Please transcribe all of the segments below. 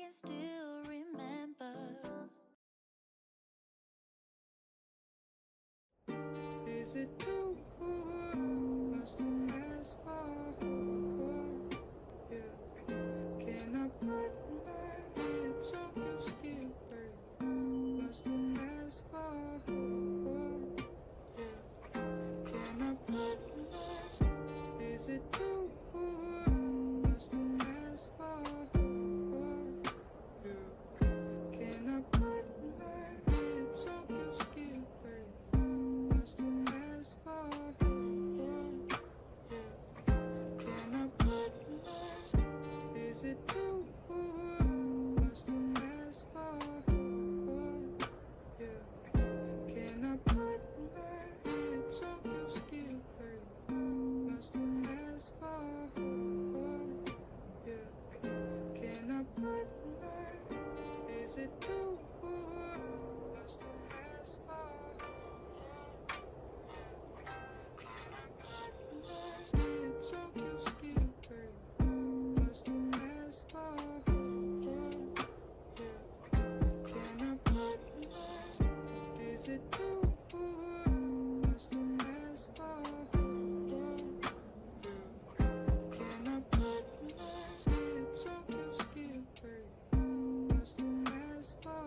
can still remember. Is it too much to ask for? Yeah. Can I put my lips on your skin, babe? Much to ask for? Yeah. Can I put my? Is it too much to ask for? Yeah. Can I put my lips on your skin, babe? Much to ask for? Yeah. Can I put my? Is it too much to ask for? Yeah. Can I put my lips on your skin, babe? Much to ask for? Yeah. Can I put my? Is it too much to ask for? Yeah. Can I put my lips on your skin, babe? Much to ask for? Yeah. Can I put my? Is it too much to ask for? Yeah. Can I put my lips on your skin, babe? Much to ask for?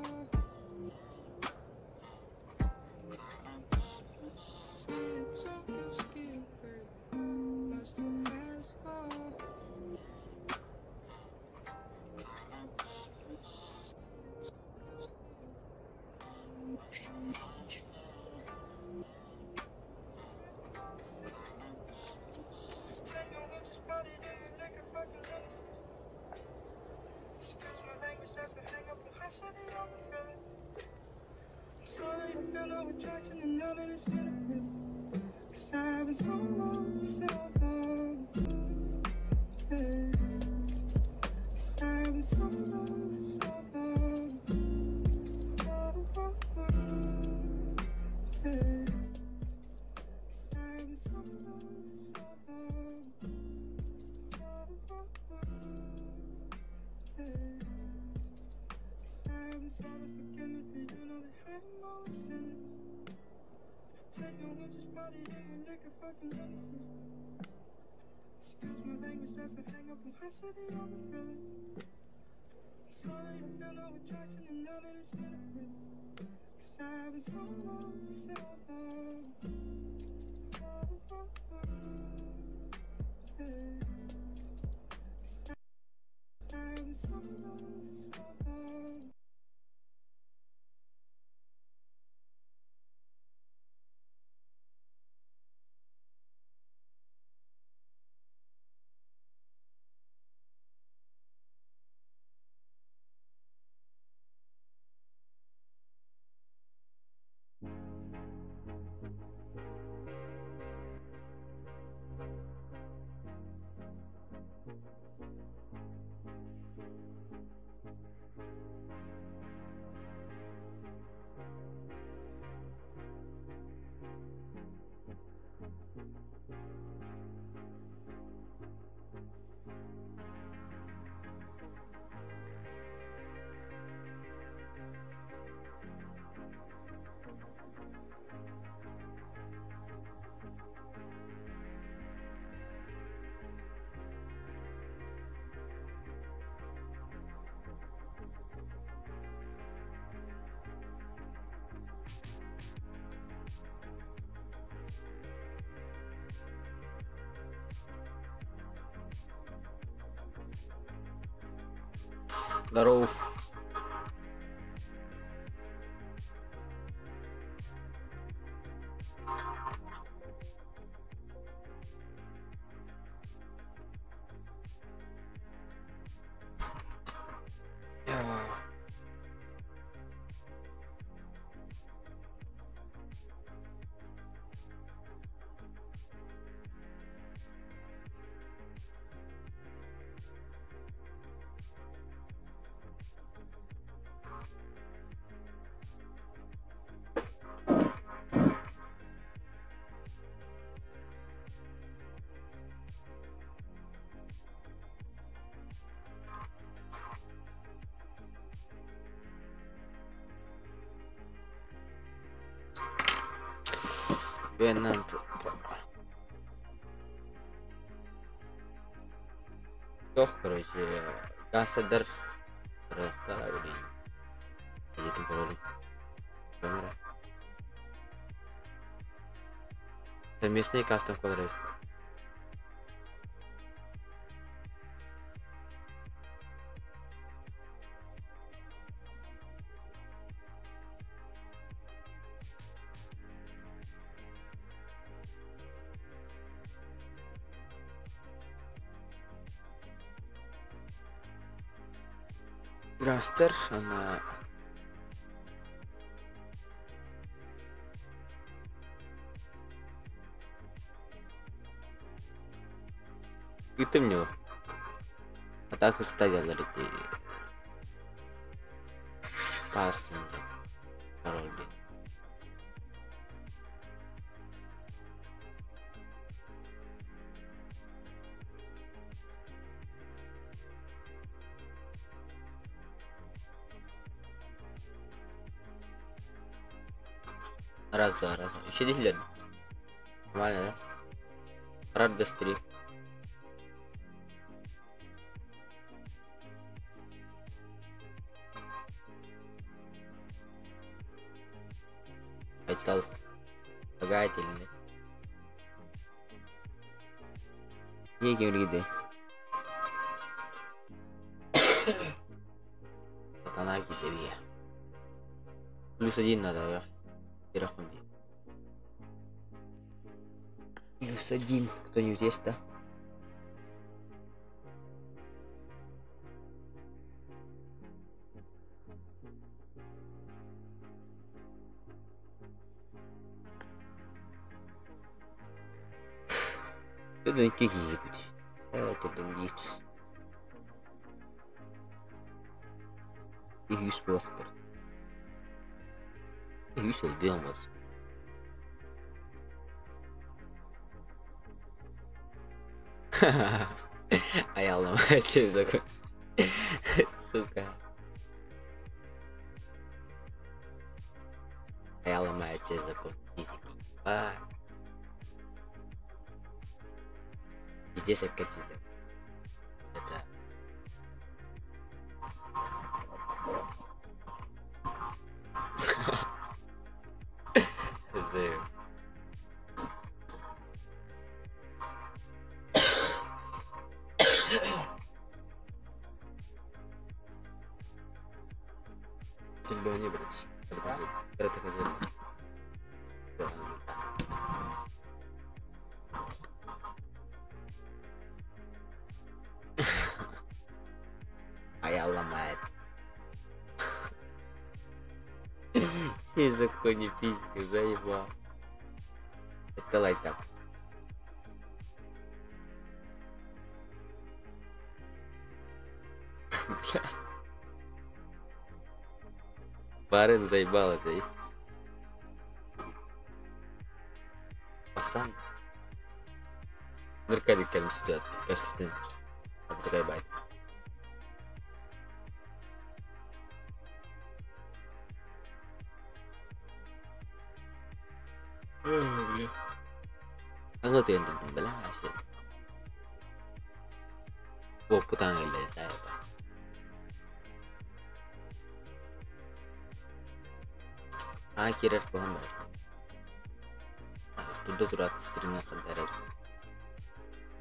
Lips on your skin, babe. Much to ask for? Excuse my language, that's a hang up on how shitty I'm feeling. I'm sorry, I feel no attraction and none of this benefit. 'Cause I've been so long, so long. Yeah. 'Cause I've been so long, so long. Oh, oh, oh. Yeah. 'Cause I've been so long, so long. Oh, oh, oh. Yeah. 'Cause I've been sorry, forgive me, 'cause you know that I'm always sinning. I take no winter's party in my liquor, fucking nemesis. Excuse my language, that's a hang up on how shitty I'm feeling. I'm sorry, I feel no attraction and none of this benefit. 'Cause I've been so long, so long. Oh, oh, oh. Yeah. 'Cause I've been so long, so long. Здоров. Туох короче гасадар Совместный кастом квадрат. Гастер, она Ыытым ньуо. А так ыстагалар ити таас пароль диэн. Раз, два, раз. Еще десять. Нормально, да? Раз, два, три. Айтал. Лагает или нет? Ким Сатана кидэбиэ. Плюс один надо, да? Плюс один. Кто-нибудь есть, да? Тут икки киһи Тут биир. Үс буола сытар. Үс өлбүөм буолсун. Айаалым такой. Сука. Я ломаю все закон физики. А. Здесь опять нельзя. Это... Телбэни брать. Это хотели. А я ломает. Все законы физики заебал. Это лайк там. Бля. Барын заебал это есть. Бастан. Наркотик кэлин сүтөөт. Көрсүтүн. Такай бай. Бля. Аңа тыйын бля вообще. Буоппутаан кэллэ заеба. Аа киирэр куһаҕан баҕайы. Турда тураат стримҥэ хардарар.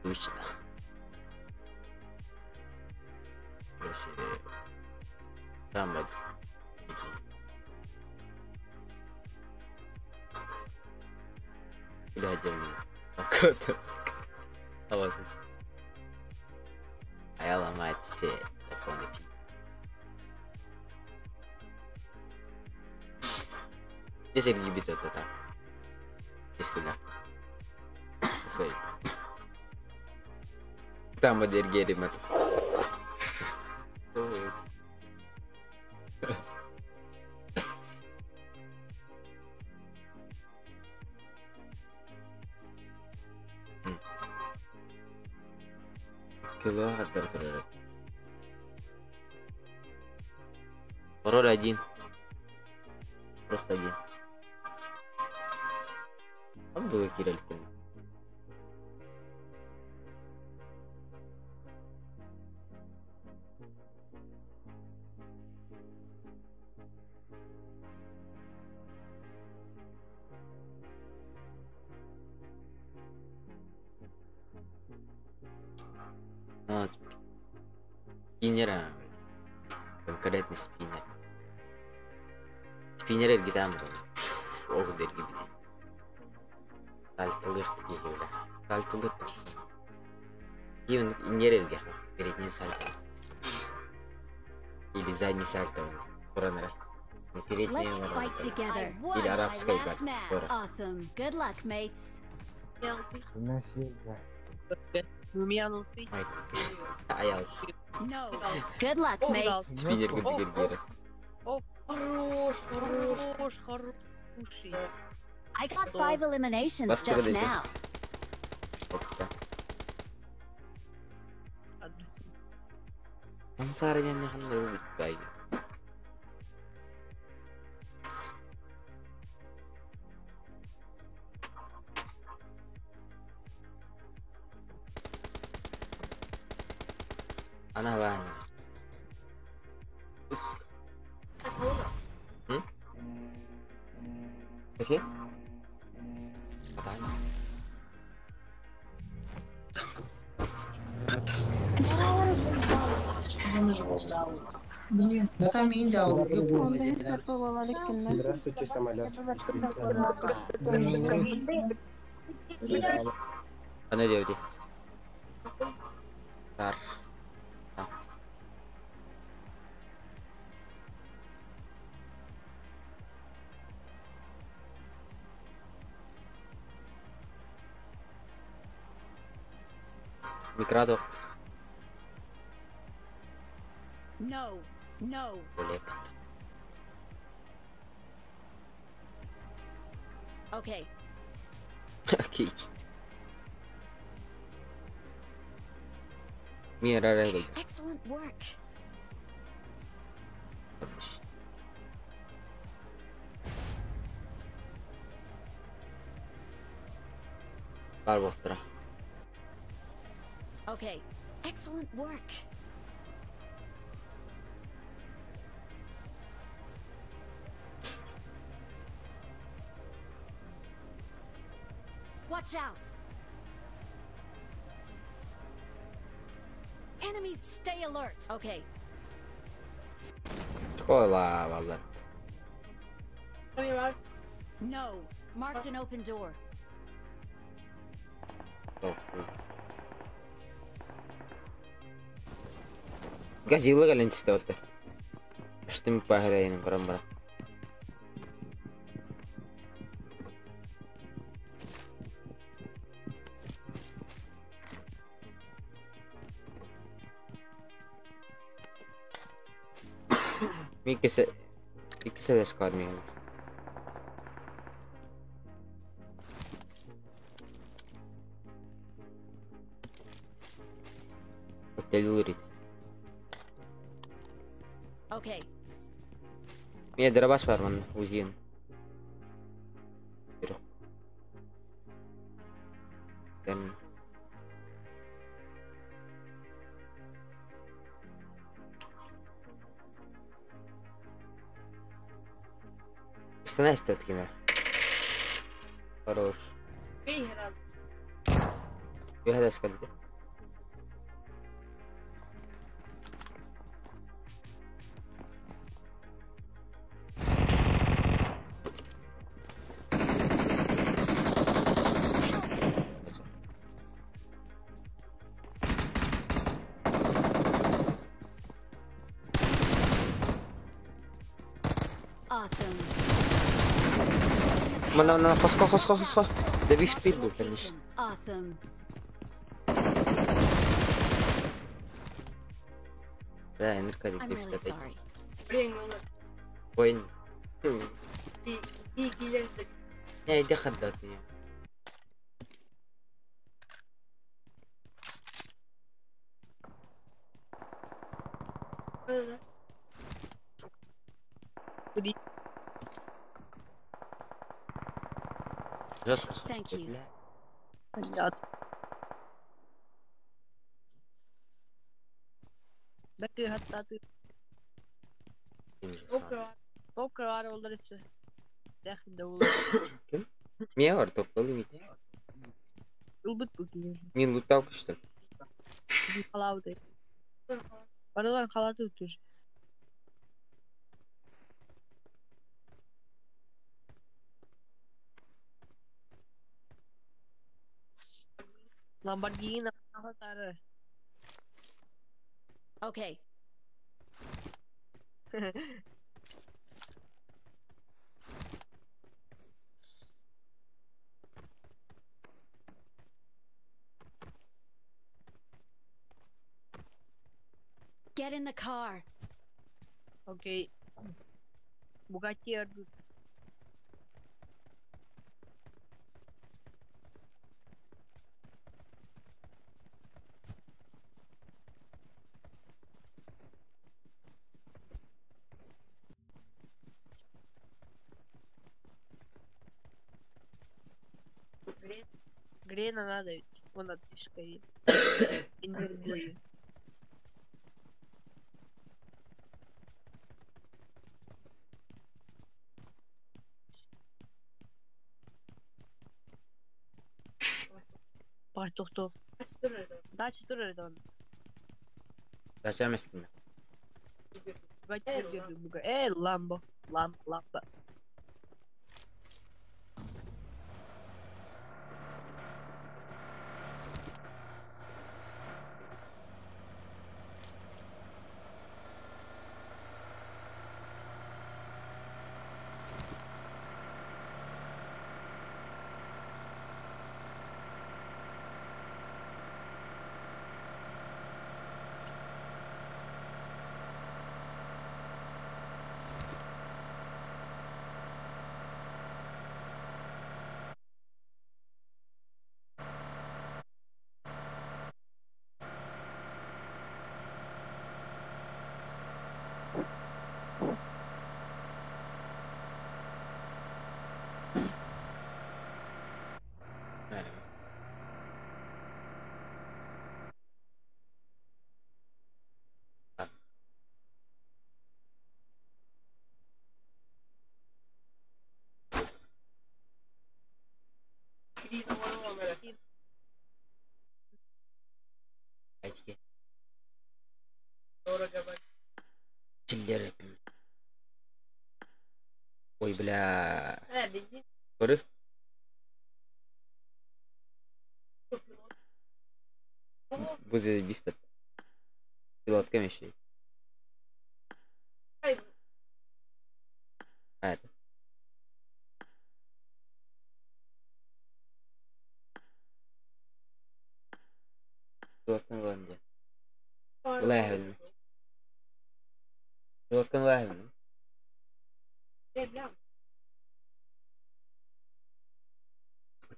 Точно. Короче, там Бля, где А вот. А я ломать все законы физики. Здесь ЛГБТ это так. Есть куда. Сой. Там одергерим это. Пароль один. Просто один. Ол дуга киирэ иликпин. А, спиннер, конкретно спиннер. Спиннер эргитэн баран, ол да эргийбитэ. Сальталыах киһи үлэ. Сальталыыр Ким иннер эргэ, передний сальто. Или задний сальто туран эрэ. Передний Let's fight together. Или арабскай бар. Awesome. Good luck, mates. No. Good luck, mates. Спиннер курдук Хорош, хорош, хороший. I got 5 eliminations just now. أنا بقى بص ماشي Здравствуйте, самолет. Она делает. Tar. Микрадо. No, no. Okay. Okay. Mira, Excellent work. Barbotra. Okay. Excellent work. Watch out. Enemies, stay alert. Okay. Hola, Valor. No. Marked an open door. Oh. Газила кэлэн түстэ. Штым пахырайын көрөн бара. Иккисе де сквад миэхэ. Коктейль Okay. Миэ дробаш бар манна УЗИн. Остановись кино. Хорош. Я сказать. Awesome. Мана, мана, хоско, хоско, хоско. Да бих был, конечно. Awesome. Да, энерка I'm really sorry. Войн. Не, иди хаддат меня. Жестко. Thank you. Бля. Понятно. Бэкы хаттаты. Топ var olur ise. Дәхин olur. Ким? Мия бар, топталы мит. Ылбыт бу киһи. Мин луттау күштім. Халауды. Барылар халаты өтүр. Lamborghini anahtarı. Okay. Get in the car. Окей. Bugatti ördü. Грена надо ведь. Вон отписка есть. Энергию. Бай, тохтоо. Дача турар он. Дача эмескин. Bugatti Bugatti. Э, Ламбо. Лам, Ламбо. Haydi Чиллер. Ой, бля. Көрү. Бу биспет. Пилотка мешей. А, это. Пилоткан булан дия. Улай. Пилоткан улай.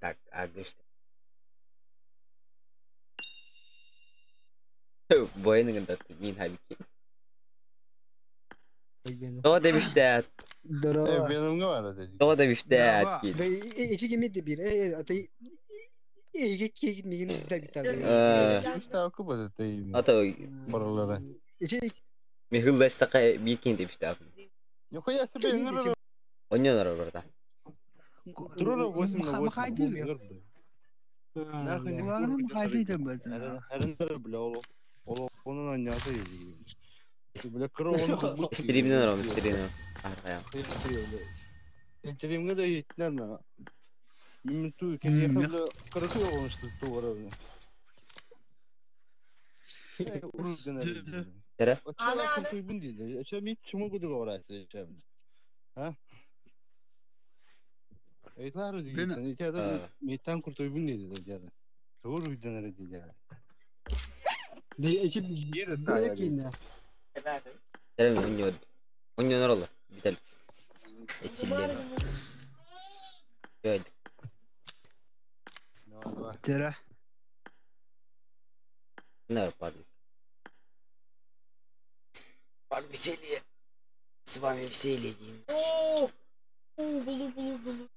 Так, а гышта. Бойның мин хабики. То demişti. Здорово. Benim var dedi. То demişti. İki gemi de bir. İşte okumadı değil mi? Ата Buralara. ми хылластака бикин demişti. Yok ya sen Oynuyorlar orada. Durur восемь. Стримнен ором, стримнен. Стримге de yettiler mi? Mümkün ki yakında kırık olmuştu duvarı. Tere? Ana ana. Açam çumu kudu orası. Ha? Eytlar ödü. İçeride metan kurtuybun dedi içeride. Doğru videoları dedi. Ne ekip bir sahaya. Tere mi oynuyor? Oynuyor oğlum. Biter. Eksildi. Evet. Tere. Ne yapar? Бар веселье. С вами веселье, Дим. О, булу, булу, булу.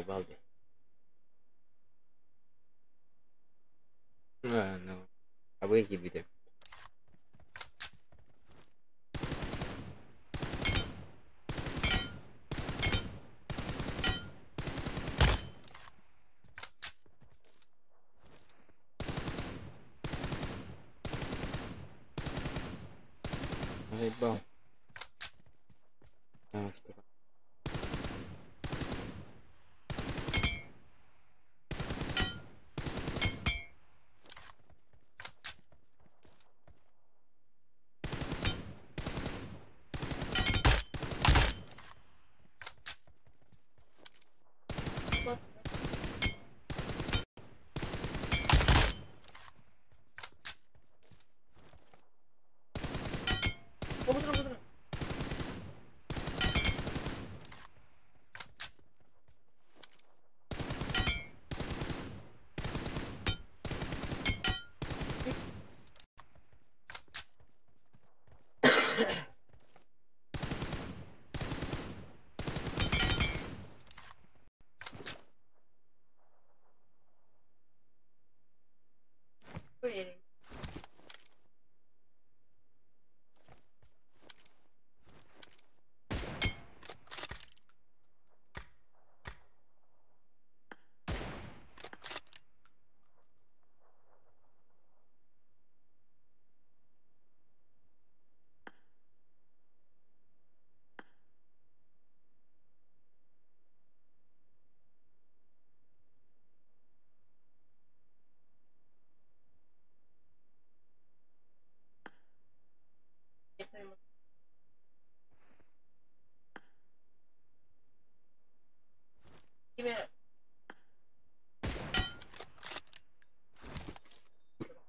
Заебал ты. А, ну. Абы киирбитэ. Заебал. А, что?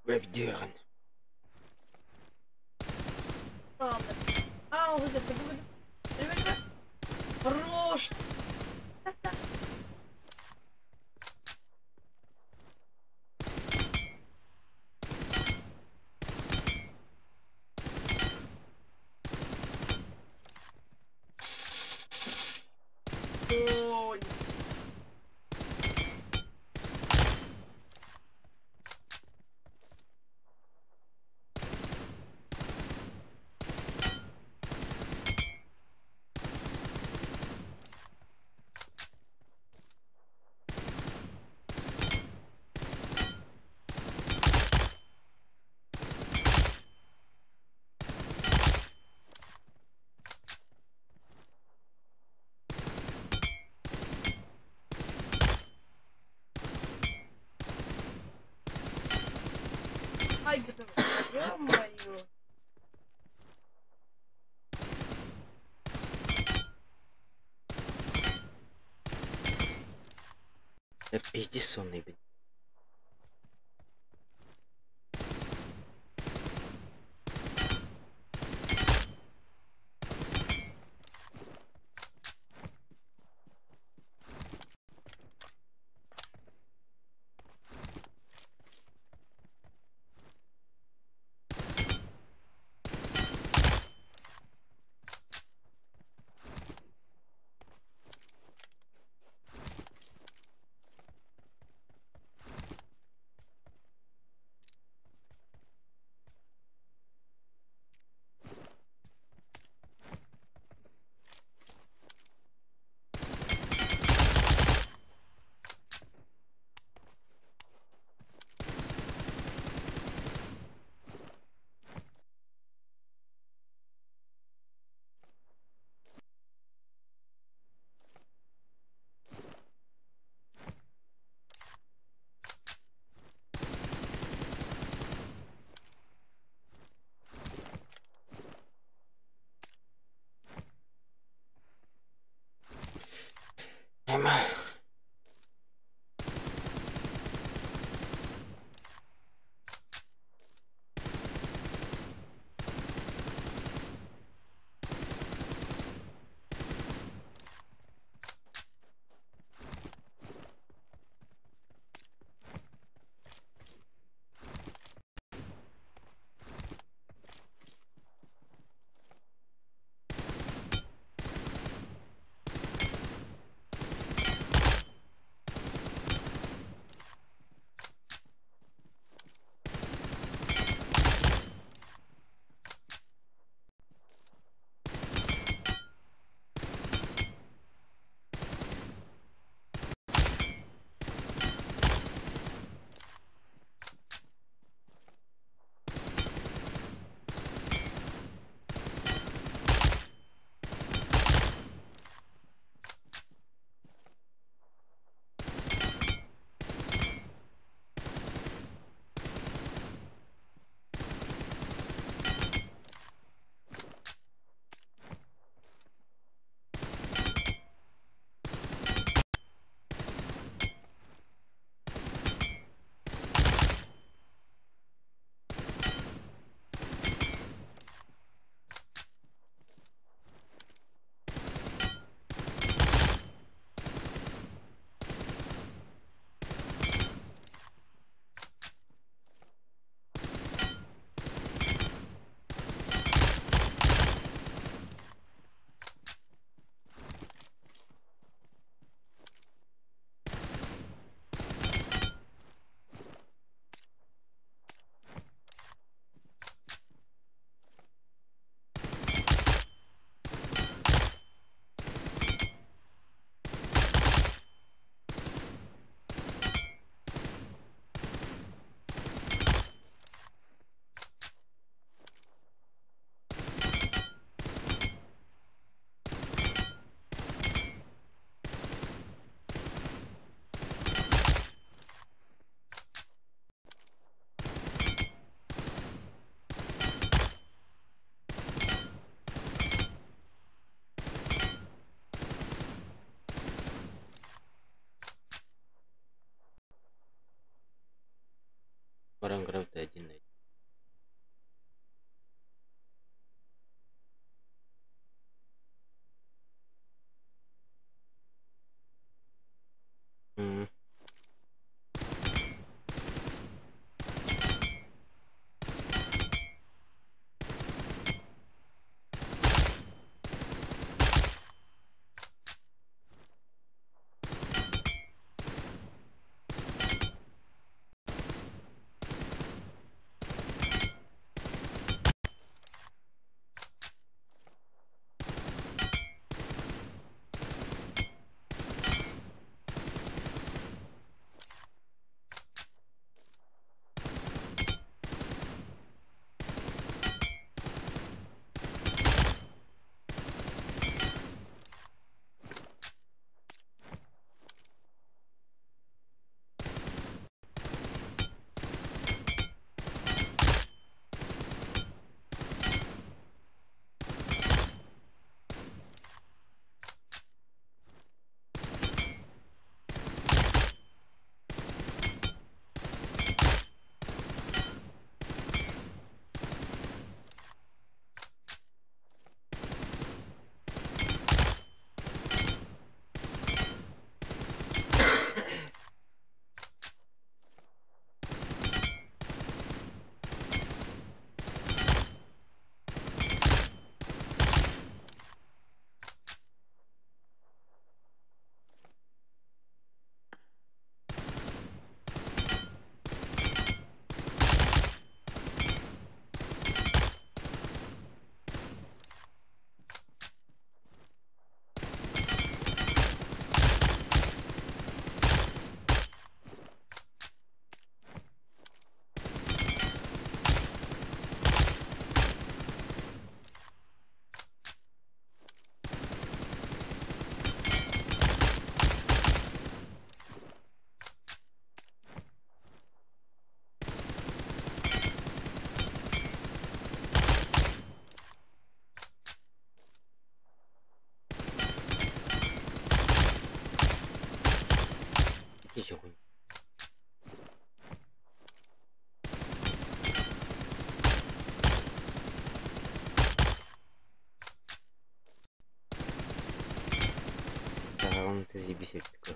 Вебдирн. Хорош! Ой. Ай, ё-моё. Да пиздец сонный, блядь. Эмма. Баран көрөбүт один на. М. Иди хуй. Да, он ты заебись такой.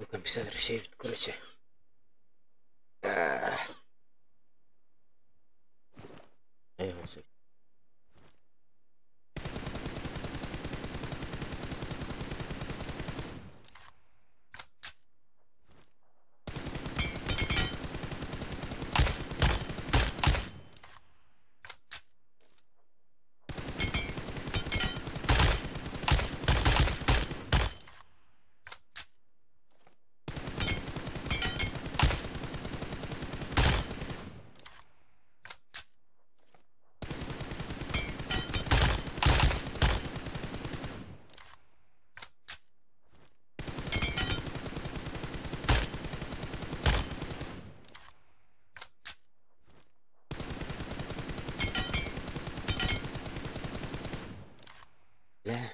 Компенсатор все, короче. Я его. Бля.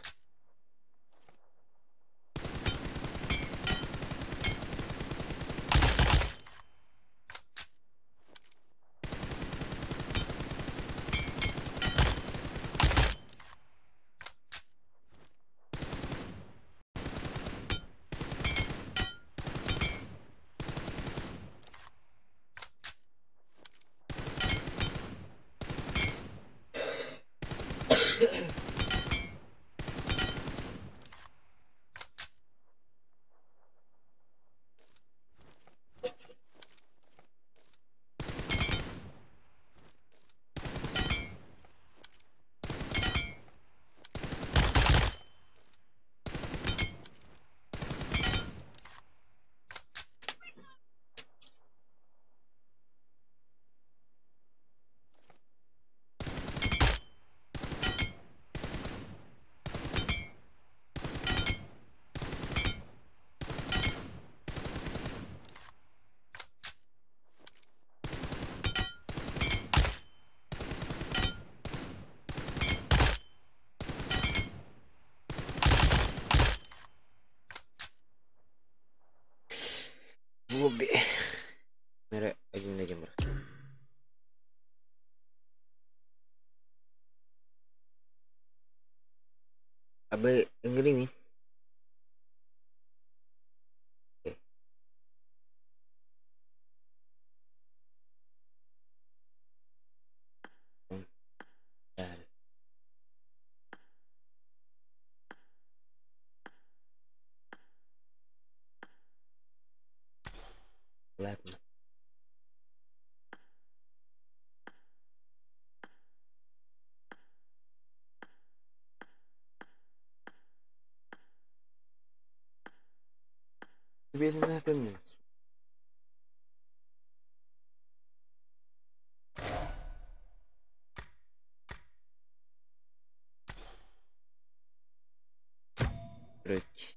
В лобби. Мера один один бар. Абы ыҥырый мин. Ладно. Тебе Короче.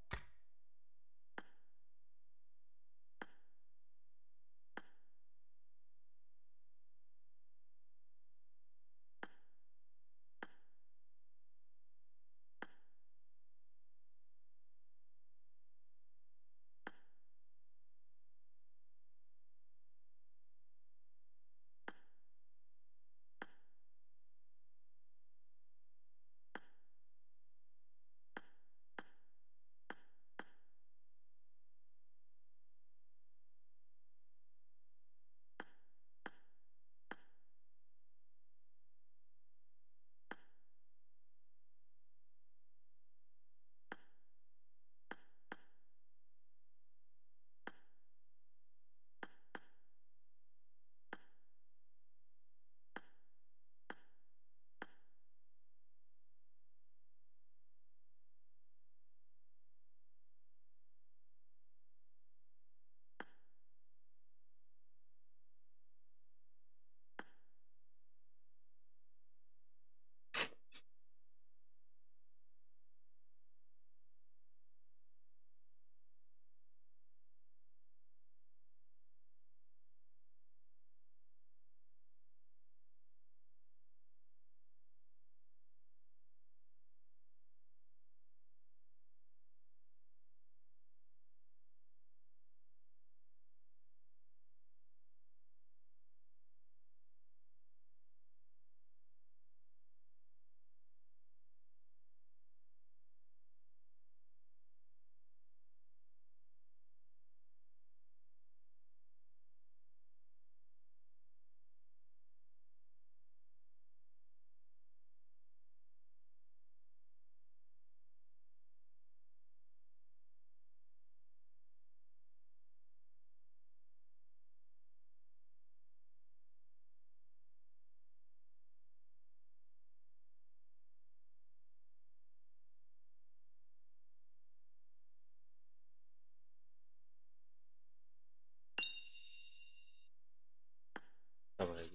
Давай.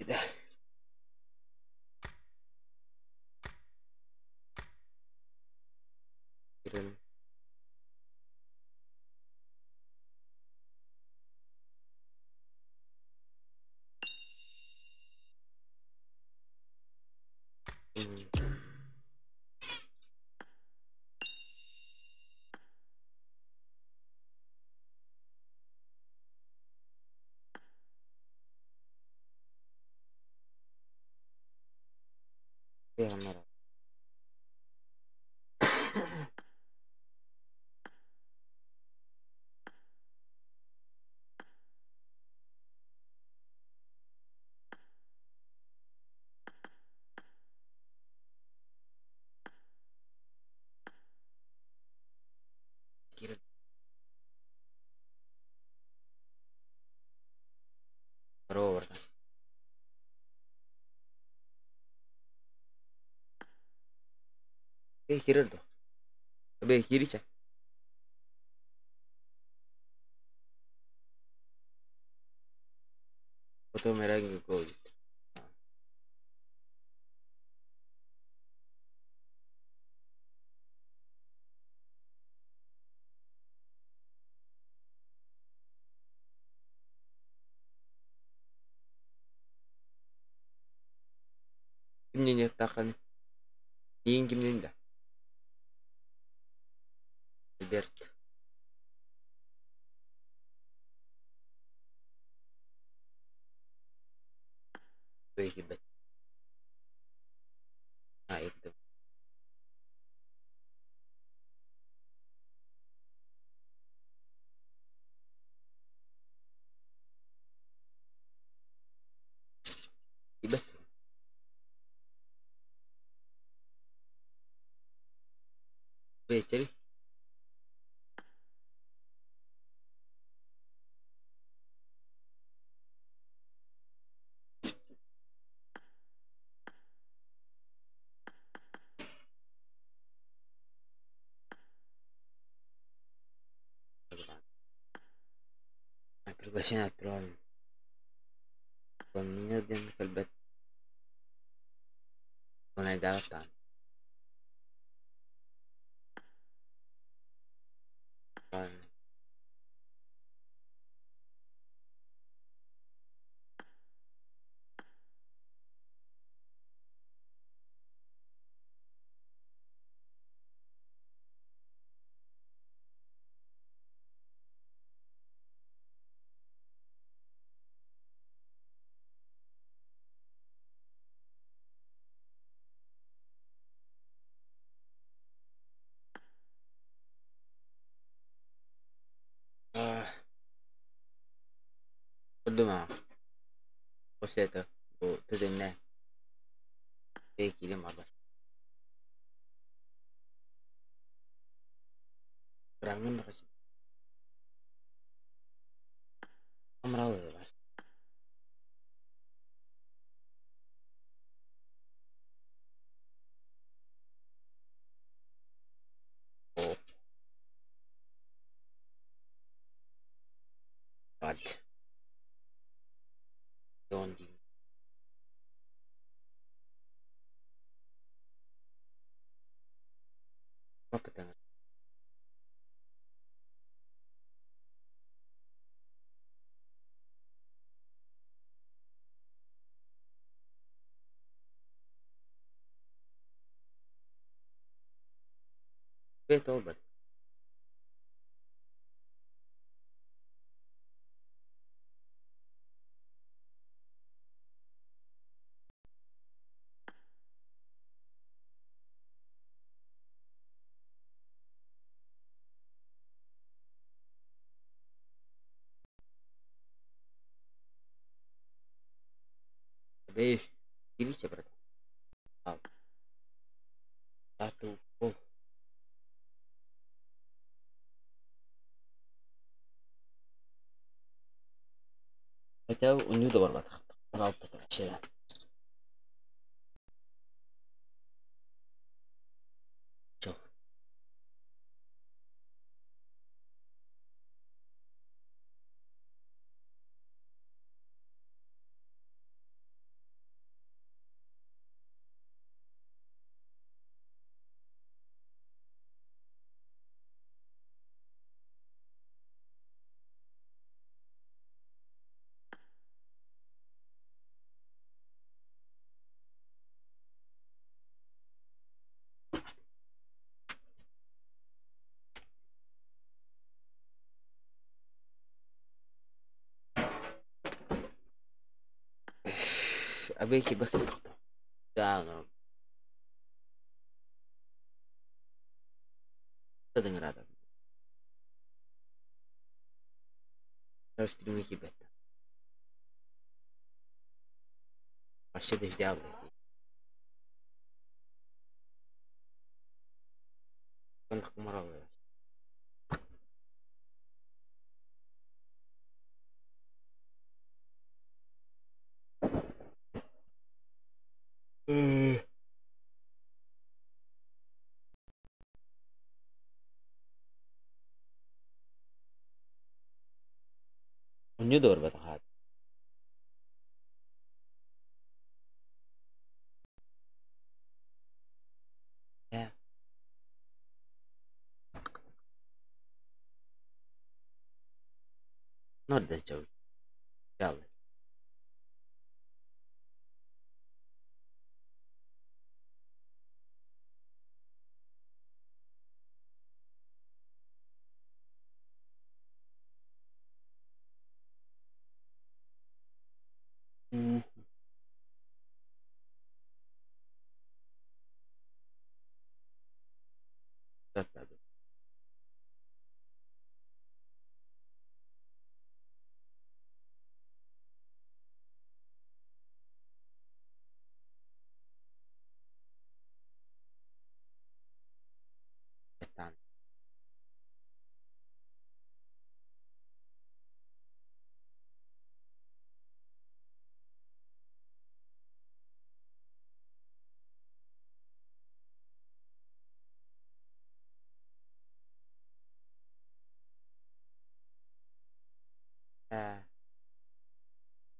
Да. Girelim. Hmm. Здорово, братан. Эй, кирер дуо? Бэй, кииричэ. Потом эрэ Кимнин Иин кимнин да? Альберт. Бэй, А, это. Ибет. Бэйтэри. Приглашение отправлено. Выполнение диэн кэлбэт. Понайдаатаан. Курдума. После этого бу тыдынна. Бэй киирэн барбат. Бырааҥҥын да Амралы бар. О. Бат. Дон дии. Папа Бэт ол бат. Бэй, кииричэ брат. Ал. Ату ол. Хотя у да барбатах. Алта вообще. Чё? Абейки бахи. Да, ну. Дыҥыраата. Стримҥэ киирбэттэр. Вообще дождя блядь. Онньу да барбатах аат. Ээ. Норда чау.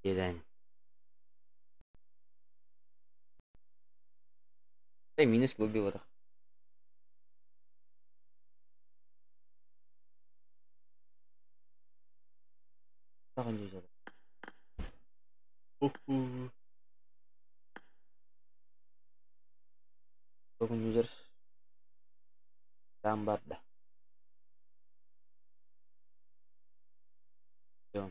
Иэдээн. Минус лобби буолбатах. Юзер там барда. Всё.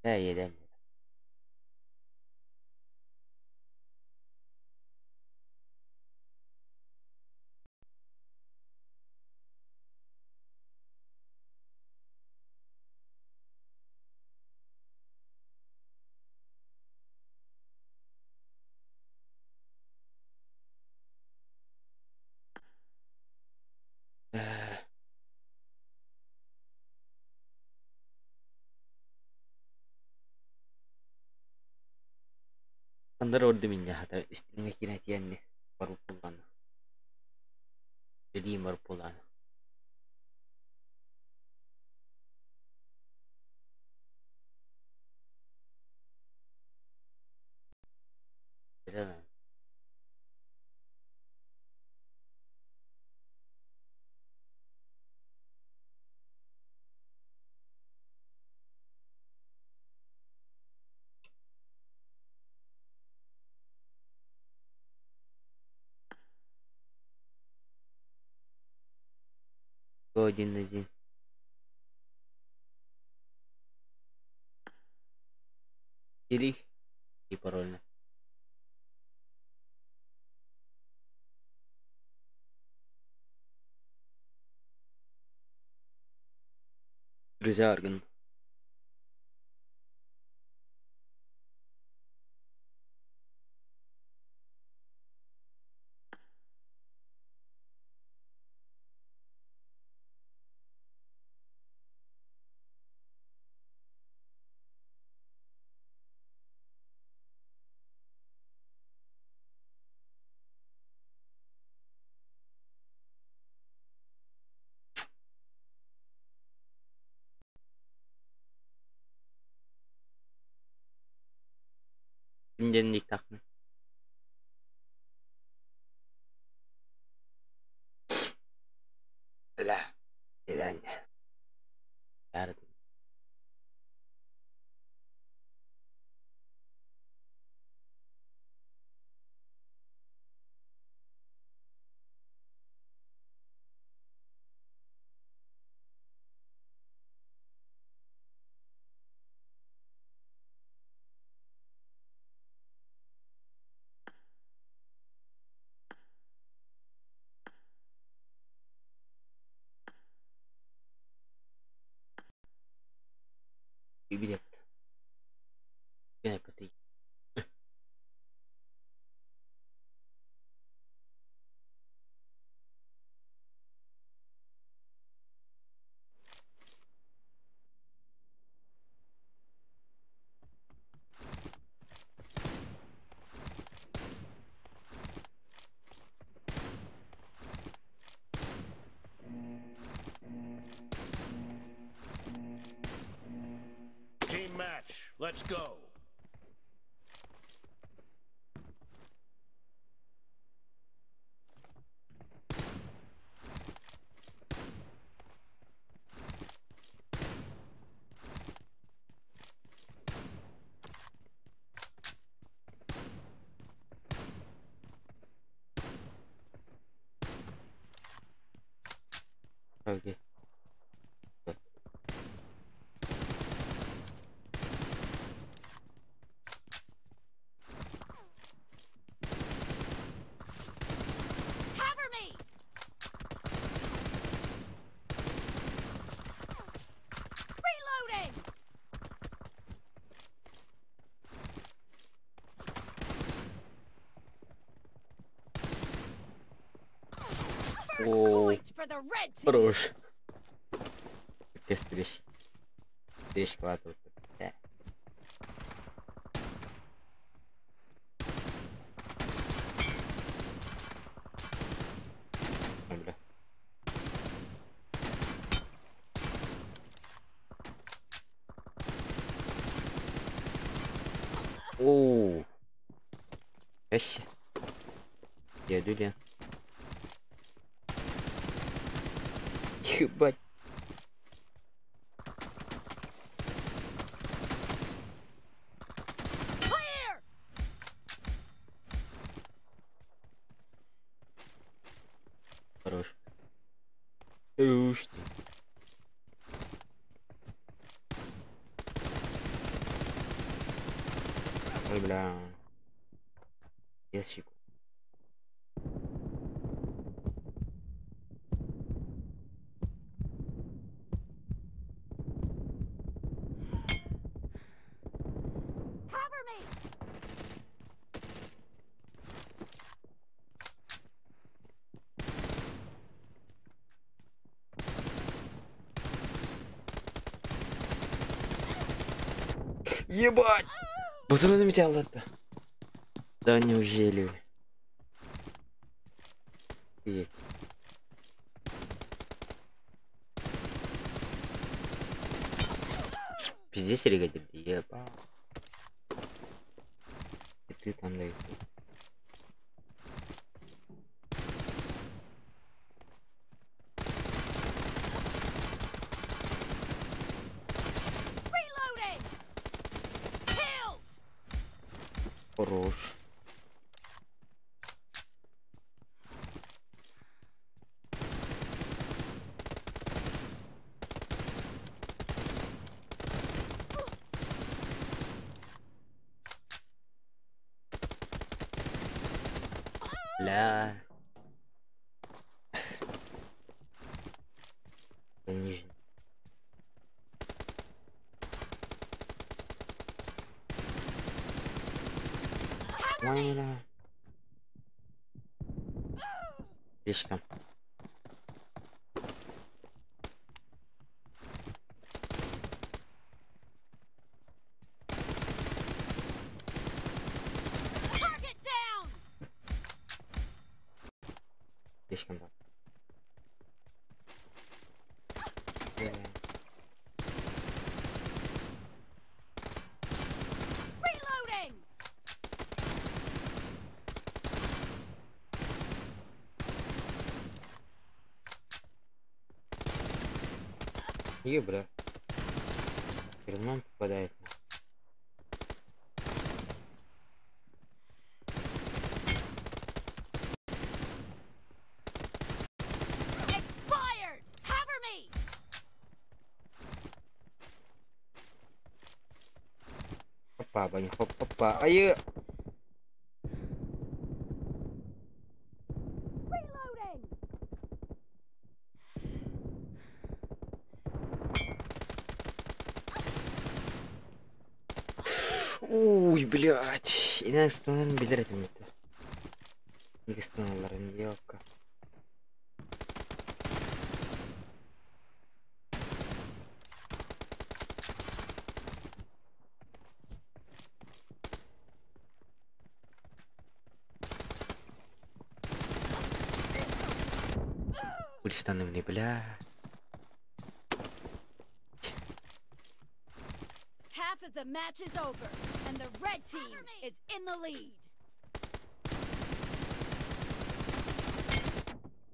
Ээ иэдээн. Андар ордум инньэ хата истиҥҥэ киирэн этиэнни барбыт буоллаҕына Билиим барбыт буоллаҕына Один один. Кирих и парольно. Друзья орган. Ким диэн диэхтээхпин. Бля, иэдээн. Билет. Team match. Let's go. Окей. Cover me! Reloading! First О, point for the red team! Хорош. Кестриш. Треш хватит. Бля. Оу. Эссе. Дедуля. Ебать. Clear! Хорош. Хорош ты. Ой, бля. Ящик. Cover me! Ебать! Патроны меня ладно. Да неужели? Есть. Пиздец, регадир, ебать. И ты там, да, и ты. Reloading! Killed! Хорош. Бля. Занижен. Ой, бля. Слишком. Target down! Слишком да. Бля. Reloading! И, бля. Перед мной попадает. Expired! Cover me! Опа, баня, хоп, опа. Ай! Reloading! Уй, блядь. Инэн ыстанарын билэр этим это. Ник ыстаналларын, ёлка. Ыстаным не, бля. Half of the match is over, and the red team is in the lead.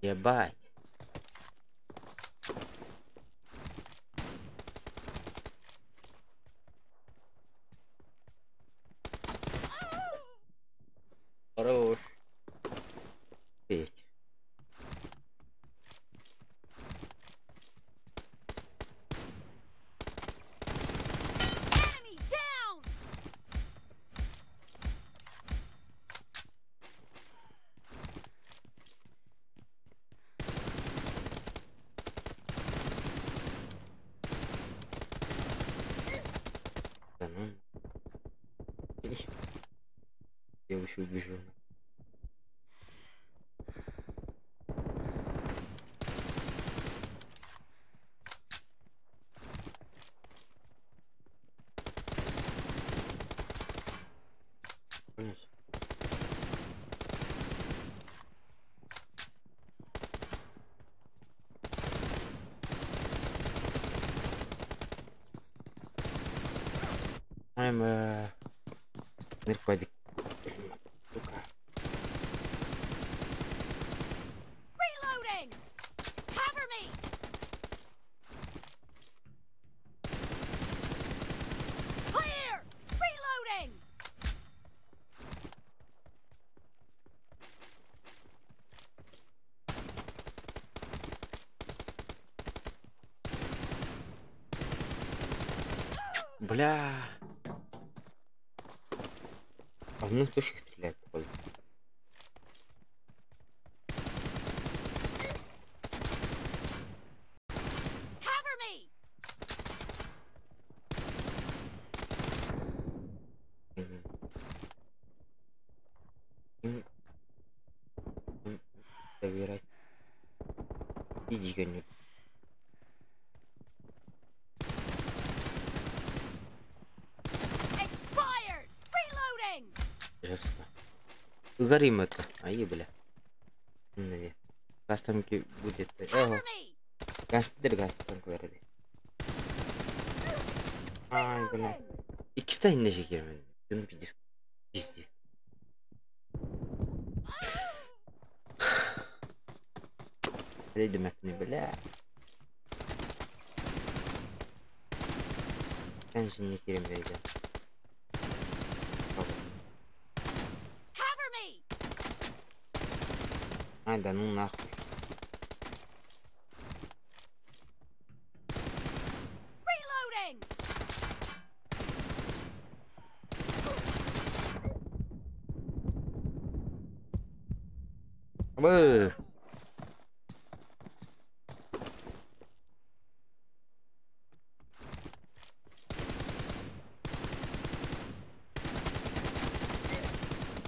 Ебать. Хорош. Петь. Enemy down! Да ну. Я еще убежу. Понял? I'm Нырпадик. Сука. Reloading! Cover me! Clear! Reloading! Бля. А в них точно стреляет, походу. Cover me! Мгм. Им- им Доверять. Иди ко мне. Expired! Reloading! Жестко. Горим это. Ай, бля. Кастомки будет. Ого. Cover me! Гастер гастан көрді. Ай, бля. Икки инне жекермен. Дын пиздец. Пиздец. Дедим не бля. Sen şimdi kirim vereceğim. Cover me! Ай, да ну нахуй. Reloading! Бы.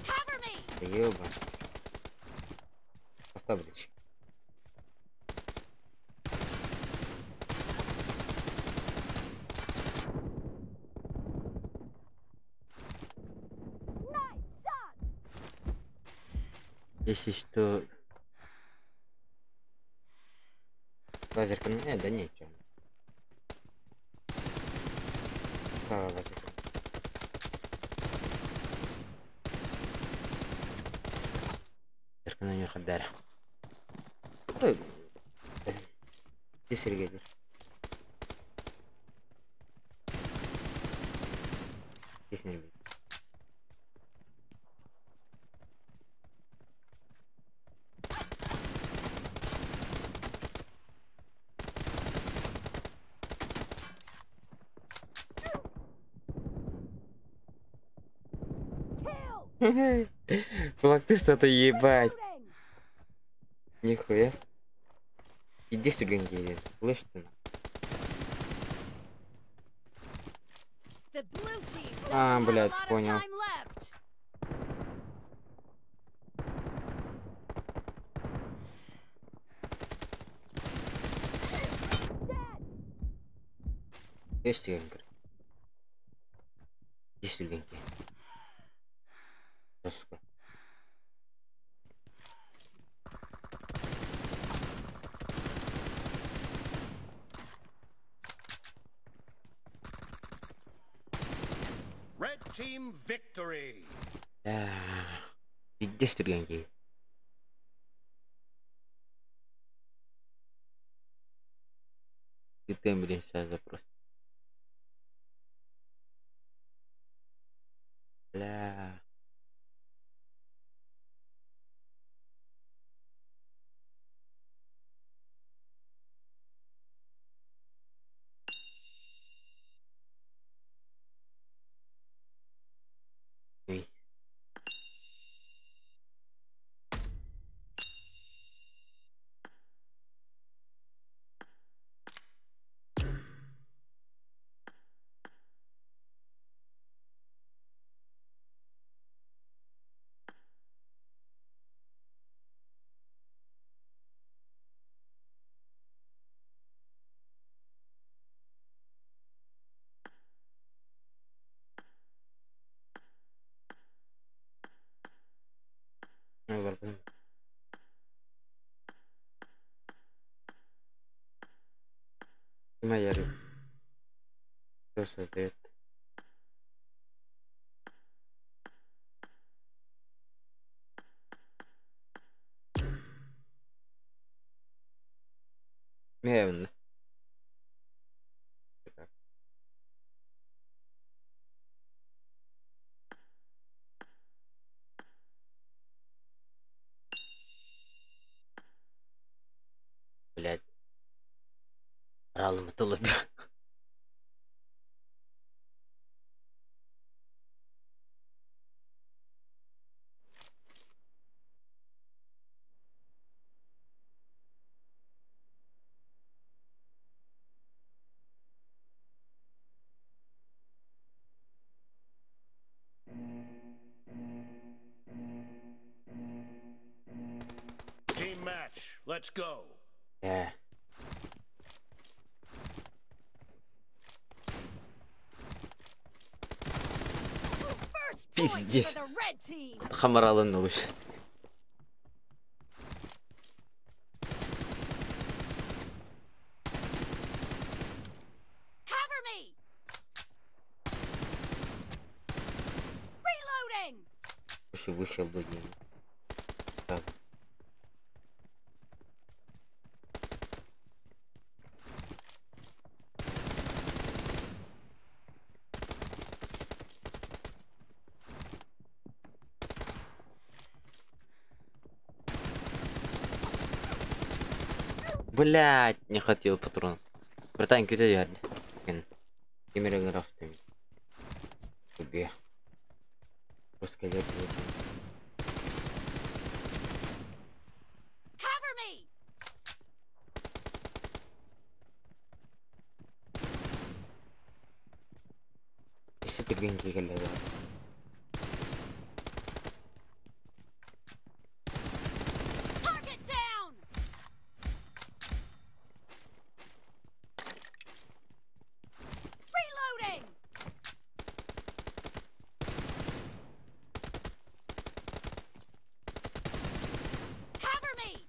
Cover me! Ёба. Табличка. Nice shot! Если что... Лазерка, ну, да нет, чё. Стала лазерка. Лазерка на нее хадара. Ди сирге Здесь Kill! Флаг ты что-то ебать. Reloading! Нихуя. Иди сюда, Генри. Слышь ты. The blue team А, Doesn't have a блядь, lot of понял. time left. Есть деген кір. Здесь үлгенке. Сука. Red team victory. Да. Пиздец түргенке. Ты, блин, сейчас запрос. Бля. Эй. Ну, барбын. Моя Кто создает? Мевн. Блять. Ралым тулуп. Team match. Let's go. Yeah. First point Пиздец. for the red team. Хамаралын лучше. Cover me. Reloading. Выше вышел бы день. Сразу. Блять, не хватило патронов. Братан, куда я? Тебе. Пускай я буду. Cover me. Если ты генки галяда. Target down. Reloading. Cover me.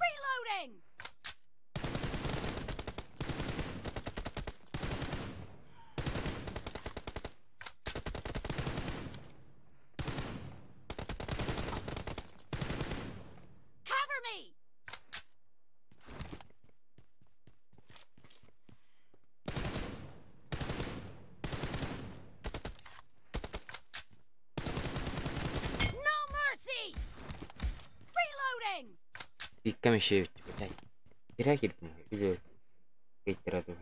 Reloading. Cover me. No mercy. Reloading. Иккәмеше блядь. Кирәк килеп или кайтырады.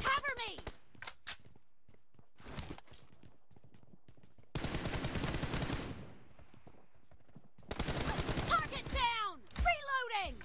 Cover me. Target down. Reloading.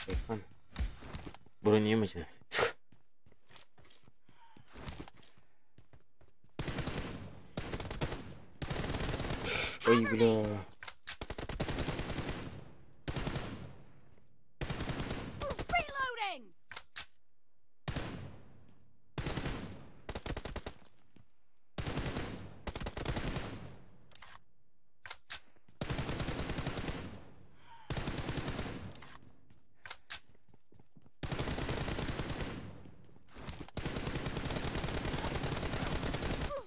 Айфон. Бронемочность. Ой, бля. Reloading!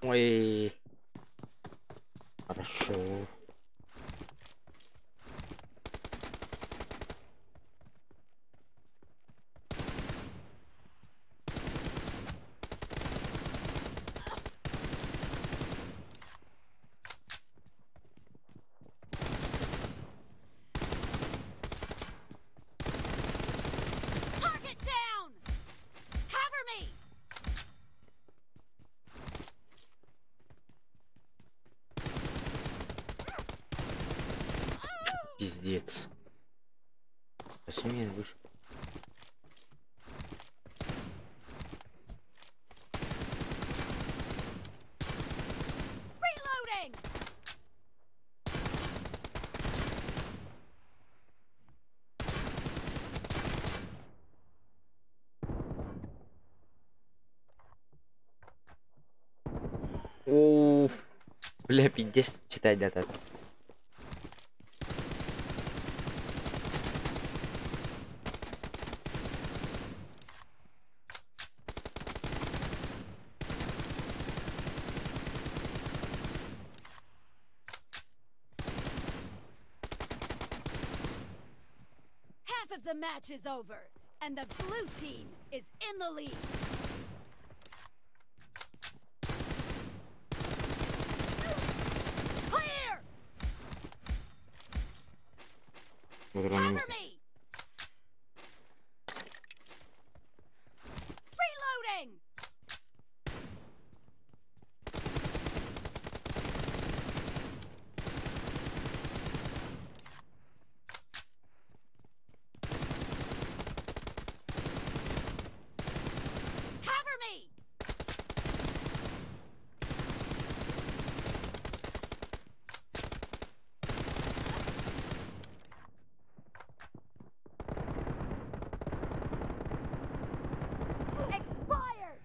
Ой. Хорошо. Target down! Cover me! Пиздец. Зачем я вышел? Reloading! Оу. Бля, пиздец, читать дата. Half of the match is over, and the blue team is in the lead. Clear! Бронемочность. Cover me! Reloading! Cover me! Expired!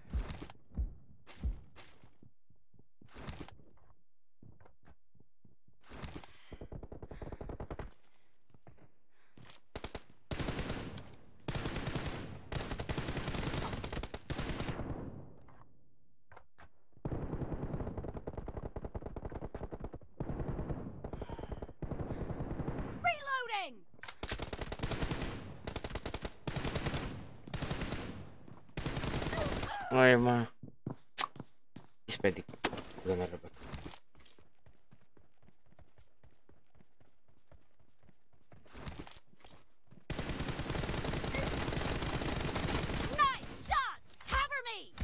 Reloading! Ой, ма. Испедик. Куда на работу? Nice shot! Cover me!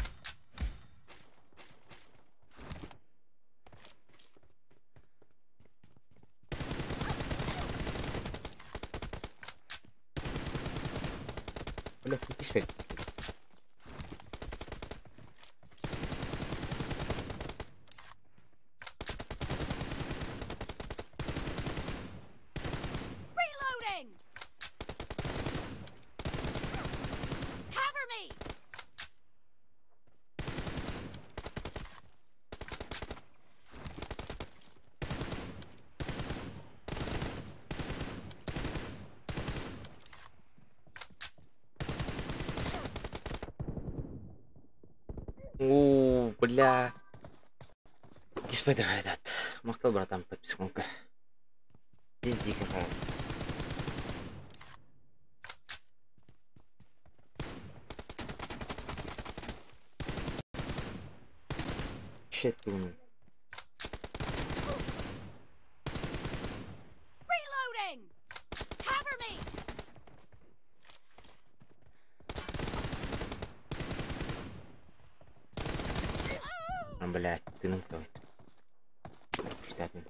Бля, испедик. Reloading! Cover me! О, бля. Испедик этот. Махтал, братан, подписка. Здесь дико. Shit, думаю. Reloading! Cover me! А, блядь, ты нам кто? Штатный.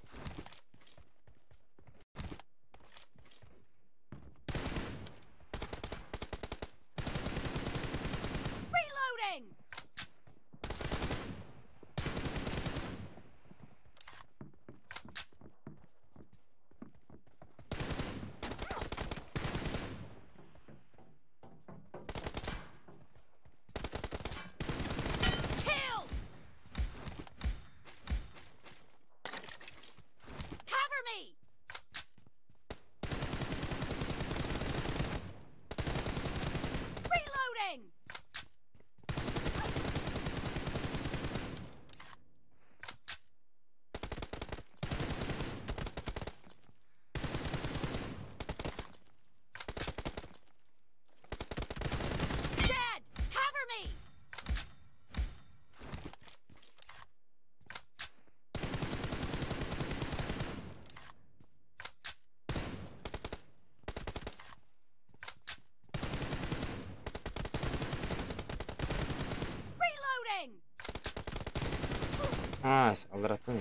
А, аллараттан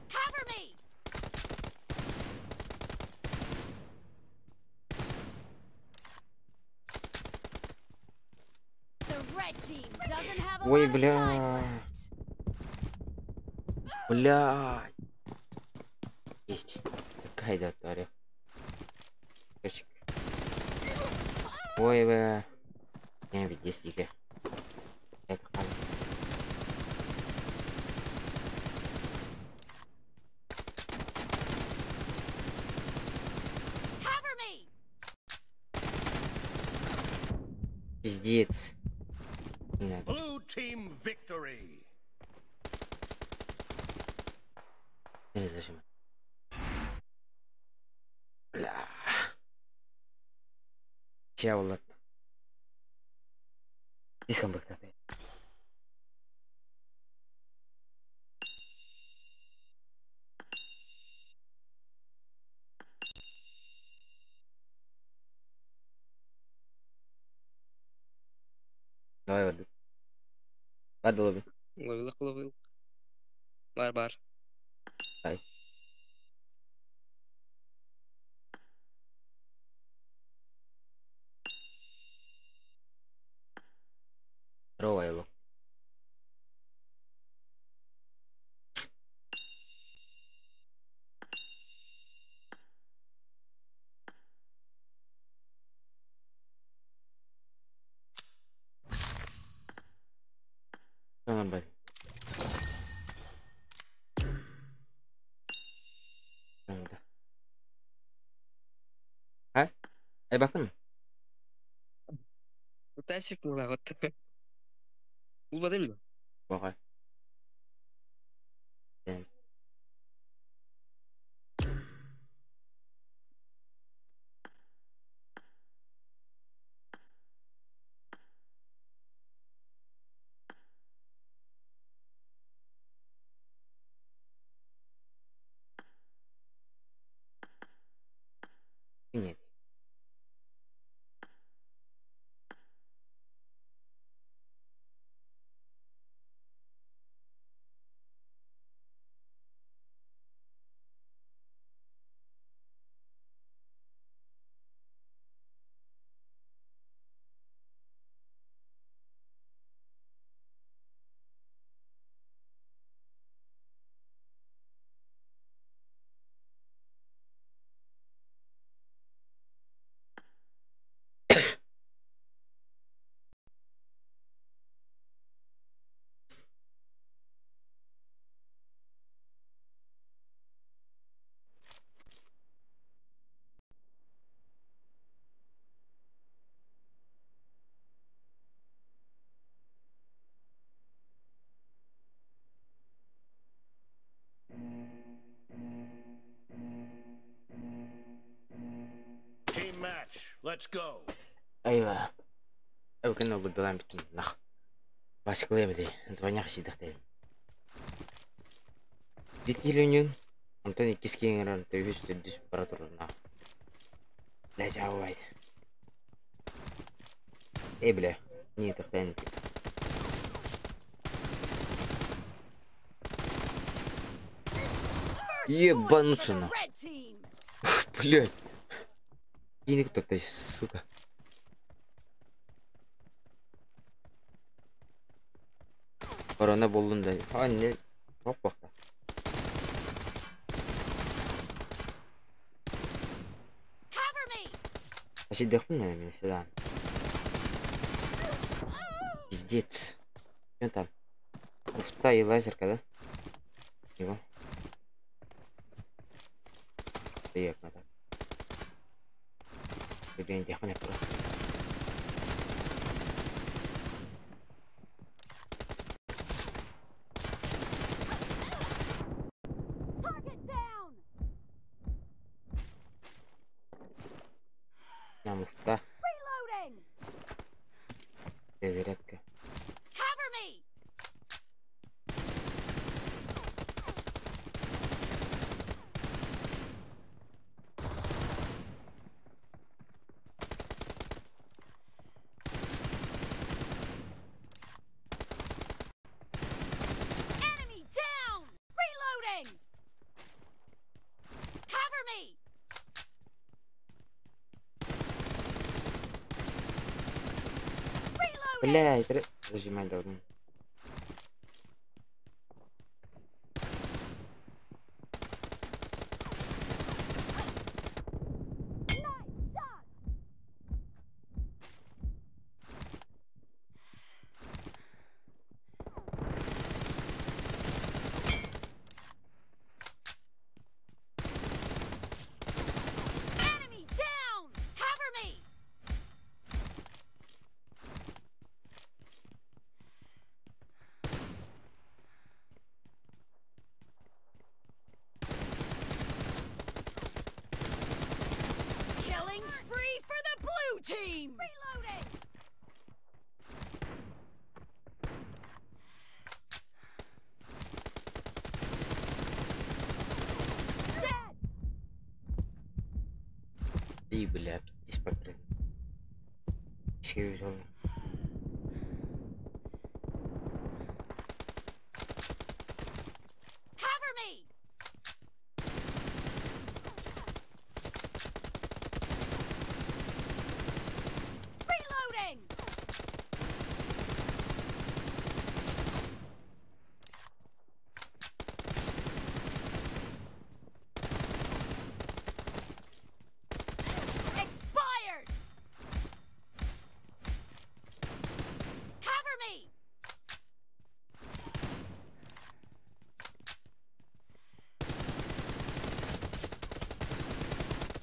Cover me! The red team doesn't have a Ой, lot of бля. time left. Бля. Есть. Какая да тварь. Точка. Ой, бля. Не, ведь здесь тихо. Это хана. Cover me! Пиздец. Не надо. Blue team victory. Не зажимай. Бля. Ча улат. Слишком быктаты. Давай воды. Ладно, лови. Ловил, ловил. Бар, бар. Дай. Здорово, Элу. Всё нормально. Надо. А? Ай, бакын? Тасик мына вот. Булбады эмне? Бага. Э. Нет. Team match. Let's go. Айва. Эвкен ол билан бүтүн нах. Баскылы бди. Звонях сидахты. Битилүнүн. Онтон иккис киңерен төбүс төдүс бара турар на. Бля, жабайт. Эй, бля. Не тахтан. First point for Ебануться the нахуй. red team. Блядь. Кинь кто-то, сука. Корона болдун да. А, не. Хок бакта. Cover me! Асидехпин, наверное, сюда. Пиздец. Что там? Уфта и лазерка, да? Его. Приятно так. Ребята, просто. Target down! Нам уфта. Reloading! Зарядка. Cover me! Reloading! Бля, это зажимать должен. Nice shot! Enemy down! Cover me! Killing spree for the blue team! Reloading! Dead! И, бля, пиздец покрыл. Серьезно. Cover me! Reloading! Expired! Cover me!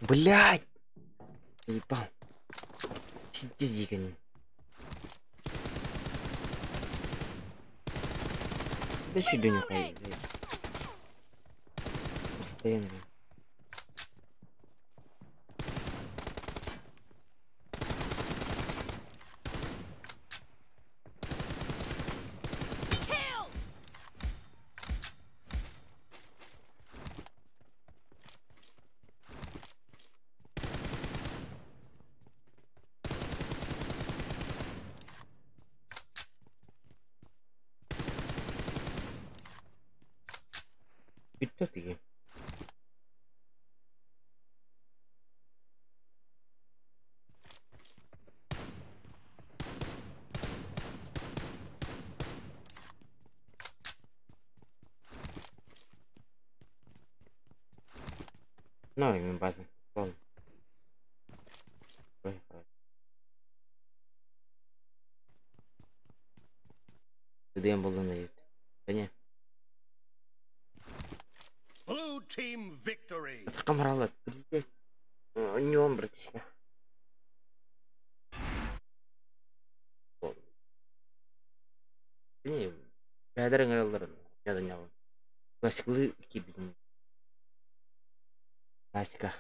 Блять! Ебал. Пиздец дикий. Да сюда не ходи. Постоянно. Killed! Bitti ki. No, min bazen. Ладно. Ой, Дэм был на Да не. Blue team victory. Камралат, блядь. Не он, братишка. Не, бәдір Я не Классиклы кибин. Классика.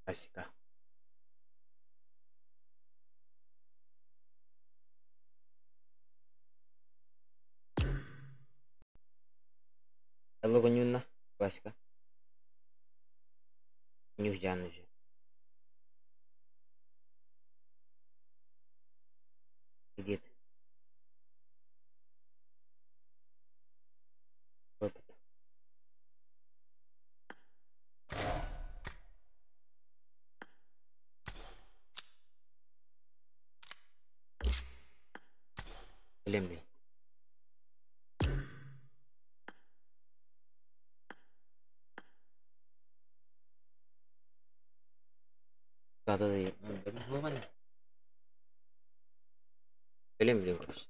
Классика. Логонюнна. Классика. Нюхжан уже. Где ты? Опыт. Блин, блин. Да, да, да, нормально. Блин, блин, короче.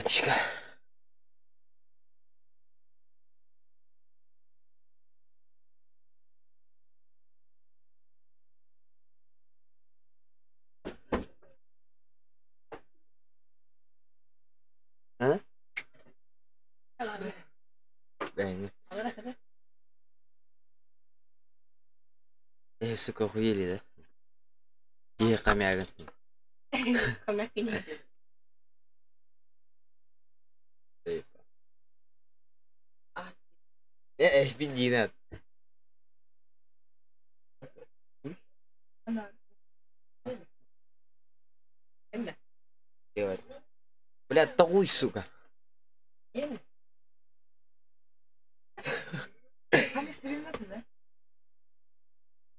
Братишка. А? Бэйҥи. Э, сука, охуели, да? Киһи хомягын. Э, э, Дина. Делать. Бля, тоҕуй, сука.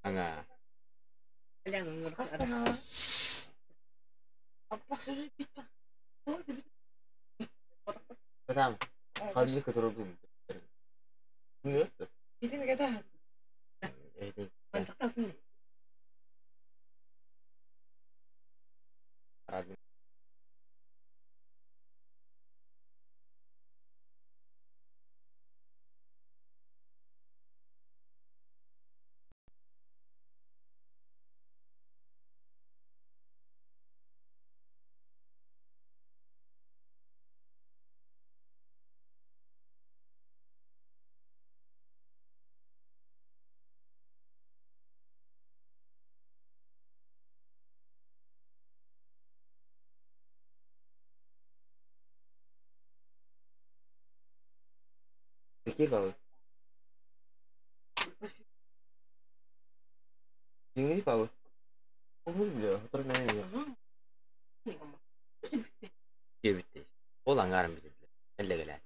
Аңа. Там. Ханнык который был. Нет. Какие баллы? Какие баллы? Бля, Диэбиттей. Ол аҥаарым бүтэллэр. Эллэгэлээн.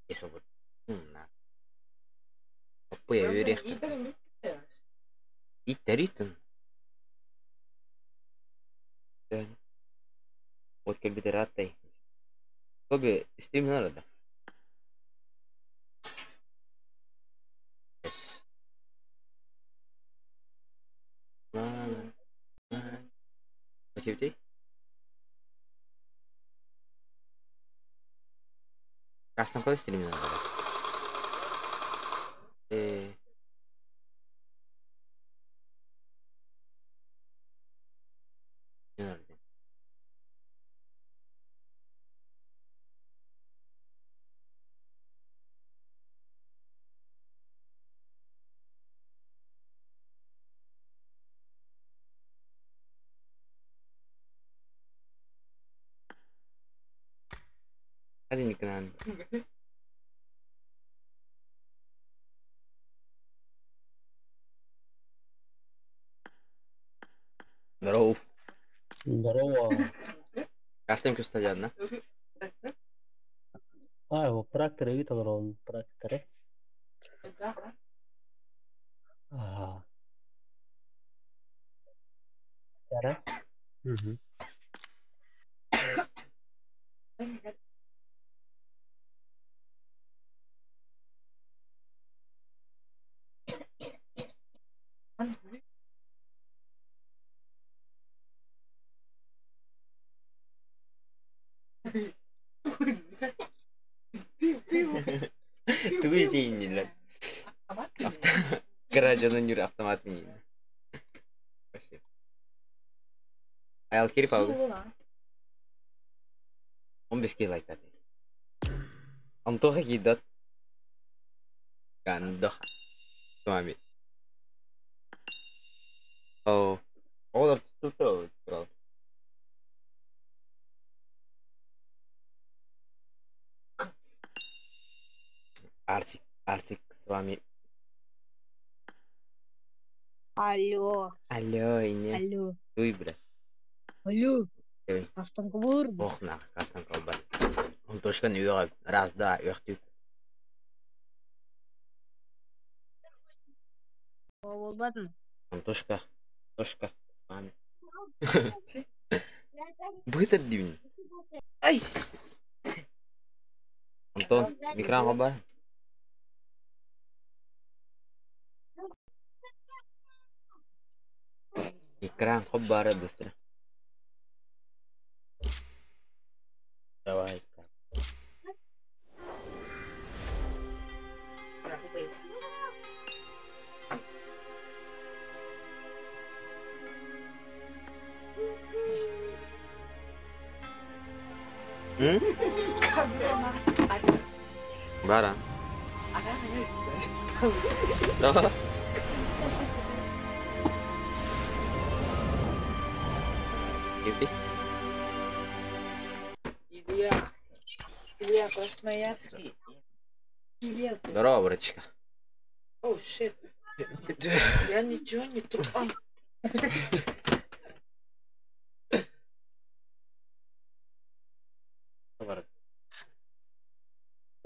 Эсобут. На. Оппуйа үөрэх. Иттэритин. Вот кэлбитэ ырааттай. Коби стрим надо. Спасибо. Кастом куда стрим надо? Э. Hadi Nikan. Здоров. Здорово. Кастом кустадиан, А, его практор и толрон практоры. Ага. Да. Угу. Тугу этейин Гражданин Юр автомат минин. Вообще. Аял кирип алды. 15 лайк ати. Антоха кидат. Гандоха. С вами. О, олар туттур турал. Арсик, Арсик с вами. Алло. Алло, ине. Алло. Уй, бля. Алло. Эй. Астан кобур. Ох, на, кастан колбар. Он точка не уйга. Раз, два, үхтү. Болбадым. Антошка, Тошка, с вами. Бытыр дивин. Ай! Антон, микрон колбар. Экран хоббара быстро. Бара. Да. Кирди. Илья. Илья Красноярский. Здорово, братишка. Оу, shit. Я ничего не трогал.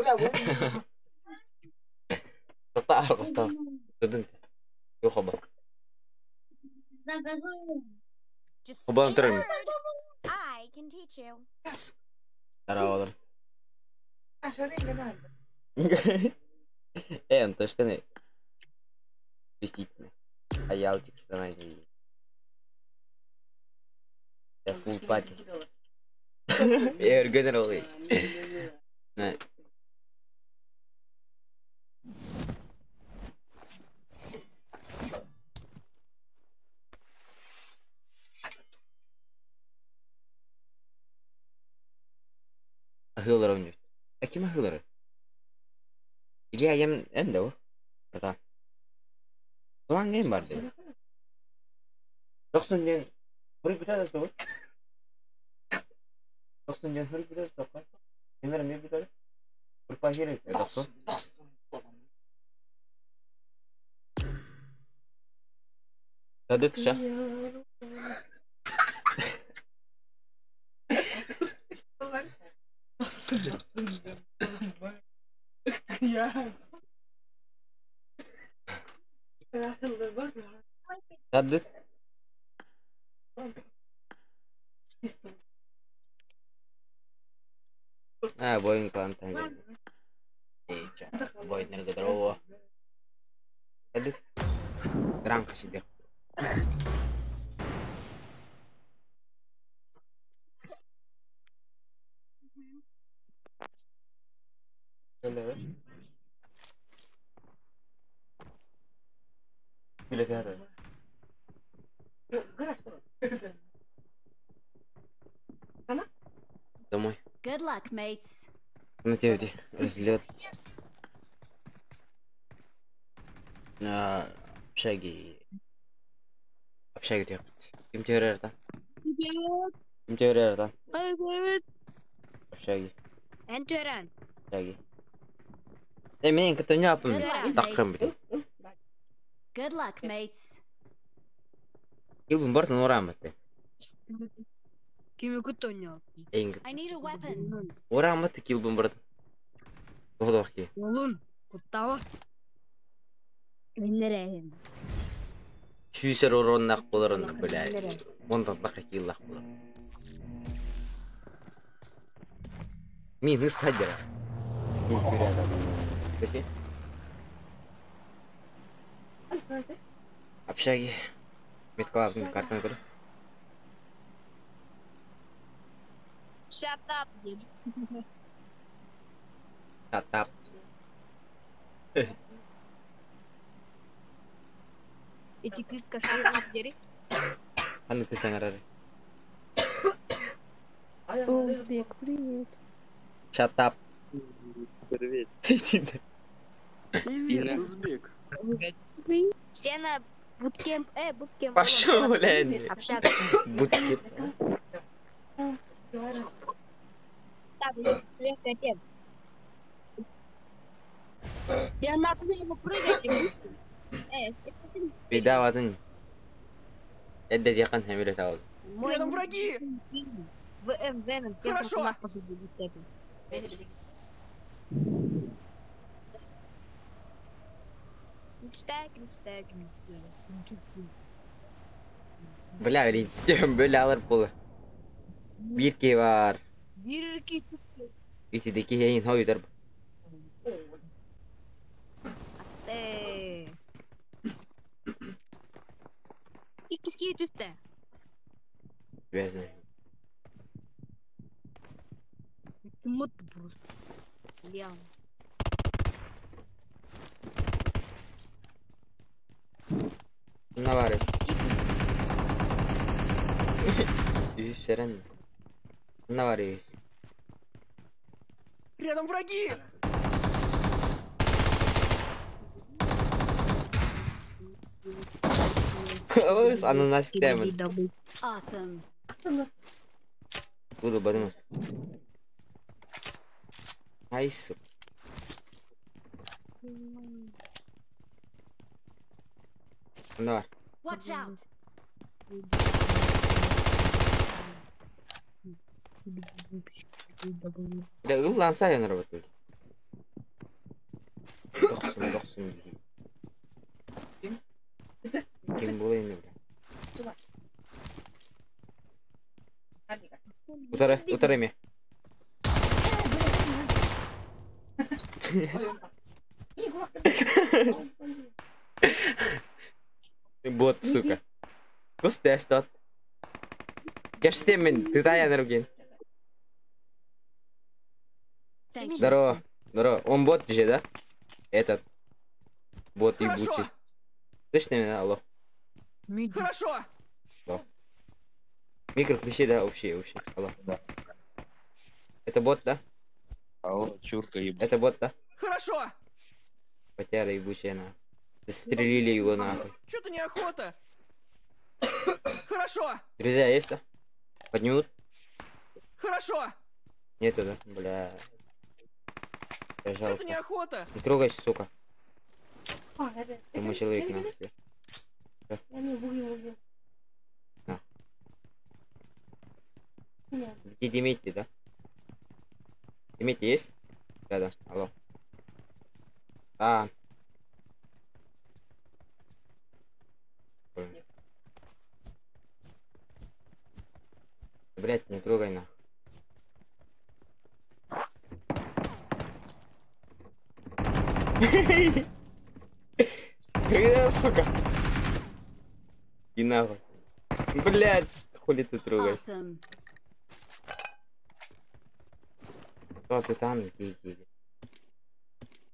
Бля, вот. Just Хобан say the трым. word. I can teach you. Здорово. Антошка, Действительно. А я Алтик стране. Я фул пати. Эргенерал. Ахылар ойнойт. А ким ахылары? Илья ем энде о. Бата. План эм бар dedi. 90 ден хөрүк бүтәдө тоҕо? 90 ден хөрүк бүтәдө тоққа. Эмер эмне бүтәдө? Группа керек. 90. Hadi tuşa. Hadi. А, боин клан Боин здорово. Hadi. Гранка сидел. Домой. Good luck, mates. На тебе где? Разлет. Общаги. Общаги делать. Ким тебе да? Ким тебе да? Общаги. Энтерен. Общаги. Мен кытын Good luck, таққым mates. Good luck, mates. Килбин бартын ораматы. Кими кутоньо. Эң I need a weapon. ораматы килбин бартын. Тоғдақ Олун. Куттава. Энерен. Сүйсер ороннақ болар онны бля. Ондан бақа киллақ болар. Мин садера. Спасибо. Общаги. Меткалардың картаны көрі. Shut up, дед. Татап. Эти кыска шайып дери. Қаны кісің арары. Узбек, привет. Shut up. Привет. Привет, узбек. Все на буткемп, буткемп. Пошел, блядь. Общага. Буткемп. Так, легкая тема. Я на ему прыгать. Беда ватын. Эдде якын хәмиле табыл. Рядом враги! ВМ, Веном, Хорошо. Бля, блин, бөле алыр болы. Бир ки бар. Бир ки. Итидеки хейин хойдыр. Икки түстә. Везне. Мут просто. Лям. Ne var? Yüz seren. Ne var yüz? Рядом враги! Ой, ананас темін. Awesome. Буду подумать. Ай, сука. Давай. Watch out. Бля, ыллан сайын работает. Дохсун, дохсун. Ким было не бля. Утары, утары ме. Бот, сука. Кус тестот. Кепстемен, ты тая на. Здорово, здорово. Он бот же, да? Этот. Бот ебучий. Слышно меня? Алло. Хорошо! Алло. Микро включи, да, общий, общий. Алло. Да. Это бот, да? Алло, чурка ебать. Это бот, да? Хорошо! Потяра ебучая, на. Застрелили его нахуй. Что-то неохота! Хорошо! Друзья, есть, да? Поднимут? Хорошо! Нету, да? Бля. Я Что-то жалко. неохота! Не трогайся, сука. Ты мой человек, нахуй. На. Где Дмитрий, да? Дмитрий есть? Да, да, алло. А. Блять, не трогай нахуй. Сука. И нахуй. Блять, хули ты трогаешь? Awesome. Что ты там, иди.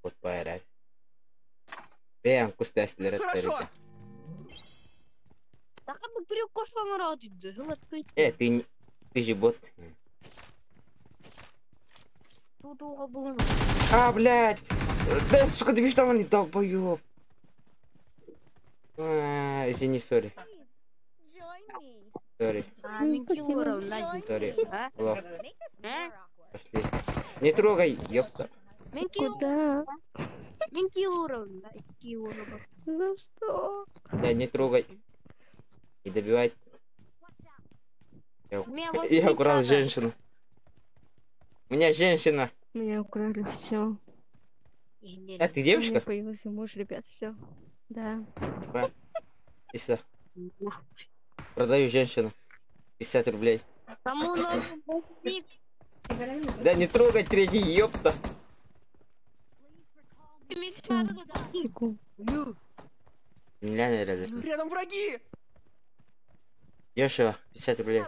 Вот поэрай. Бэм, кустаслер. Хорошо! Ты, ты же бот. А, блядь! Да, сука, ты видишь, там он долбоёб. А, извини, сори. Сори. Сори. Алло. Пошли. Не трогай, ёпта. Куда? За что? Да, не трогай. Не добивай. Я украл женщину. У меня женщина. Меня украли все. А ты девушка? У меня появился муж, ребят, все. Да. И сюда. Продаю женщину. 50 рублей. Кому нужен бусик? Да не трогай третий, ёпта. Рядом враги! Дешево, 50 рублей.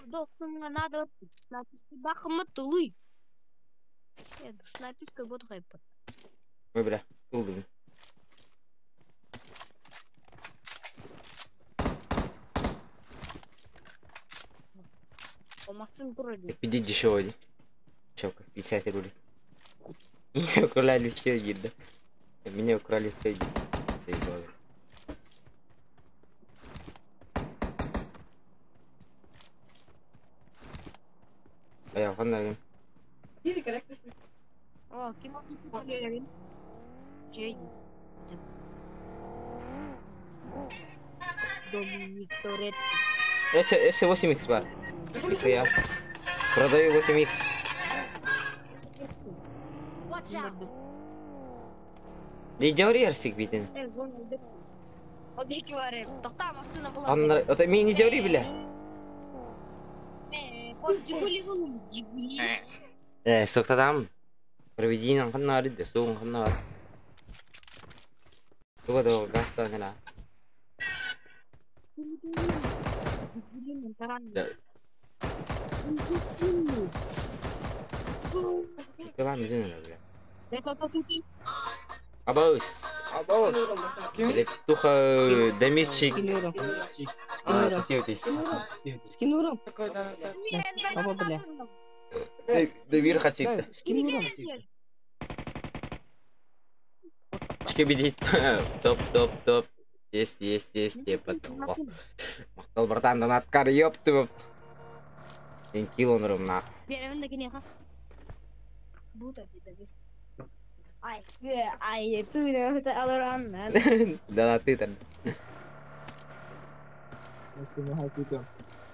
Ой, бля, долго. Иди дешево, Девчонка, 50 рублей. Меня украли все, еда. Меня украли все, еда. Я фонарь. Это 8х бар. Нихуя. Продаю 8х. Не битин. Это мини дёри, бля. Сокта там. Проведи нам ханнары, да сун ханнары. Туга до гаста гана. Да. Бля. Абаус. Абаус. Блять, туха дамичик. А, Скинуром. Аба, бля. Да вир хотит. Скинуром. Шкибиди топ топ топ. Есть, есть, есть, типа того. Махтал, братан, донаткар, ёпты. Мен килл онорум на. Биэрэбин да киниэхэ. Бута диэтэби. Ай, ай, тууна аларанна. Донаты там.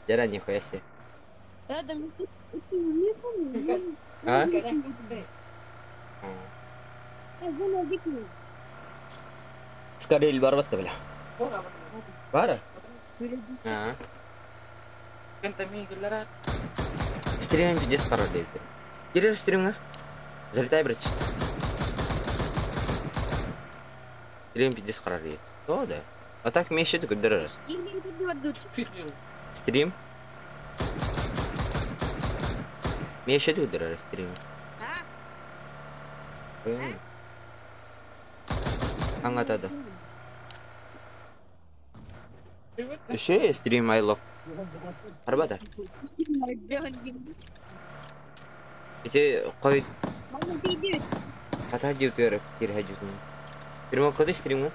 Дера, нихуя себе. А? Скорее барбатта бля. Бара? А. Стримим пиздец хорош, Дэвид. Кирилл стримга? Залетай, братич. Стрим пиздец хорош, Дэвид. О, да. А так мне еще такой дороже. Стрим? Мне еще такой дороже стрим. Аңатады. Еще стрим айлок. Арбата. Эти кой Хата диутер кир хажутун. Прямо куда стрим?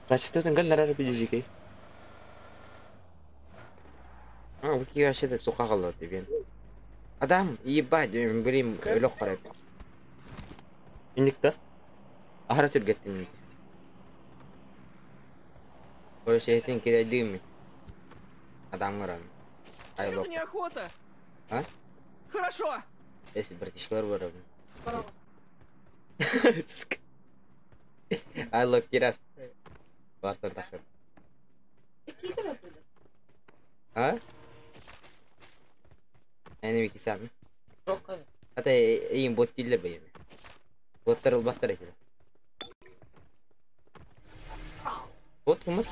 Значит, тут он нарар пидежикей. А, вы вообще то тухагало тебе. Адам, ебать, блин, өлөк карайт. Иникта? Ахара түргеттин. Короче, этин кидайдым. Адам гарам. Что-то неохота. А? Хорошо. Если братишкалар бар. Айлок кирар. Бартан тахыр. А? Эни бики сами. Ата им бот диллер бейме. Боттар ылбаттар этилер. Бот кумат.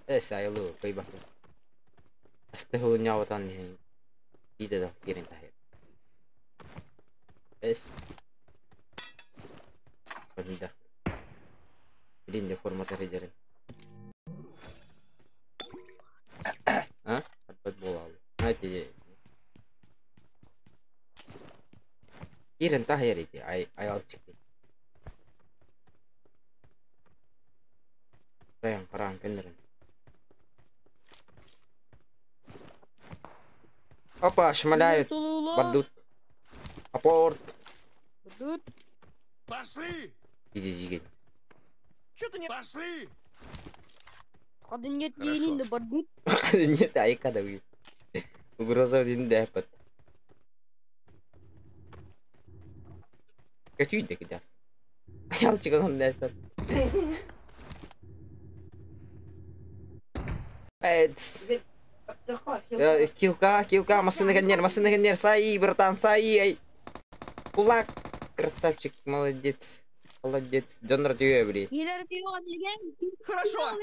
Эс айлы кайбак. Асты няватан не. Иде да кирин тахыр. Эс. Банда. Блин, формата режерин. А? Подболал. Знаете, Кирин тахыр эти, ай айалчык. Район, караан, кендерин. Опа, шмаляют. Бардут. Апорт. Бардут. Пошли! Иди, иди. Что-то не... Пошли! Нет, не бардут. Нет, айка да Угроза один депот. Качуй да кидас. Ялчик он дестат. Эц. Килка, килка, машина гонер, саи, братан, саи, ай. Кулак, красавчик, молодец, молодец. Джоннер тюэ, блин. Хорошо.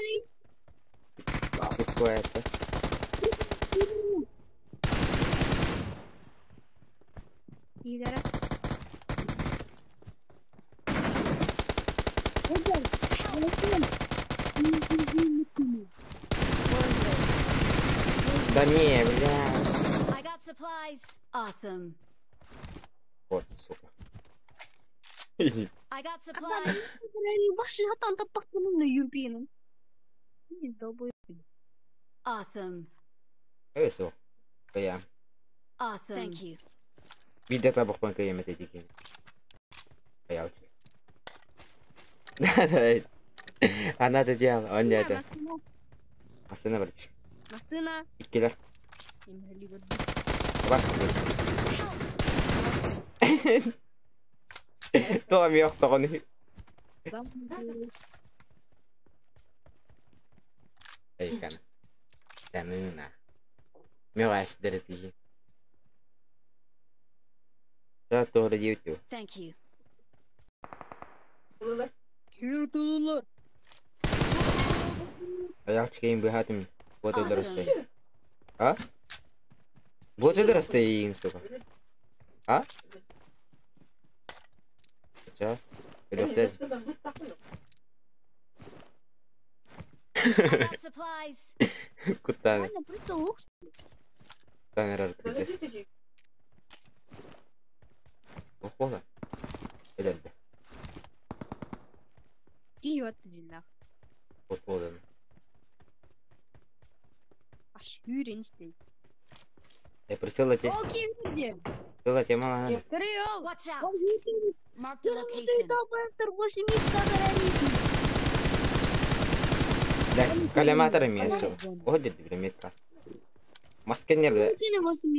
Какое это? Да не, бля. I got supplies. Awesome. Вот, сука. I got supplies. Awesome. Eso. Я. Awesome. Thank you. Видя табак кыйым этеди Аялчы. Да, Она это делала, он не это. Машина, братишка. Машина. Иккилер. Бас. Тоом йохтогон. Эйкан. Танына. Мега эсдеретиги. Да, тоже YouTube. Thank you. Аялчы быхатым. Вот это ростой. А? Вот это ростой, сука. А? Чё? Куда? Куда? Охуола. Өлөрдө. Киһи дьиннах. Вот буолан. Аш хүрен истей. Присыла те. Ол ким Присыла тема надо. Кырыл. Watch out! Marked a location. Да, коллиматор имеется. О, дед, бля, метка. Масканер, бля.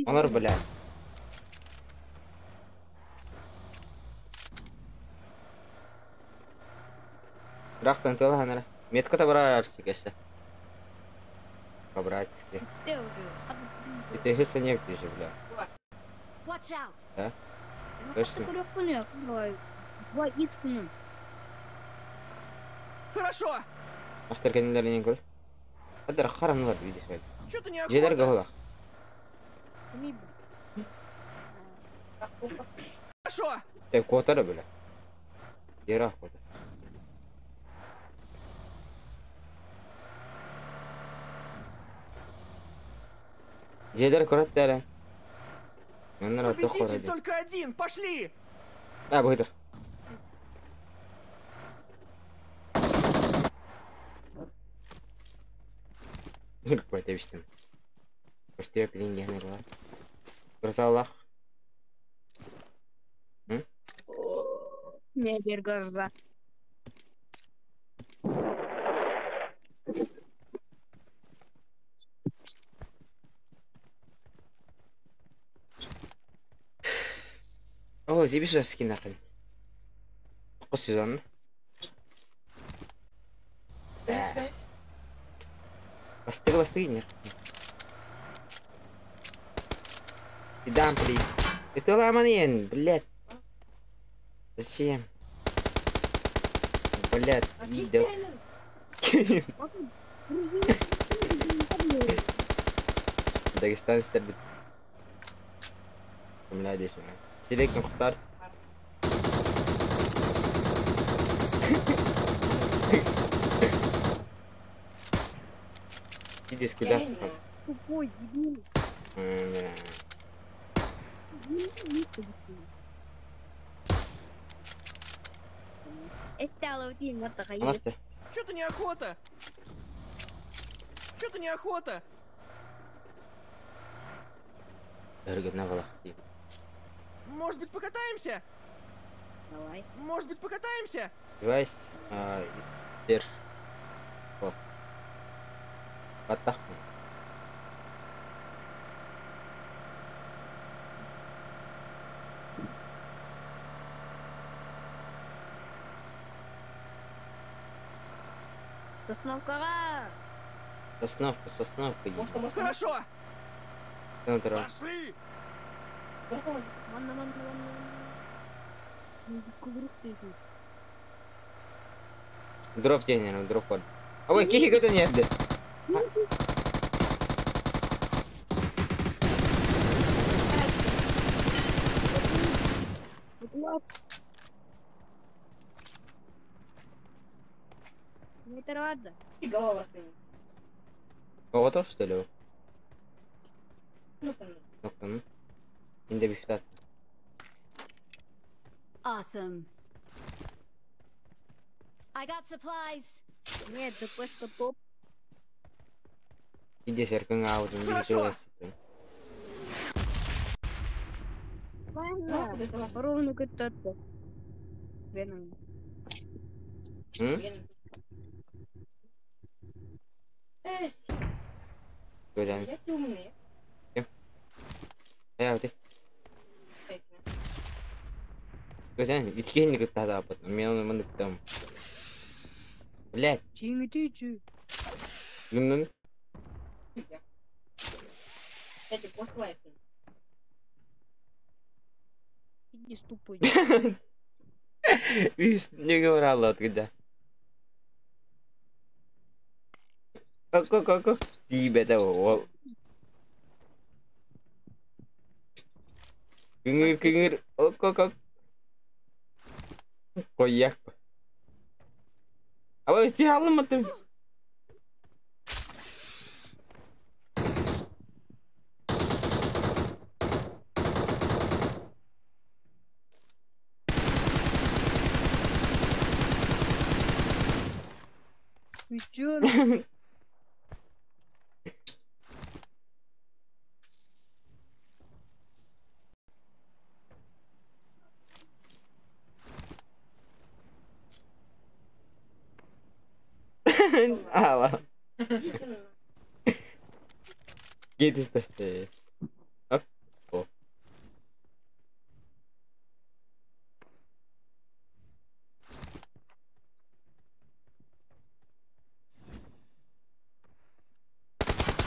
Онор, бля. Рахтан тыла ханара. Метка табара арсы кеше. По-братски. Это хыса не же, бля. Watch out! Да? Точно. Хорошо! Мастер кенелеринен көр. Хаддар харанылар видишь. Что-то неохота. Желер галах. Хорошо! Куотара, бля. Дера куотар. Желер көрөттөрө. Менен ото Победитель хорады. только один! Пошли! А, быдыр. Нырк бистим. Көстө пилин була. Гырзалах. Не дер глаза. О, зибис скин нахрен. Кос сезон. Бастыгы бастыгы не. Дам, плиз. Это ламанин, блядь. Зачем? Блядь, идет. Дагестан стербит. Бля, здесь. Селектим Хустар. Иди куда? Тупой, дебил. Марта. Что-то неохота! Что-то неохота! Может быть, покатаемся? Давай. Может быть, покатаемся? Девайс, дер. О. Батах. Сосновкаға! Сосновка, сосновка. Хорошо! Центр. Пошли! Манна, манна, манна. Дроп день, дроп код. А ой, кихи көтөн ерді. Готов, что ли? Ну-ка. Инде бифтат. Awesome. I got supplies. Нет, ДПшка топ. Иди серкың аудын Хорошо. Ладно, ровно көтөрдү. Веном. Көзәм. Ая, ты. Көзәм, иткенни көттада апат. Мен оны мынды күтәм. Блядь. Чиңитичи. Гүннүн. Иди тупой. Видишь, не говорила откуда. Ко ко ко. Тебе того. Күңүр күңүр. Ко ко. Koyak. Ama üstü alamadım. Ты чё? А, ладно. Гейт Оп. О.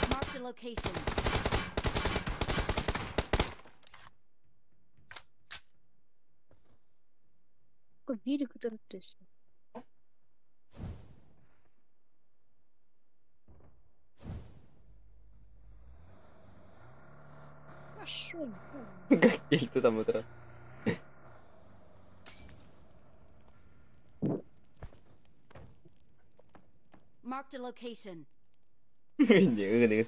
Marked a location. Какой велик который ты Пошел. Как ты там утро? Marked a location. Не,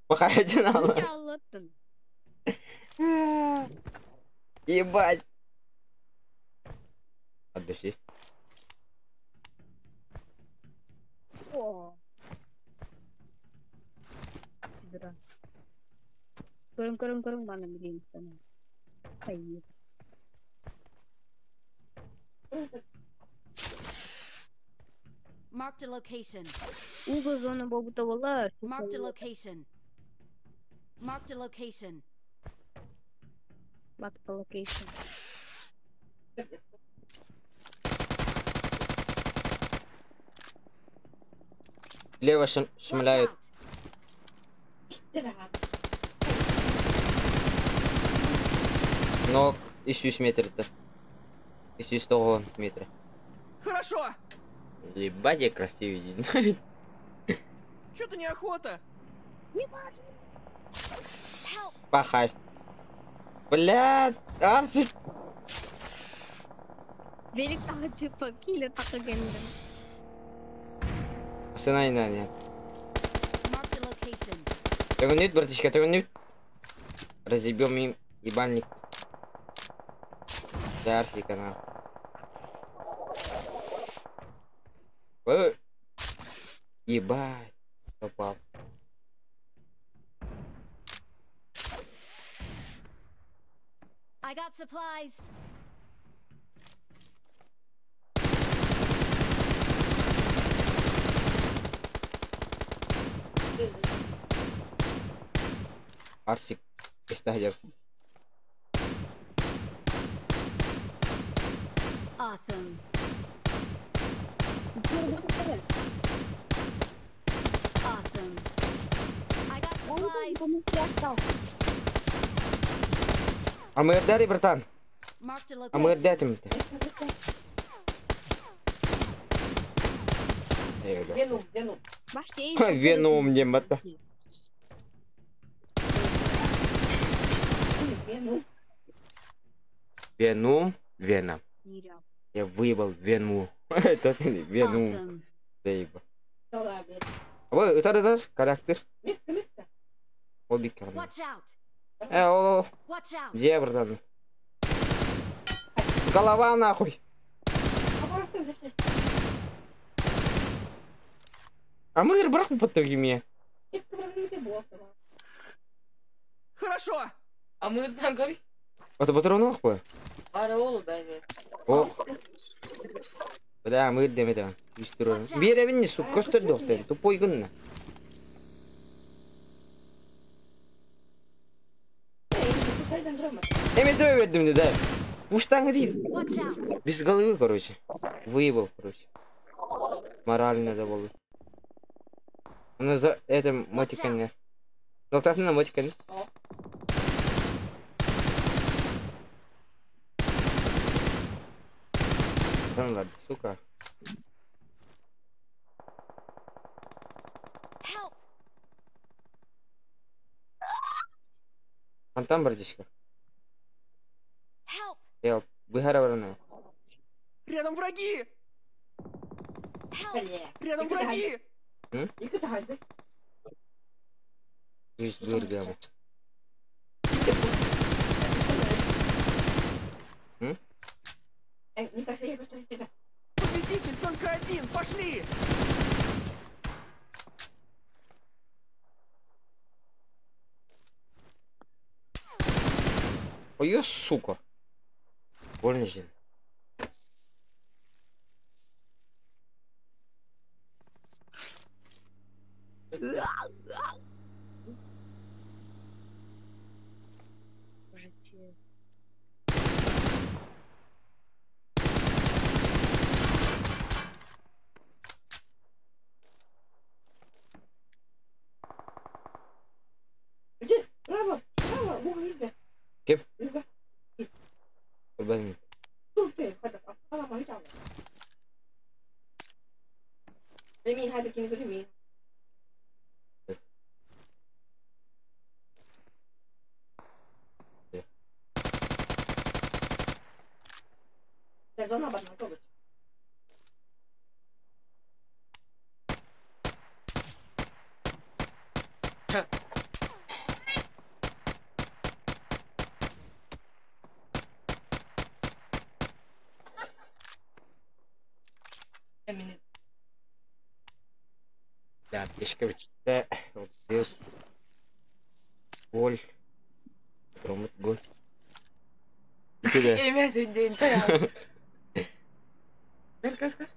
Пахайте на. Ебать. Отдыши. О. Дра. Көрүм көрүм көрүм мана билейм сана. Хайы. Marked a location. Уго зона болбута бола. Marked a location. Marked a location. Marked a location. Лево шмаляют. Ног 300 метр-то. 300 метра. Хорошо. Ебать, я красивый. Что-то неохота. Пахай. Блядь, Арсик. Велик тахачы киллер тахагенде. Сына не надо. Тягнуть, братишка, тягнуть. Разъебем им ебальник. Да, Арсика, на. Ебать. Попал. I got supplies. Арсик, estás Awesome. Awesome. I got supplies. А мы отдали, братан? А мы отдать им-то? Веном, веном. Веном мне, мата. Веном, Веном. Я выебал Вену. Это Вену. Заебал. Ой, это характер. О, где, братан? Голова нахуй. А мы брак под другими. Хорошо. А мы там гори. Это патронов бы? О. Бля, мы демеда. Беревин не сука, костер доктор, тупой гынна. Эми вердим да. Уштан değil. Без головы, короче. Выебал, короче. Морально забыл. Она за это мотиками. Доктор на мотиками. Да ну ладно, сука. Антон, братишка. Я выгораживаю. Рядом враги! Рядом враги! Здесь дыргам. Победитель только один! Пошли! Ой, сука. Больно же. Кеп? Көрбөтүм. Да, пешка бүттэ. Отыз. Гол. Ромут гол. Ити Эмес өйдөйүн чая. Көр, көр, көр.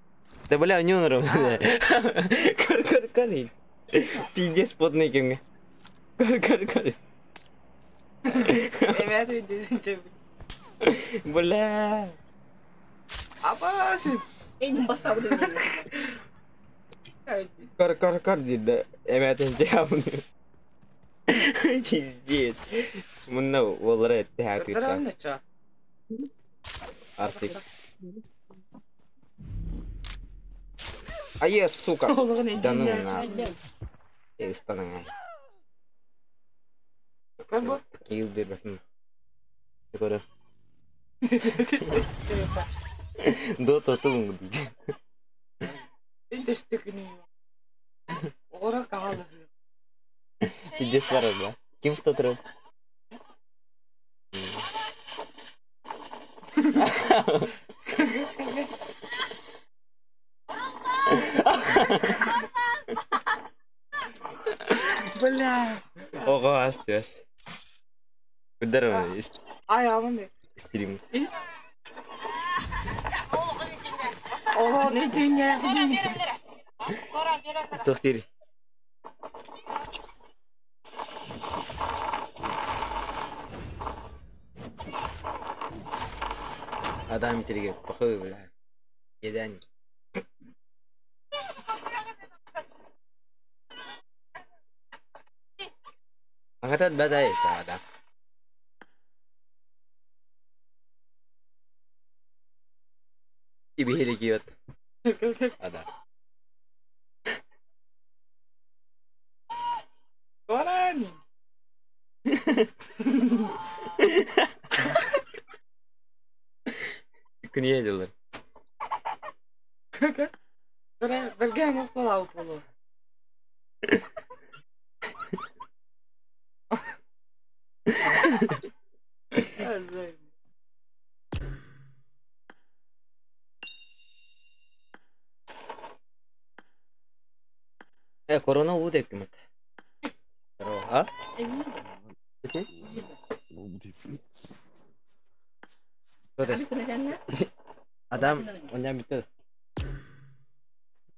Да бля, не он ровно. Көр, көр, көр. Пиздец потный кемге. Көр, көр, көр. Эмес өйдөйүн чая. Бля. Апасын. Көр, көр, көр дейді. Эмәтен жабын. Пиздец. Мында олар этти Көрдөрөм хатыта. нече. Арсик. Ае, сука. Олығын Да ну эдине. на. Эй, устаның ай. Көр бу. Кийл бер бакын. Көрө. Дота тум дейді. Эндешти күнү. Ора каалысы. Пиздец бар да. Ким что тұрып? Бля. Ого, астыш. Көдөрө Ай, амын. стрим. Олығын эдине. Тохтир. Адам итирге похуй, бля. Еден. Аңатат бадай чада. Ибихили киот. Ада. Барани. Күн едилер. Көр. Бирге мокпал алып болот. Э, корона уу деп ким Здорово. А? Ким? Кто ты? Адам, он битте.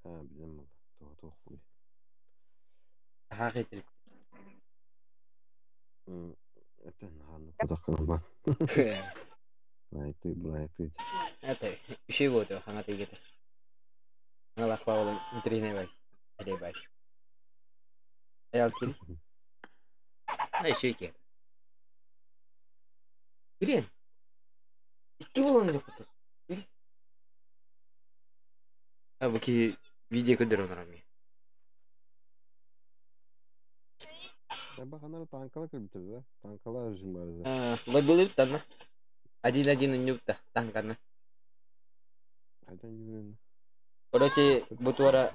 Ha bilmem. Doğru doğru. Хақ етіліп. Этен ханны кудаккан бар. Брайты, брайты. Это, еще вот, хаңа тегет. Аллах бабалым, интернет бай. Әле бай. Аял кил. А еще ке. Кирен. Икки болан деп отыр. А бу ки видео көдөр онар ми. Ya bak anara tankalar bitirdi ha. Tankalar rejim var Лабилып тана. Один-один нюкта танкана. Қайдан жүрген? Короче, бу туара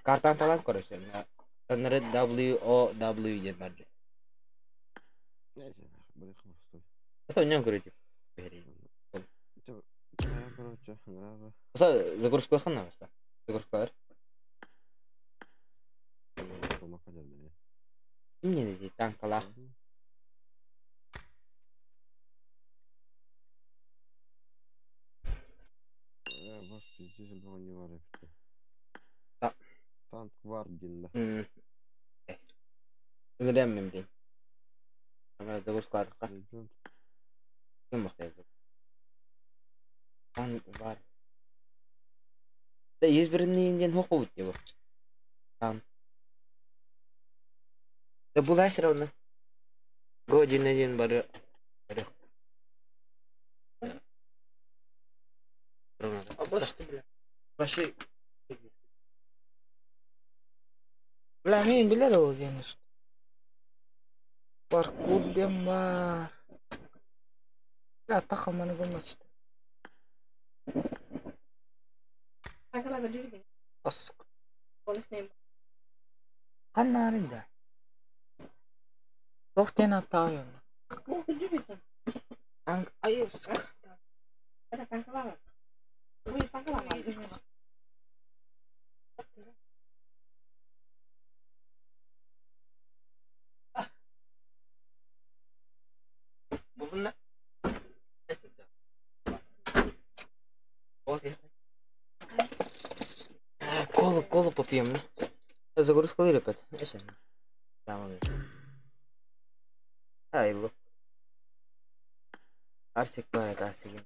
картан талан короче. Танары W O W ден барды. Neyse, bırakın usta. Это у него короче. Короче, нравы. Загрузка ханна баста. Загрузкалар. Ким не танкалах. Э, баш пиздец, не var Да. Танк Вардин, да. Ыҥырыам блин. Ама загрузкаларга. Ким мохтайы. Танк бар. Да избранный ден хохот его. Танк. Да была все равно. Годин один бар. Ровно. А что, бля? Вообще. Бля, мен билер ол диэн что. Паркур диэн бар. Бля, тахаманы гыммачты. Асык. Каннарында. Тохтен аттайын. Анг ай сука. Булдун да? Колу, колу попьем, да? Загрузка ребят. Tamam. Hayırlı. Арсик бар, Арсик.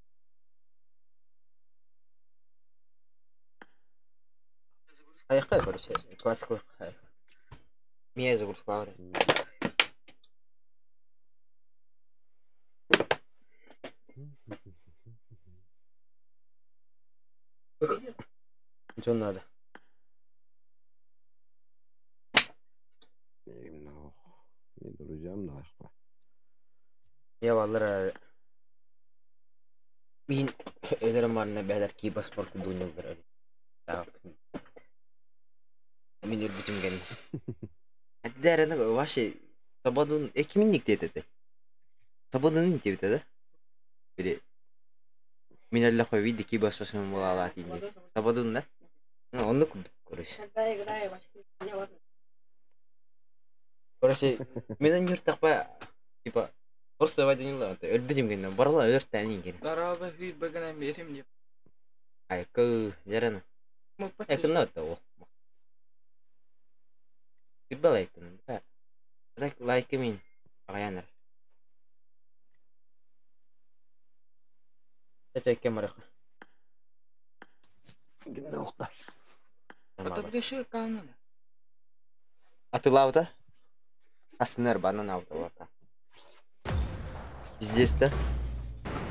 Аяққа, короче, классикалық. Мия загрузка бар. Что надо? Не друзьям нахуй. Я валлар мин өлөрөм барына бәлер ки паспорт кудуну бер. Так. Мин өлбүтүм ген. Дәрәне вообще Сабадун 2000 диэт этэ. Сабадун диэбит да? Били мин әллә кой види ки баспасым була ала тиин. Сабадун да? Ну, онну курдук, короче. Короче, мен юртакпа типа просто вадинла өлбүтүм ген барла өртәнин ген. Дараба хүйр багана берем деп. Ай, кы жарана. Экын да о. Бір лайкын. Так лайк мин. Аянар. Чача кемара. Это где канал? Атылаута? Аснер банан ауталата. Здесь да?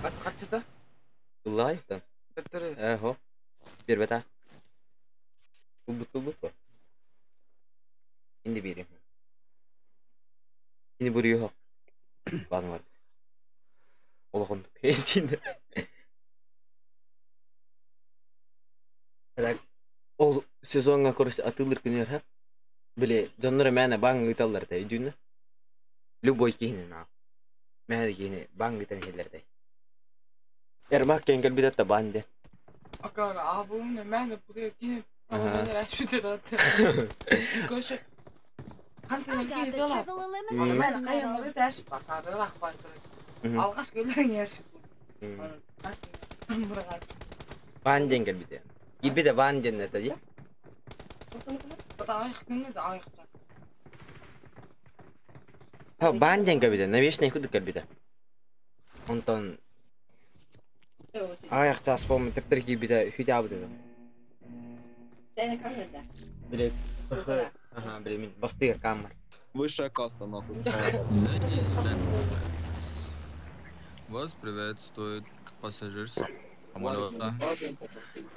Ат хатчыта? Лайк Төттөрү. Эхо. Бир бета. Тулбут тулбут го. Инди бири. Инди бури yok. Бан бар. Олохон кентин. Так. Ол сезонга короче атылыр күнөр ха. Биле дьоннор мээнэ баҥ ыыталлар да өйдүүнэ. Любой киһини наа. Мээнэ киһини баҥ ыытан иһэллэр да. Эрмак диэн кэлбит да баан диэн. Акар абым мен бу кини Ага. Короче, I got the triple elimination Мен medal. кайын тэш бакарылах бар. Алгаш көлләң яш. Баан диэн кэлбит. Киирбитэ баан диэн этэ дии. Аяк күнү да аяк. Ха баан диэн кэлбитэ. Навешный кудук кэлбитэ. Онтон аяк чаас болмун тептер киирбитэ хүтэ абыт этэ. Биле Ага, биле мин бастыга камер. Высшая каста, нахуй. Вас приветствует пассажир самолета.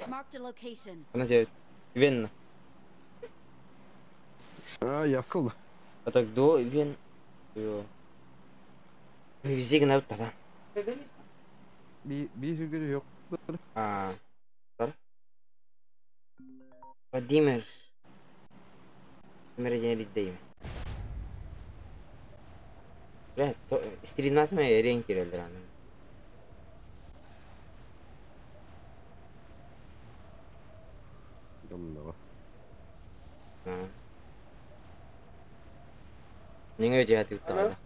Marked a location. Она тебе Венна. А, я вкл. А так до Вен. Везде гнав тогда. Би би жүгірі yok. А. Бар. Владимир. Владимир ден риддейм. Бля, стримнатма ерен кирелдер аны. Нөтэ тыыттаҕына.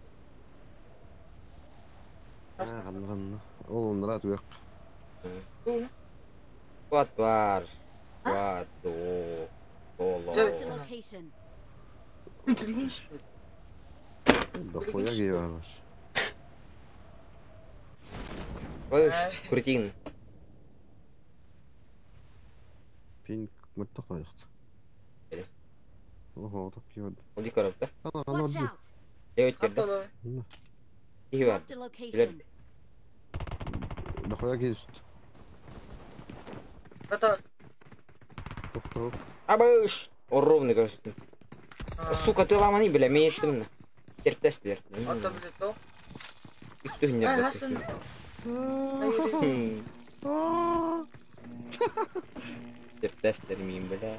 Аа, ханна ханна. Ол оннара туох. Куат бар. Куат до. Оло. Marked a location. Дохуя гейваш. Ой, крутин. Пинг мыттах. Ого, так киод. Уди коробка. Ана, ана. Watch out! Девять кирде. Киһи бар. Marked a location. Дохуя гейст. Тохтоо. Абыш! Ровный, короче. Сука, ты ламани, бля, мен еттім. Тертестілер. Үстігін Тертестер мен, бля.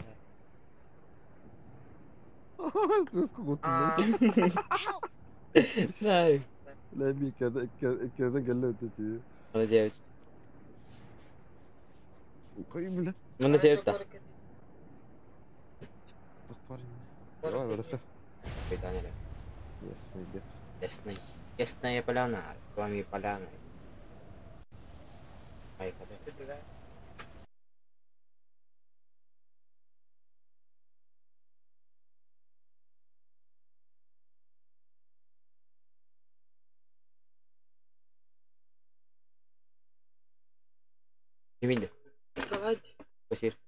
Най. لا بي كذا كذا قال له تتي Мына девять. قيم لا Мына девять та. Давай, вырастай. Питание. Ясный, Ясный. Ясная поляна. С вами поляна. Поехали. Киминде? Басир.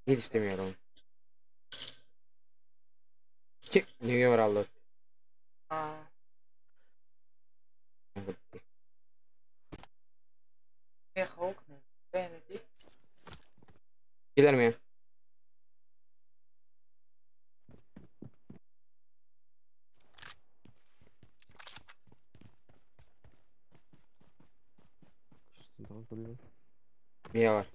Hiç istemiyorum. Çık, New York aldı. Gelir mi? Mia var.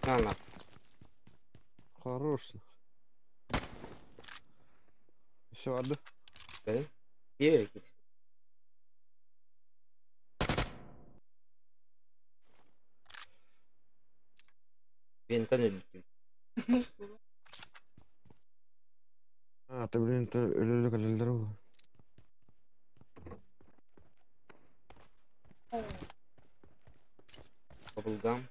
На, на. Хорош. Еще vardı. Benim. Bir yere git. Винта не летит. А, ты, блин, ты ölülük ölüler oldu. Bubblegum.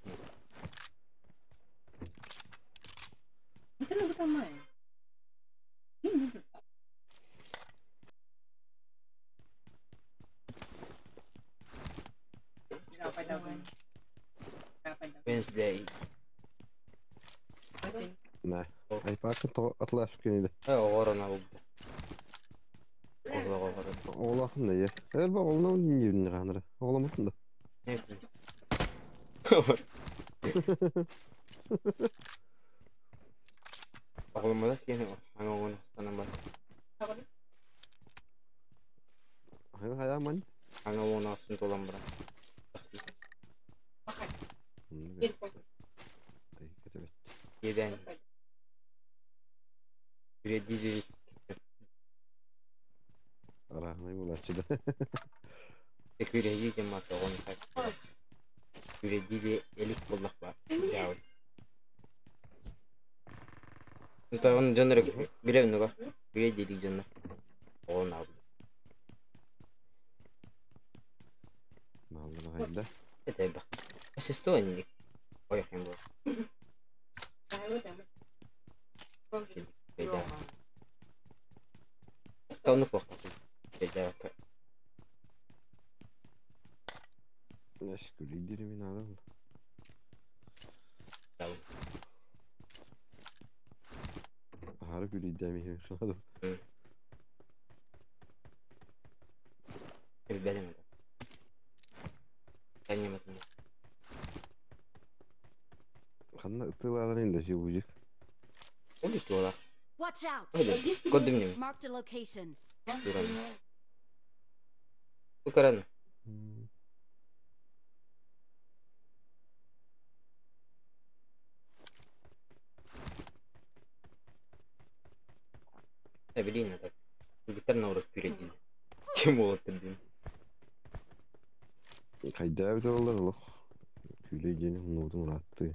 Wednesday. Ne? Ay bakın atlar günüydü. He, orana oldu. Oğla oğla. Oğlakın da ye. El bak oğluna dinliyorum ne kadar. Oğlamasın da. Ne bileyim. Oğlum yine hangi oğlum sana bak. Hangi hayaman? Hangi oğlum aslında dolan bırak. Yeden. Üre Rahmi bulaşçıda. Tek üre yiyeceğim hatta onu tak. Üre dili elik bullak var. Yavrum. Mustafa canları bilemem bak. Üre dili canlar. Oğlum abi. Malını hayda. Evet bak. Asist oynadık. O yakın bu. Beda. Tanık bak. Beda. Yaş gülü min arı oldu. Tamam. Arı gülü demeyeyim şuna da. Bilemedim. Ben yemedim. Kanna ıttılardan indi şey bucuk. O diyorlar. Watch out! Öyle. Gördüm mi? Marked a location. Duralım. Bu karanı. Эвелина так. Гитар на урок перейди. Чем вот блин. Хайда эбитэ буоллар олох күүлэй диэни умнубутум ыраатты.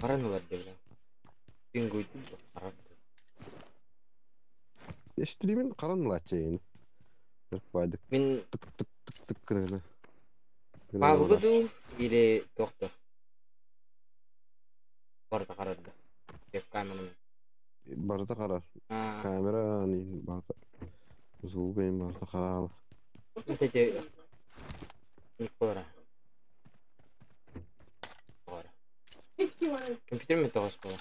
Харан ылар бля. Пингуйдун харан. Эстримин харан ылааччы эйини. Бардык. Мин тык тык тык тык гына гына Павлга дуу или тохто. Барыта харарда. Веб-камераны. Барыта харар. Камера ани барыта. Звук эйин барыта хараала. Кстати, Николара. Компьютер мен тоғыз бола.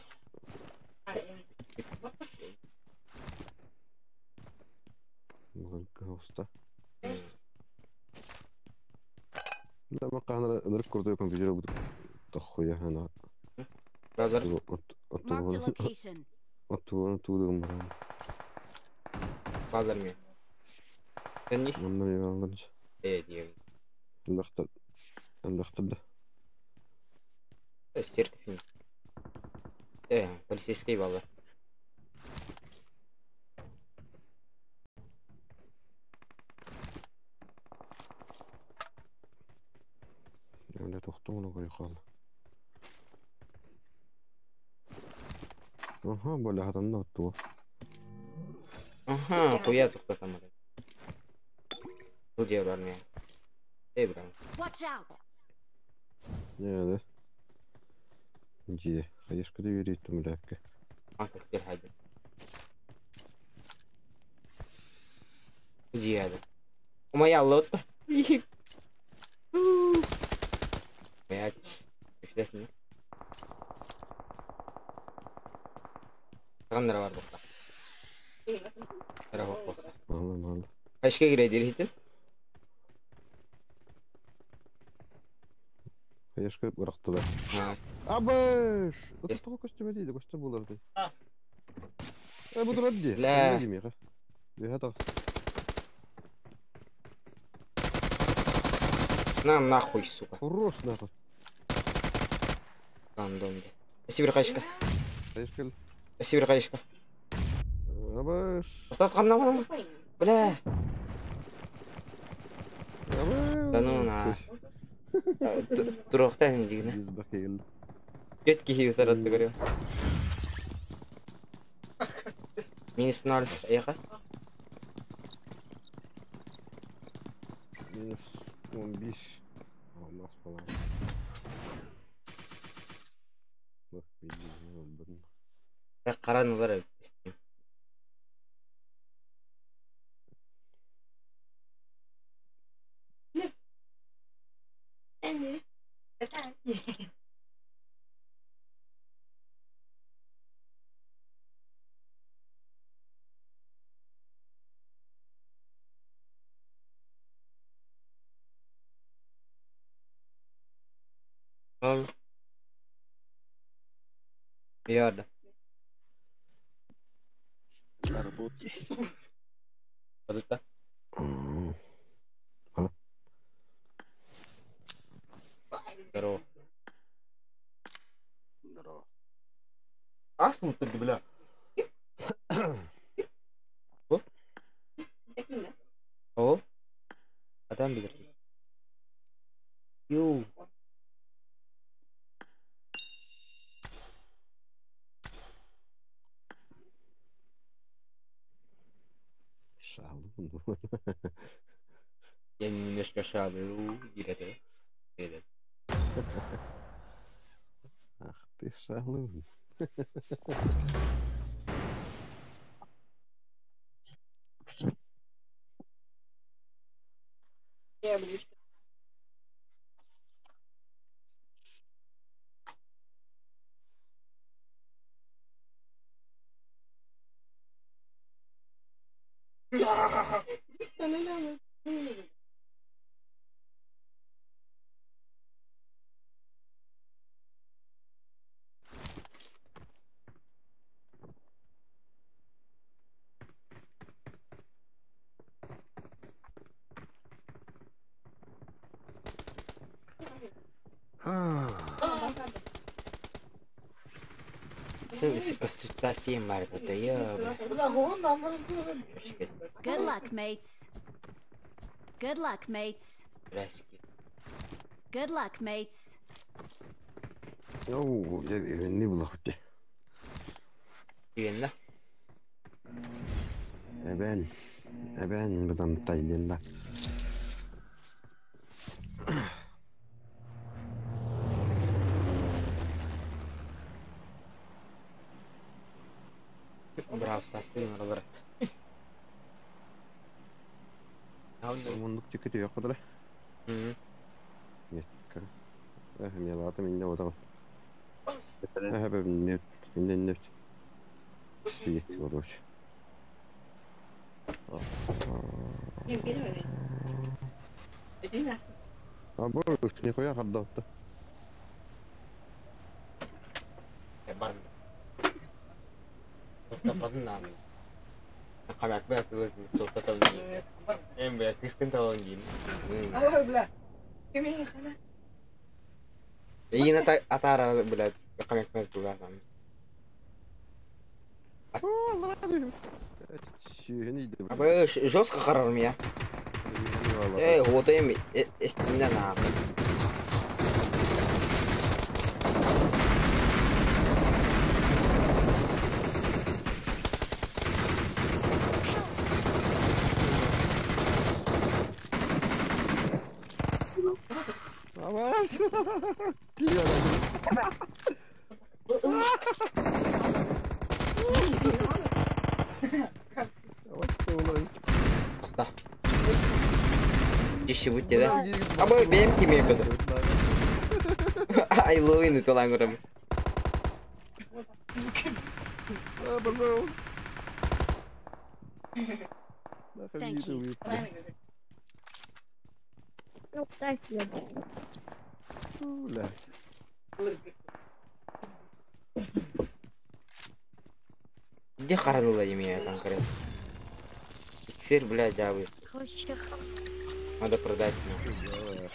Уста. Да, ма кахнара ынырык курдук компьютер бут тохуя хана. Brother. Marked a location. Оттугун туудугун баран. Базар мен. Сен не? Манна мен алган. Э, дием. Андахтар. Андахтар да. Церковь. Полицейский баллар. Öyle тохтоңно кой кал. Аха, боля хатанна оттуга. Аха, хуя тоқтатамады. Бұл жер бар мен. Эй, брат. Watch out! Не, да. Же, хаешка да берейт млякка. А, теперь хайды. Зияда. Моя лодка. Блять. Интересно. Сағандар бар бұқта. Бұқта. Малы, малы. Қашқа кіреді дейтін? Хаешка бырақты да. Абыш! Это тоғы көстеме дейді, көстем болар дейді. Э, bu durар ди. Бля. Бля. На нахуй, сука. Хорош нахуй. Гандон. Спасибо, қашқа. Хаешка. Спасибо, қашқа. Абыш. Тоқтатқан мына Бля. Абыш. Да ну на. Турохтан дигне. Жүз Чет кихи таратты көрем. Минус 0, аяқа. Минус 15. Алмас балам. Бak bildiğin Қаранулар Al. Yarda. На работе. Подutta. Алло. Здорово. Здорово. Астму ты, бля. О. Адам билер. Ю. Шалун. Я немножко шалую. Или это. Ах ты шалун. Сарсын консультация бар это я. Good luck, mates. Good luck, mates. Good luck, mates. Оу, я не было хоть. Иэннэ. Эбэн. Эбэн бытам тайден да. Браво, Стас, брат. Мундук тикет yok kadar. Нет, как? Эх, мне ладно, меня вот там. Эх, нет, нет, нет. Сидеть, короче. А боже, нихуя хардавта. Игин атара, блядь, камек туда там. Абы жестко харар меня. Эй, вот им эстимне на. Диши да? Абы бем киме кыды. Ай луин талангырым. Thank you. Где харанула меня конкретно? Сыр, блядь, абы. Надо продать мне.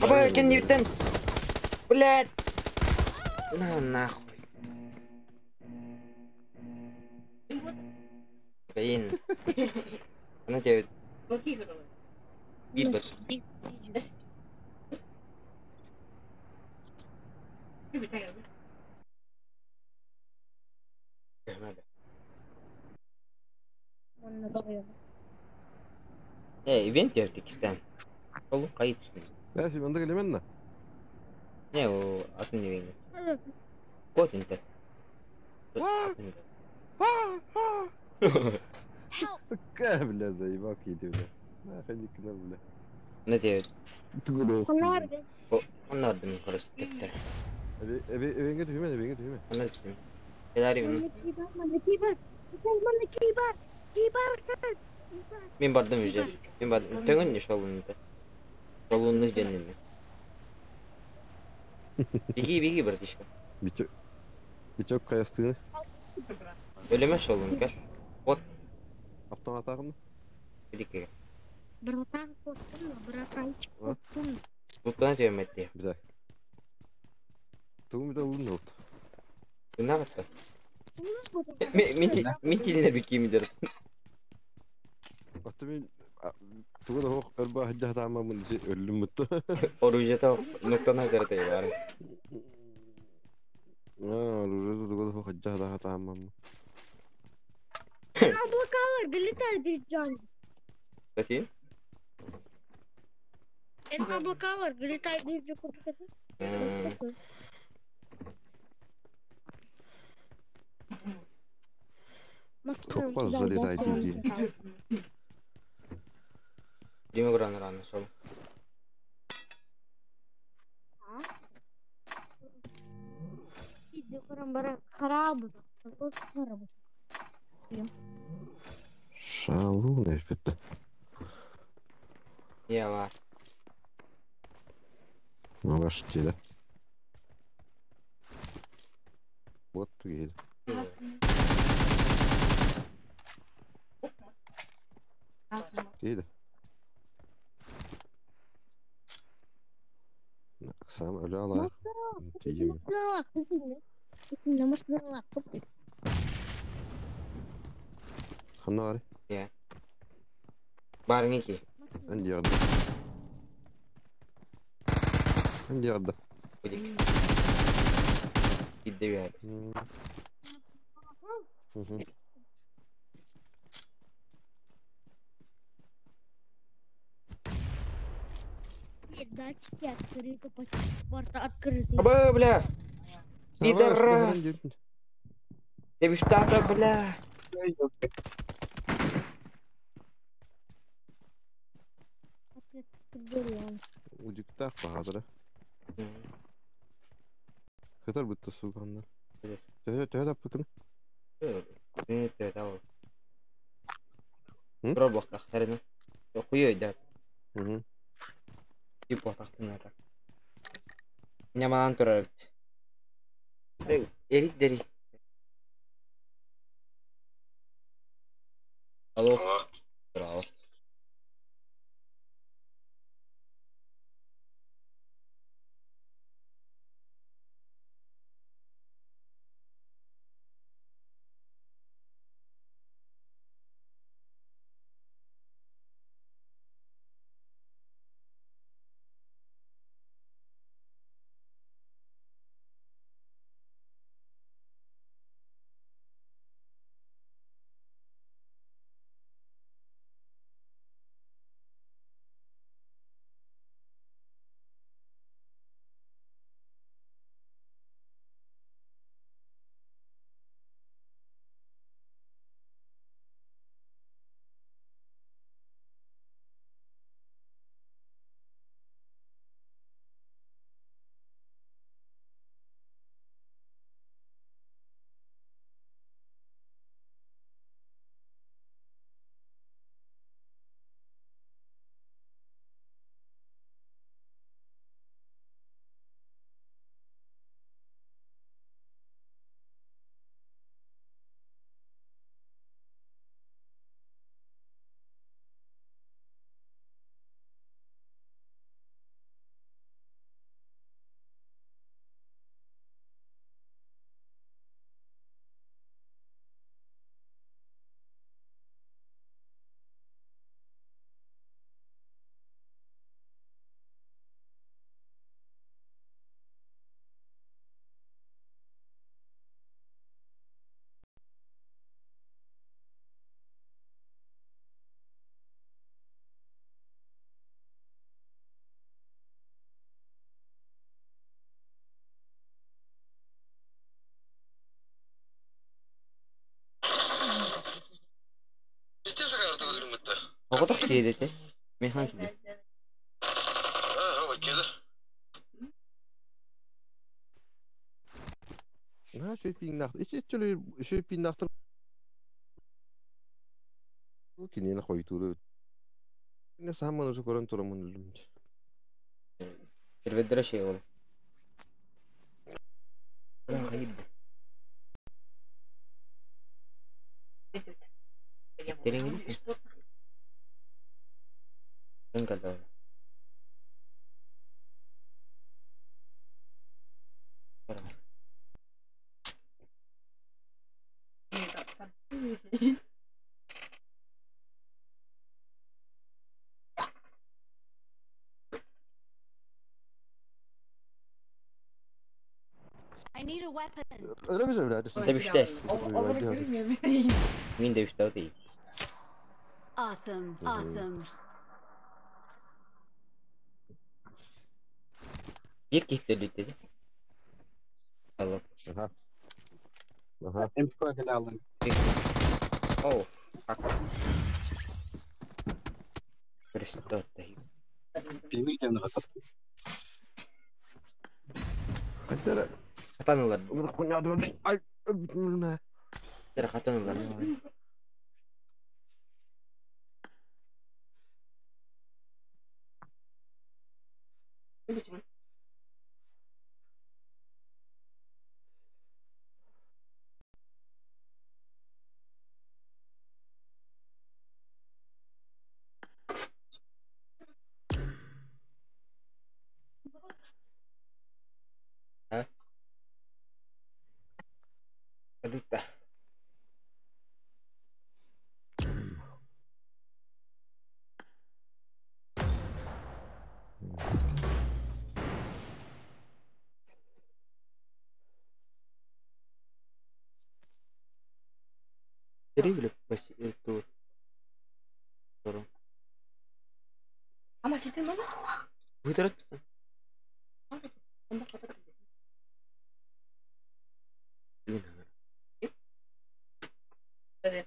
Абы, кен ньютон. Блядь. На нахуй. Блин. Она тебе... Гибер. Э, ивент текстен. Ол кайыт үстүн. Бәси, мында келемен на. Не, о, атын не веңес. Кот интер. Какая, бля, заебал иди, бля. Нахуй не к нам, бля. Не девять. Оннарды. Оннарды мен короче тептер. Эбенге түһүмэ, эбенге түһүмэ. Онна түһүмэ. Келари мен. Мен бардым уже. Мен бардым. Төңін не шолун это. Шолунну изденнем. Беги, беги, братишка. Битек. Битек каястыгы. Өлеме шолун, кел. Вот. Автомат ағын. Бедикке. Братан, костун, братанчик, костун. Буттан төмәтте. Битек. Тугум бит алын вот. Гына батта. Мен тилинер бикими дер. Аты мен тугун ох өрба хаҗа тамамын өлүм мутты. Оружие та ноктан хажар бар. А, оружие тугун ох хаҗа тамамын. Облакалар летает без. Спасибо. Это облакалар летает без. Топпа залезай иди. Дима рано рано шел. Шалун это. Я Ну ваш теле. Вот ты. Кейді. Сам өлө алаах. Тиийим. Ханна бары? Я. Барыҥ ки. Эн диэҕэрдэ. Эн диэҕэрдэ. Будик. Бидде үһэ. Датчики открыты, порта открыты. Аба, бля! Пидорас! Тебиштата, бля! Удиктаах баһаатара. Хытар бытта суганнар. Төһө төһө таппыкын? Төһө ол. Тура буохтахтарына. Хуй өйдөт. Тип буохтахтына. Нямаан турар эбит. Эрик дери. Алло. Браво. Оҕотох киэдэтэ. Михан киди. Наһаа үчүгэй пииннаах. Иччи үчүгэй пииннаахтар киниэхэ хойутуур эбит. Кинэ сааман уже көрөн тураммын өллүм. Сервердere şey oğlum. Тереңин Калда. I need a weapon. Öyle mi söylersin? Tabii işte. Min de işte o değil. Awesome, awesome. Bir kitle dedi. Алло. Ага. Ага. Oh, fuck. Перестать. Хатанылар. Хатанылар. Кадутта. Три или тур. Ама сипи мана? Вытарат. Блин.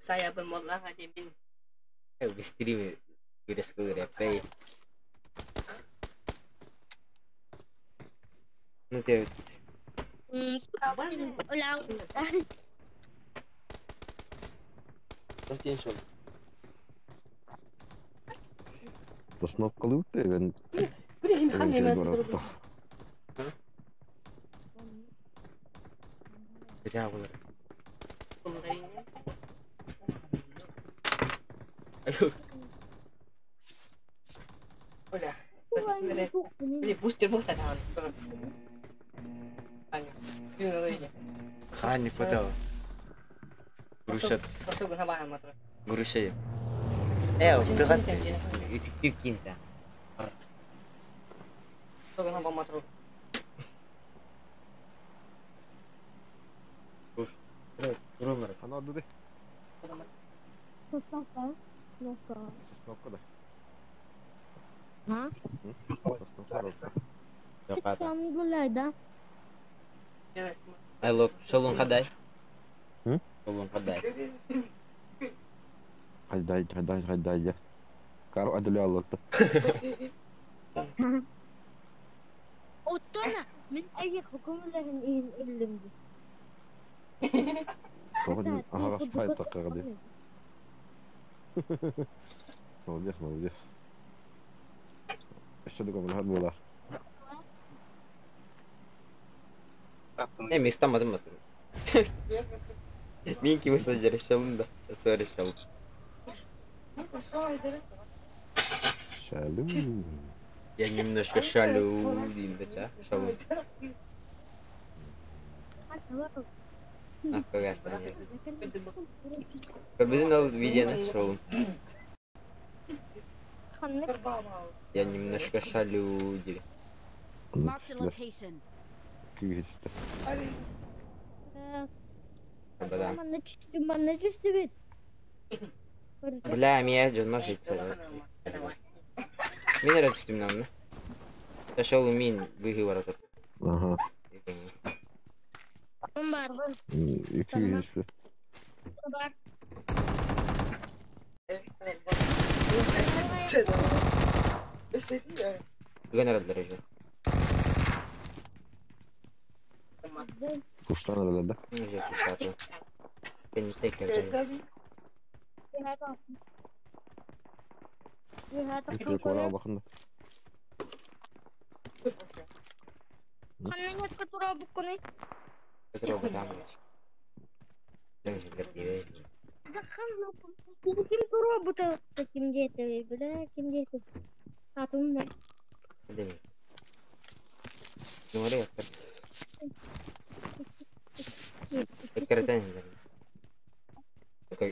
Saya bermula hadi bin. Быстрее перескрепей. Ну ты Hola. Остановкалы үтте мен. Били хим хан Хотя бы. Оля. Били бустер был тогда. Хан не хватало. Груша. Груша. Вдыхать. Детектив кинь-то. Алло, шолун хадай. Шолун хадай. Хайдай, хайдай, хайдай. Кару адыля аллатта. Оттона, мен әйе хөкүмләрен иһин өллүм. Тоҕо аһаҕас пайтаққа ди. Молодец, молодец. Еще такой мөлһәт буолар. Не, места мадым. Минки высадили, шалун да. Сори, шалун. Шалу. Я немножко шалю, дим, да, шалун. Нахуй станет. Көрбүтүн ол видеоны шалун. Я немножко шалю, дим. Marked a location. Күйісті. Бада. Манна түстү бит. Бля, меня жонмар жетсе. Мен эрэ түстүм намны. Шалу мин быһы бар отыр. Ага. Бар. Күйісті. Бар. Бүгін арадылар уже. Куштан аралар да. Уже куштаты. Кенжитек кірді. Үтүрек бара бакында. Ханна тура буккуны. Ким тура бута ким дети, бля, ким дети. Атумна.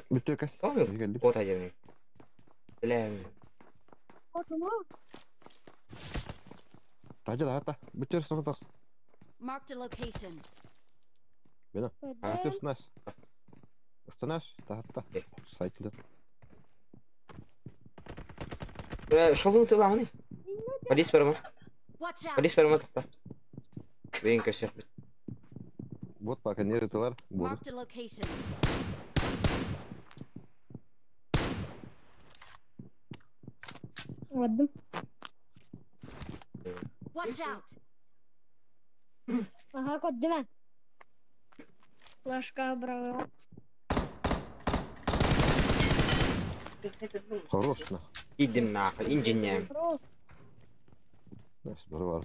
Бүтөкө. Кота жерме. Бля. Атуму. Тажы да хата. Бүтөр соң Marked a location. Бена. Бүтөр снас. Станаш, тахатта. Сайтлы. Бля, шолун тыламны. Полис барма. Watch out. Полис барма тақта. Бейін көсек бит. Вот пока не тылар. Буду. Marked a location. Ладно. Watch out. Ага, кот, дима. Флажка брала. Хорош нах. Идем нахуй, инженер. Нас бар.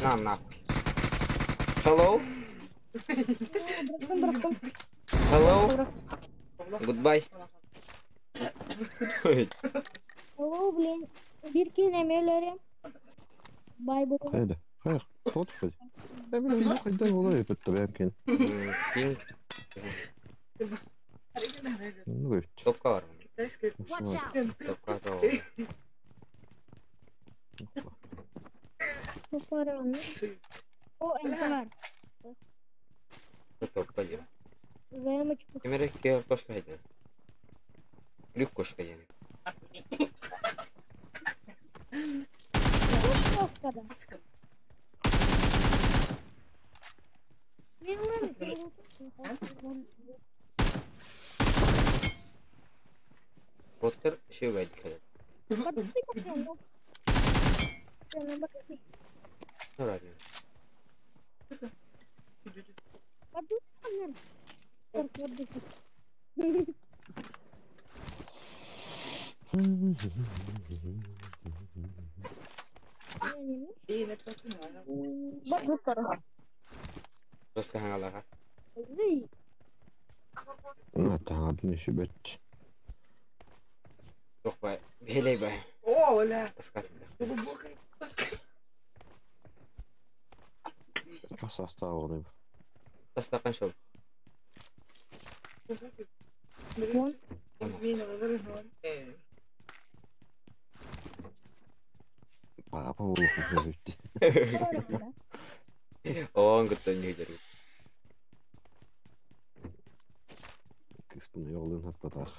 На нахуй. Hello? Hello? Goodbye. О, блин. Бир кин эмелери. Бай бу. Хайда. Хайа, тот хоть. Я бля, ну хоть дай голове под тебя кин. Кин. Ну говорит. Топка бар. Watch out! Топка то. О, НКР. Топка дем. Заемочку. Кемере кер кошка дем. Люк кошка дем. Постер шөйгә дикәләр. Нора дим. Тоска хангалаға. На таңадын еще бәт. Жоқ бай. Белей бай. О, бля. Тоска. Каса астағы Тоска қанша ол? Папа болып өтті. Оған күтті не дер. Кыспын yolun happadar.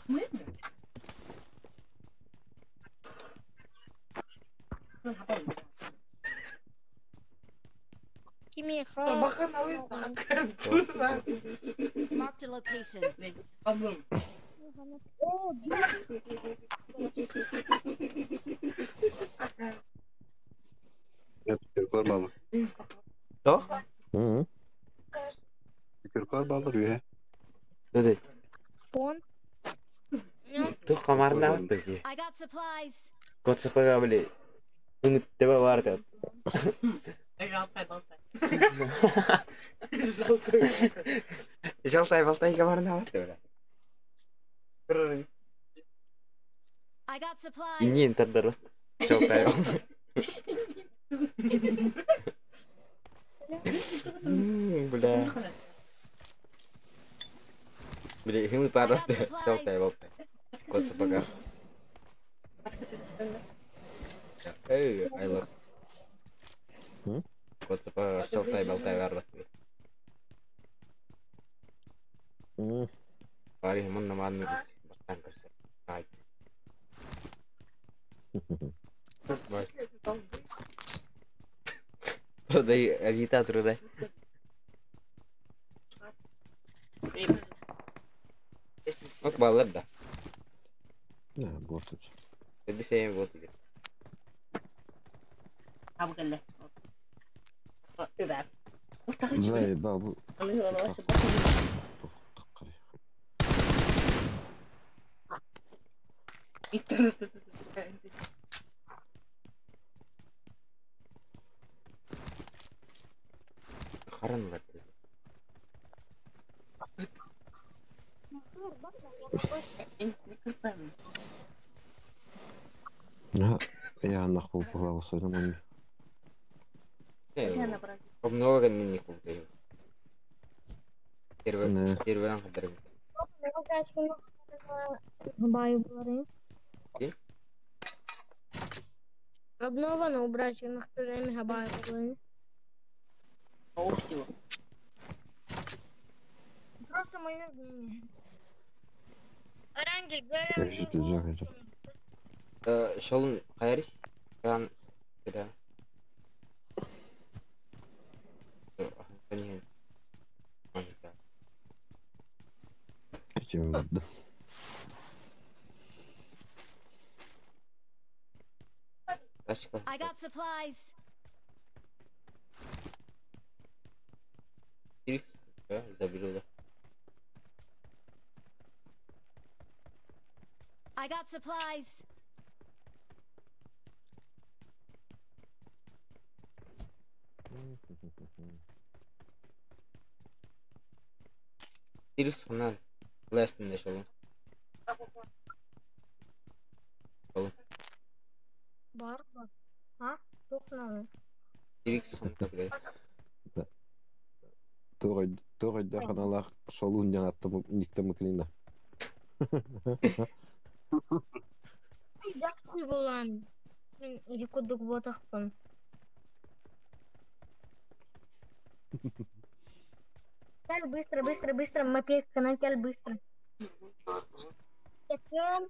Marked a location. Kör balı. То? Hı. Kör balı rüye. Dedi. Пон. Тух камарна баттı ki. I got supplies. Котсапага били. Үңүттебе бар деп. Жалтай балтай камарна баттı бля. I got supplies. Инен тардар. Жалтай. Бля. Бля, химы парасты. Жалтай балтай. Котсапага. Эй, I love. Котсапага жалтай балтай бар батты. Бари мунна манны бастан көрсө. Ай. Продай авита труда. Ок баллар да. Не, вот тут. Dedi şey вот idi. Заебал bu. Харан бар. Я нахуй була осойдum Обнова не купил. Первый первый хадыр. Обнова на убрать, Просто мое мнение. Шолун кайры? Кран куда? Чем vardı? I got supplies. X, заберу, да. I got supplies. X хана лестин шолун. Шолун. Бар бар. А? Тух надо. Трикс ханта, блядь. Тоҕойдо ханалаах шалун диэн аттамык никтамыклина. Жақсы болан. Мен екі кудук ботақпын. Кел быстро, быстро, быстро, мопед, канал кел быстро. Кетем.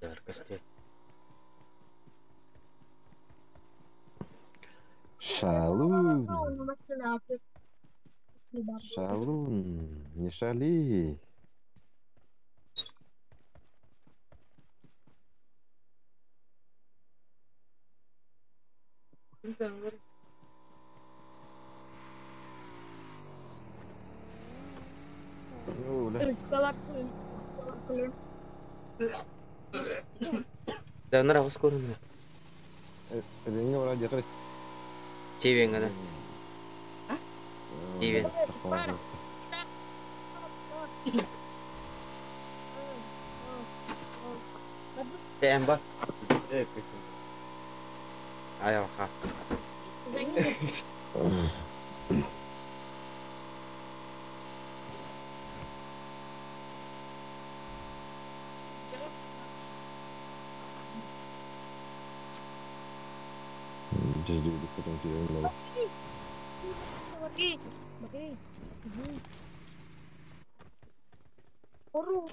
Яркости. Шалун. Шалун. Не шали. Да, нравится скоро. Реңе бара жакыр. Чебен гана. Чебен. Тем ба. Ай, ха.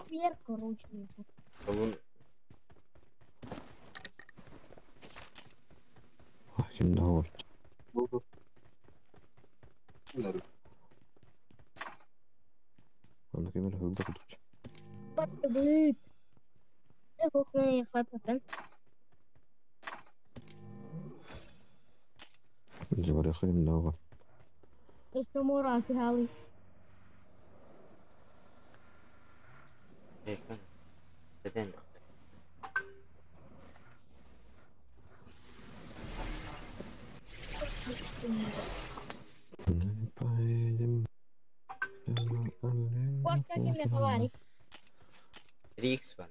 Вверх, короче. Ким да Аны кемер хылда кутуч. Быт. Жабары ким да Еще мора фигалы. Neden? Кошка кимме хавари. 3x var.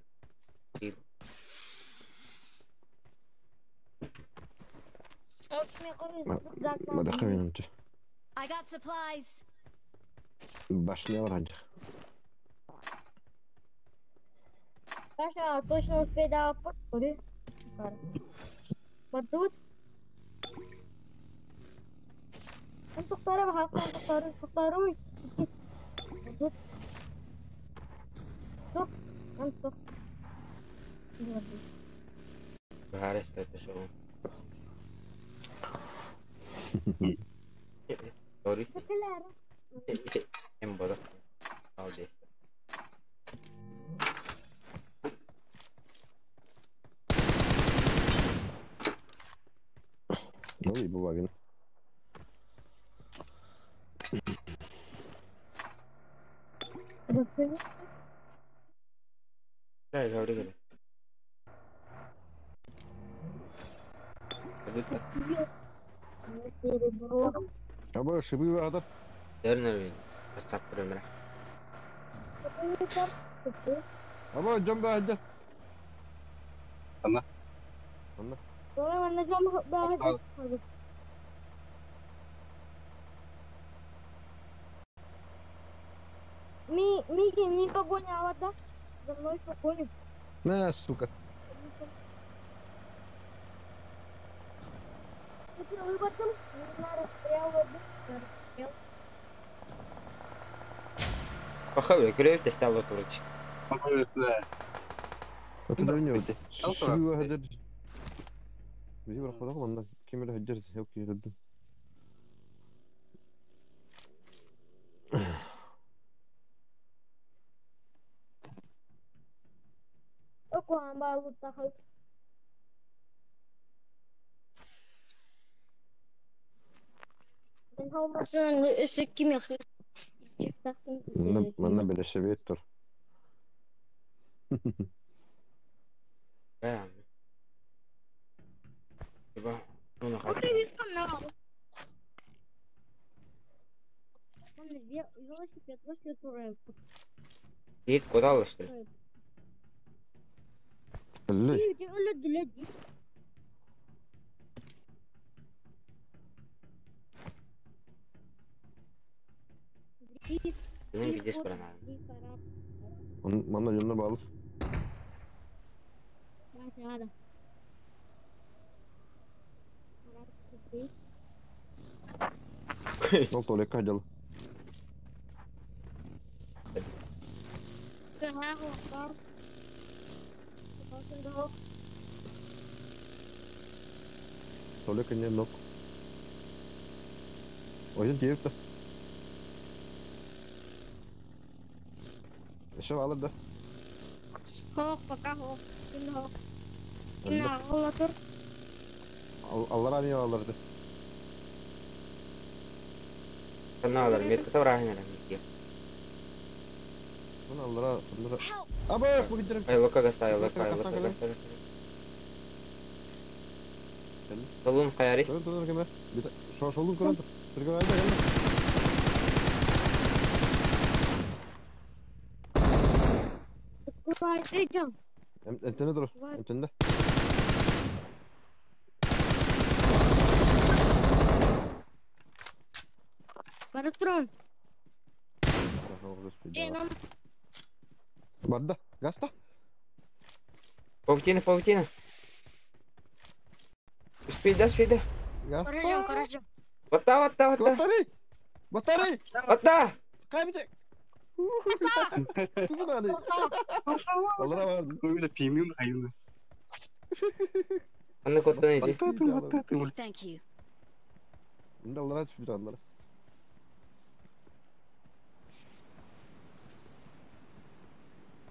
I got supplies. Башня вроде. Саша, точно успей до подходи. Вот тут. انتو اختاروا بحق انتو اختاروا اختاروا тут. Тут. انتو. Баарыста это шоу. Sorry. Em bodo. Al desta. Ну и бумаги. Dai, cavoli che. Абы шибы вадар. Дөрнөр WhatsApp бирөмөр. Абы жом баһда. Ана. Ана. Ми, Миги, не погоня, а вода. За мной погоня. На, сука. Похоже, кровь ты стала, короче. Это давно. Шибы вадар. Бiji bir xoda qilmanda kim bilan hujjat yo'q yurdim. Manna belesebet tur. Да. Типа, ну нахай. Ит куда что ли? Bunun bir disk buran abi. Манна дьонно баалыс. Ол туалекка дьал. Туалекка не нок. Ойын тиеп та. Еще алыр да. Хоқ, пока хоқ. Күн хоқ. Күн ағылатыр. Аллар ами алырды. Канна алар, метка таврахын ара микки. Мына аллара, аллара. Аба, бу гидерим. Ай, лока гастай, лока, лока гастай. Солун каяри. Көрөн турар кеме. Шолун көрөн тур. Түргө айлда келди. Эмтене тур. Эмтенде. Баратрон. Барда, гаста. Паутина, паутина. Успей, да, успей, да. Гаста. Хорошо. Вата, вата, вата. Батарей! Батарей! Вата! Кайбите! Туда Аллара бар. Көйле премиум айыл. Анны коттан иди. Thank you. Инде аллара түшүп аллара.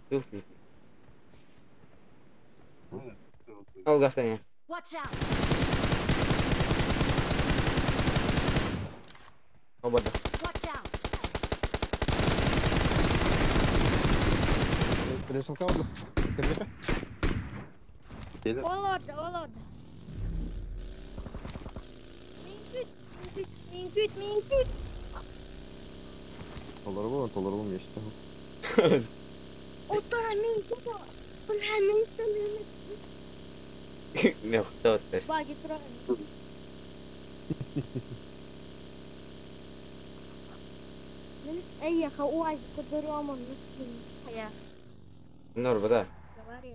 Туфли. Ал гастане. Watch out. Обода. Watch out. Ресалка алды. Кирбете. Ол орда, ол орда. Мен күт, мен күт, мен күт. Толары болон, толары болон geçti. Ота мен күт. Бля, мен күт. Не хто тес. Баги турар. Мен әйе, хауай, көдөрөмөн, хая. Нор бада. Говори.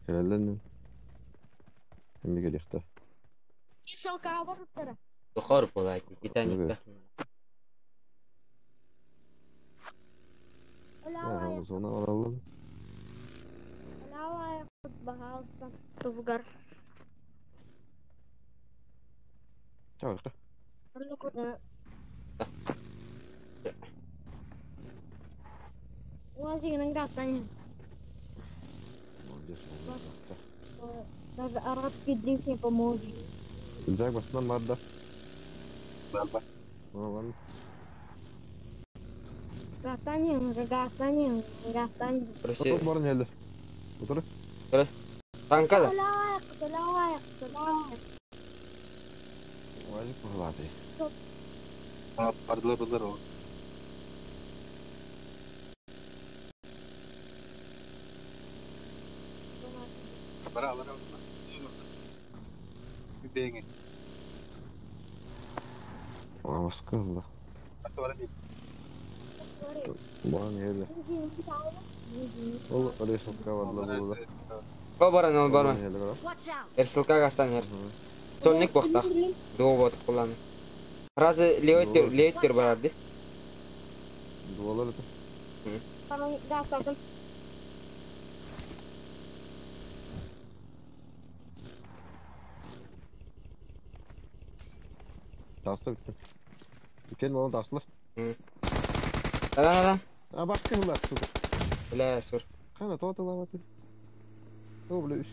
Келелен. Эмне келекте? Салка барыптыр. Дохор болайт. Титаник. А, зона аралым. Алава, пожалуйста, Тугар. Чакырты. Уазигінің гастани. Молодец, молодец. Даже арабский дрифт не поможет. Жак басынан бар да. Бар. Ладно. Гастани, гастани, гастани. Короче, Барын елдер. Отыр. Танка да. Лайк, лайк, лайк. Уазик болады. Бардылар, бардылар ол. Бара, бара, бара. Беңе. Басқы алла. Барын елдер. Ол ресалка бардылар булда. О баран, ол баран. Watch out. Эрсилка гастанер. Сольник бохта. Дуо бот кулан. Разы леоттер, леоттер барарды. Дуалар это. Tamam, gastadым. Таста бітті. Үлкен мала тастылар. Алан, алан. А басқы қылар, сука. Бля, сур. Қана тоты лаваты. О, бля, үш.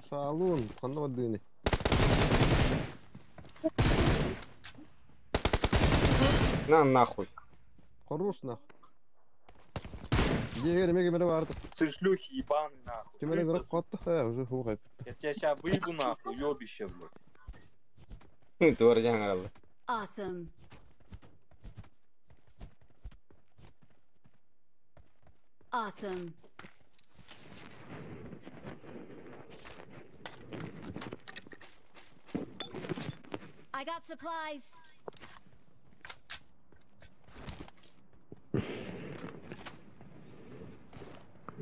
Салун, қанда бадыны. На нахуй. Хорош нахуй. Дегер меге мере барды. Ты шлюхи ебаный нахуй. Кемере Крыса, көріп қатты, ха, уже ху қайып. Я тебя сейчас выебу нахуй, уебище, блядь. Дуар жаңыралды. Awesome. Awesome. I got supplies.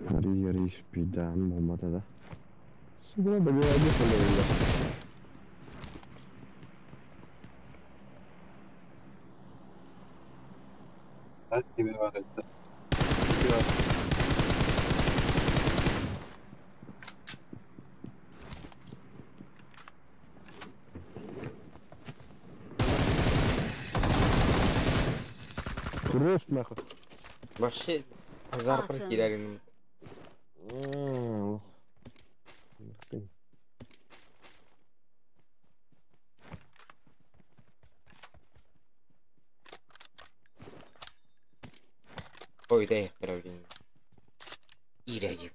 Арый арый спидаан буолбата да. Субуна да биэди холорула. Кырыс нахуй. Вообще азар Awesome. киирэрин. Ой, дай отправление. Ирядик.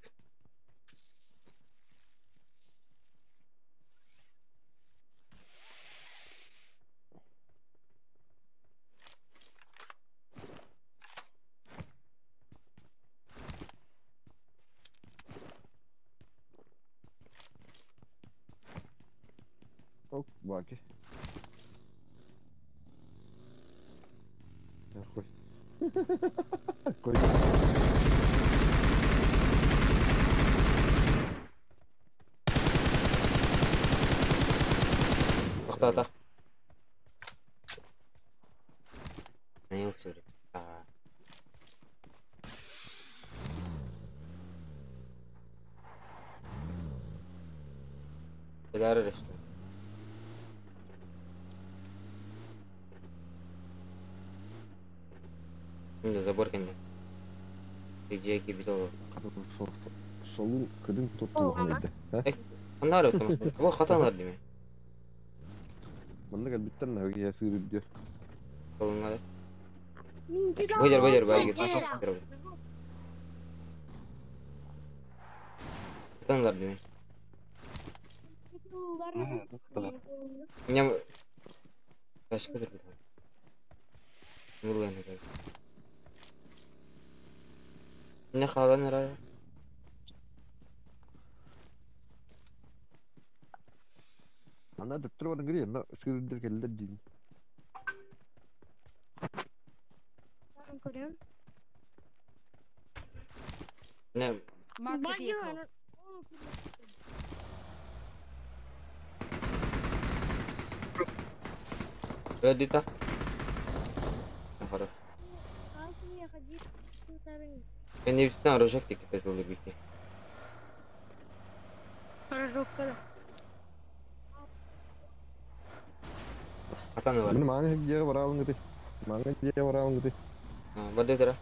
Ок, баки. Нахуй. Кой. Тоқтата. Наил сөйледі. А. Бедары решті. Мында забор кенде. Где бит ол. Солун кыдын тотту айды. Аннар өтімісін. Ол қатанлар деме. Манна кэлбиттэр наһыгы я сыырып дер. Солунга да. Бөдер, бөдер, бөдер. Қатанлар деме. Ням... Ташка бір бір. Нұрлан еді. Не қалан ара? Ана дөптөр баран кири, ана сыырып дер келдер дейм. Не, Marked a vehicle. Öldü Хорош. Ben hepsinden arayacak dikkat olur bitti. Атаны бар. Мин мааны жеге барабын гыты. Мааны жеге барабын гыты. Барды тұра.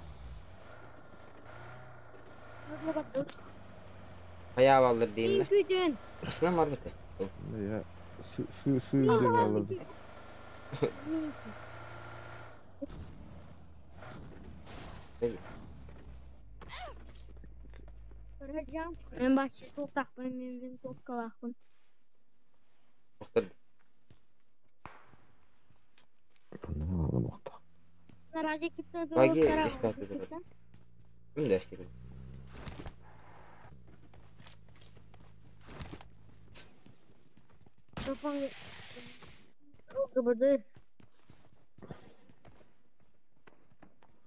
Хая балдыр дейін да. Асынан бар бітті. Я сыырып дер алырды. Мен башчы тоқтақпын, мен винтовкалақпын. Тоқтыр. Баги эстаты тұр. Кім де істеп?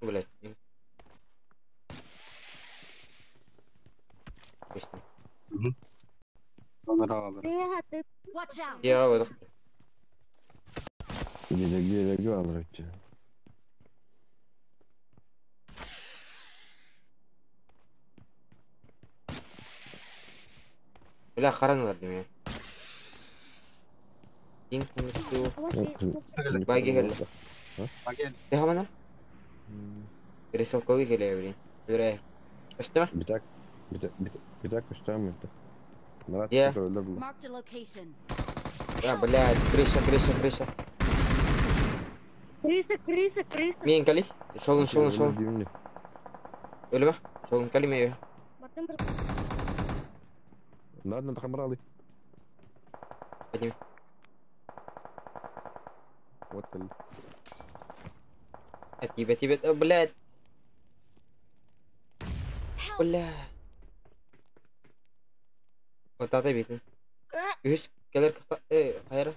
Блять. Точно. Watch out! Я вот. Жеге алыр өтче. Бля, қараңдар деме. Ең көмекті Баги келді. Де хамана? Рисалкалы келе блин. Бля. Өсті ме? Битак, битак, битак өстәм это. Нарат Где? көтөрөлөр бу. Marked a location. А, блядь, крыша, крыша, крыша. Крыса, крыса, крыса. Мен кали? Шолын, шолын, шолын. Өлі ме? Шолын кали ме? Ладно, хамралы. Подними. Вот кали. А тебя, тебя, о, блядь. Бля. Вот это видно. Үс келер хайра.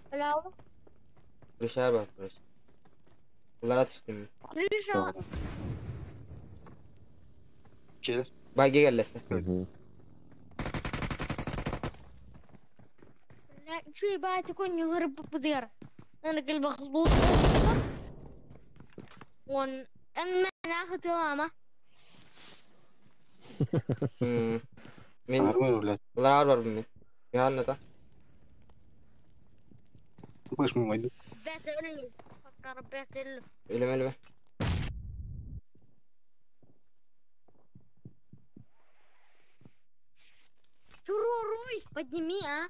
Крыша бар, короче. Улара түстүм. Крыша. Келер. Байге келлесе. Чуй баати кон югары быдыр. Аны кел бахлут. Он эн мен ахытылама. Мен Улар бар мен. Яғанна та. Баш мы войду. Бәтел. Факар бәтел. Өлеме, өлеме. Туруруй, подними, а.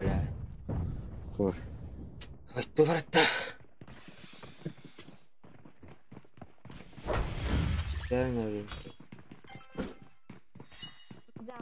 Бля. Ой. Ой, тулар та. Gelme. Да.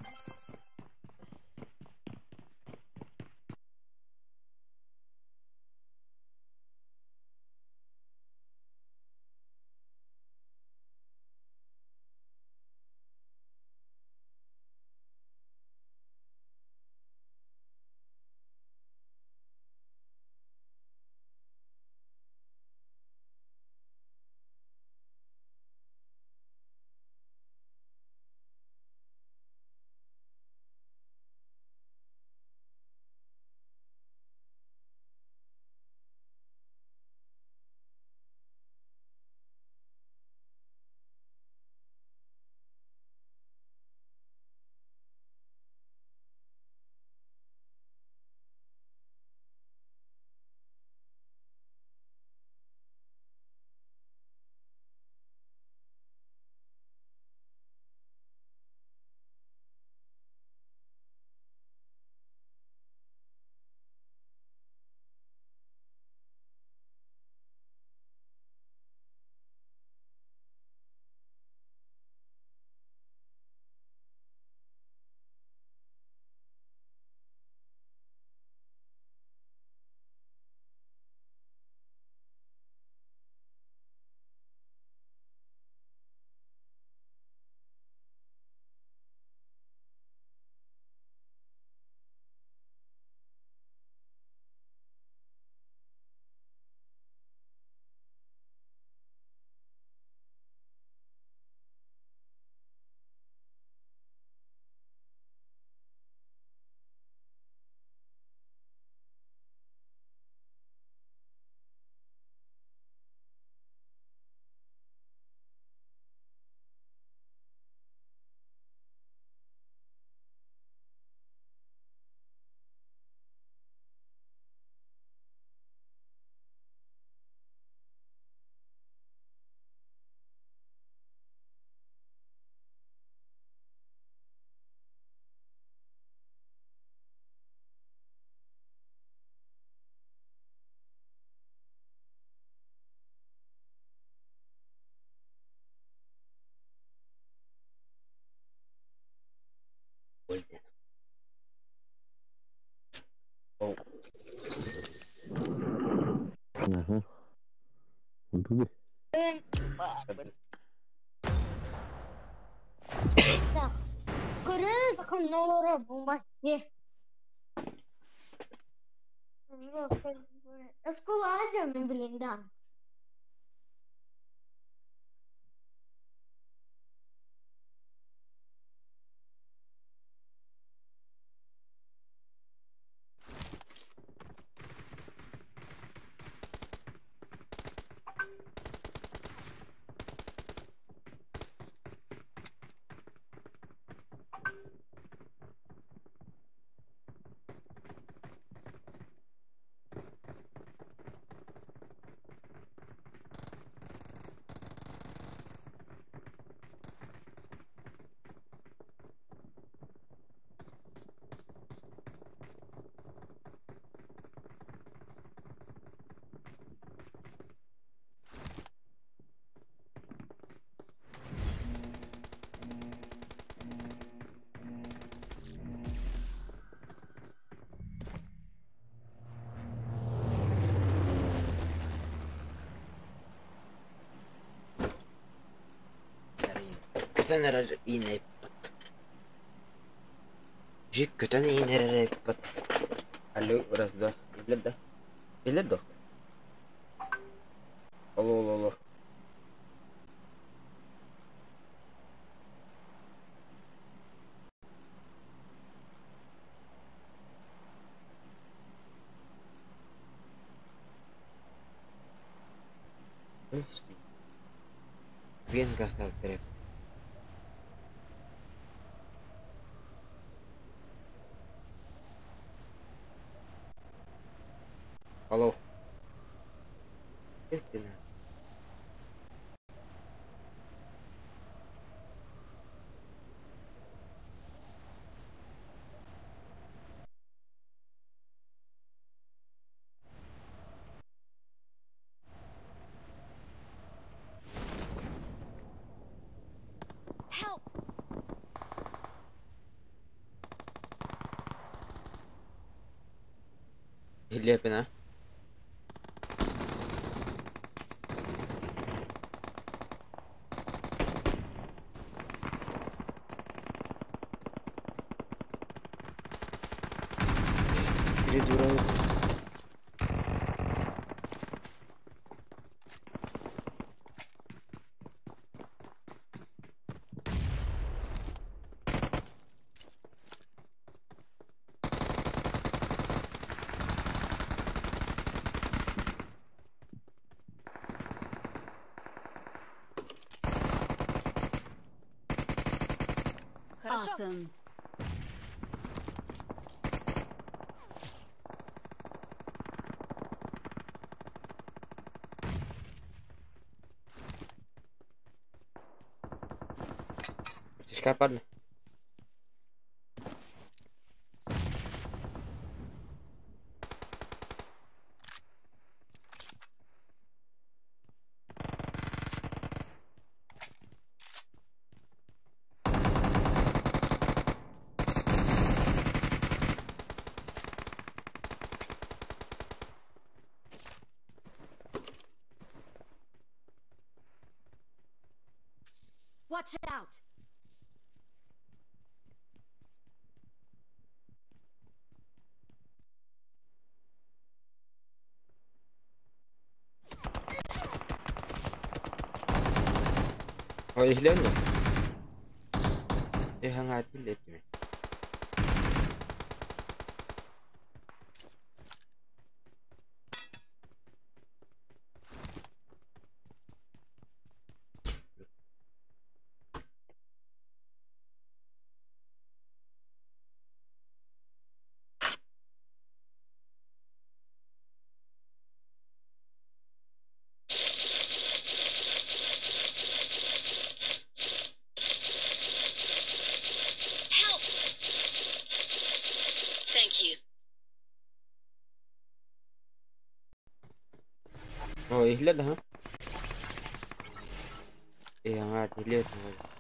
Өлді. Оу. Ага. Туды. Көрөз коннолоро бумба. Не. Эскулазия, блин, да. Көтөн эрэр иинэйппит. Жик көтөн иинэр эрэ Алло, раз, два. Биллэр да? Биллэр да? Алло, алло, алло. Вен гастар трепет. Алло. Өттүнэ. Help! Лепина. Придурок. Awesome. Тишка падла. Watch out! Ой, глянь. Э, летми. Help! Thank you. Ой, глянь, ага. Э, летми.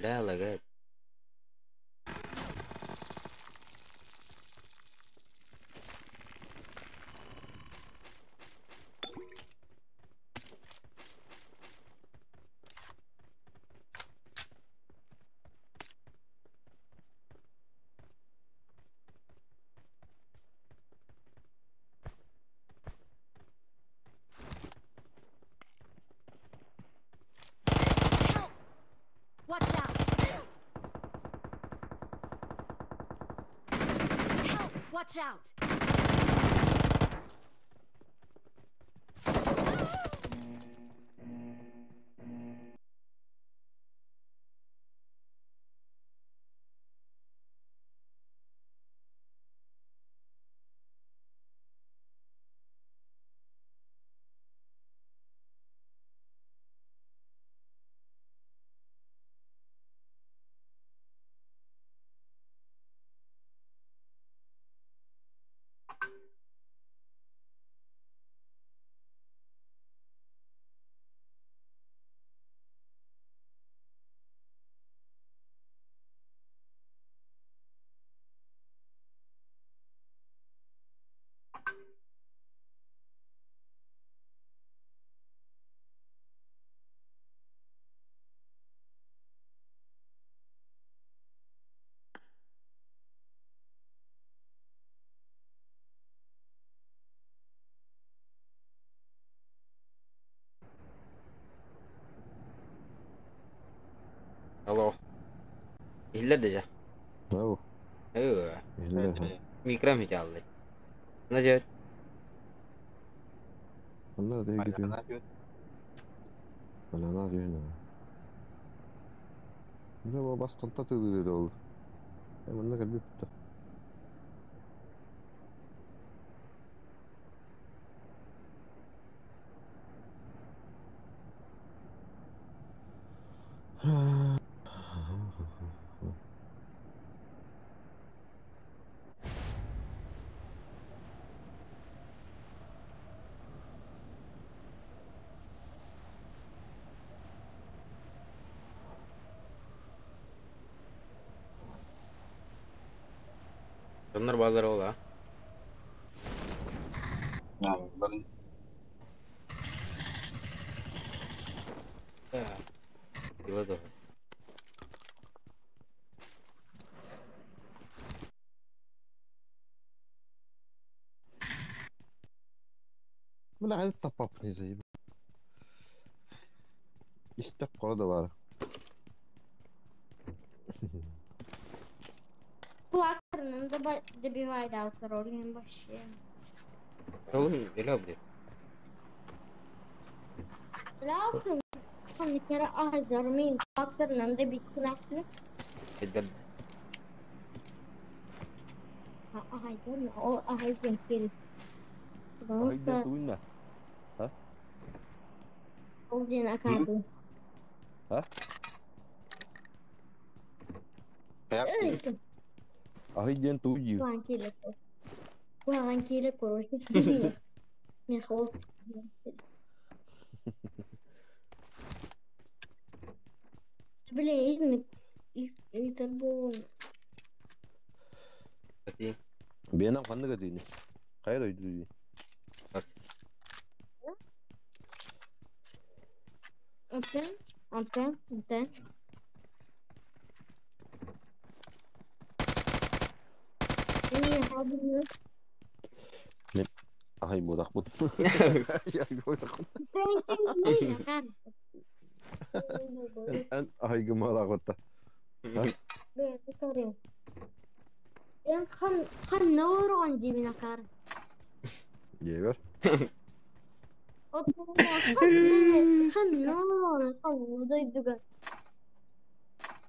Бля, лагает. Watch out! Help! Watch out! Иһиллэр да дьэ. Браво. Эйуа. Иһиллэр ха. Микром хитяллы. На дьэ. Онно да иһигит. Алана дүйүн. Бу бу бас конта тыылыр ол. Манна кэлбит. Дьоннор бааллар ол а. Дела да. Бля, хайда таппаппын заеб. Истек кора да бар. Плакарным добивай да роль вообще. Oğlum deli abi. Плакарным он kere aydarmayın. Plakарным da bir kulaklık. Эдэр Aydarma. O aydan kere. Ай, да туйна. А? Ол ден акады. А? Ай, ден туйю. Куан келе. Куан келе короче. Мен хол. Блин, это был. Бенам ханныга дейни. Кайда үйдү? Антен, антен, антен. Мен ай бодақпын. Ай бодақпын. Эн ай гымалақ отта. Хан хан норон дибина кар. Ебер. Хан норон хан дойдуга.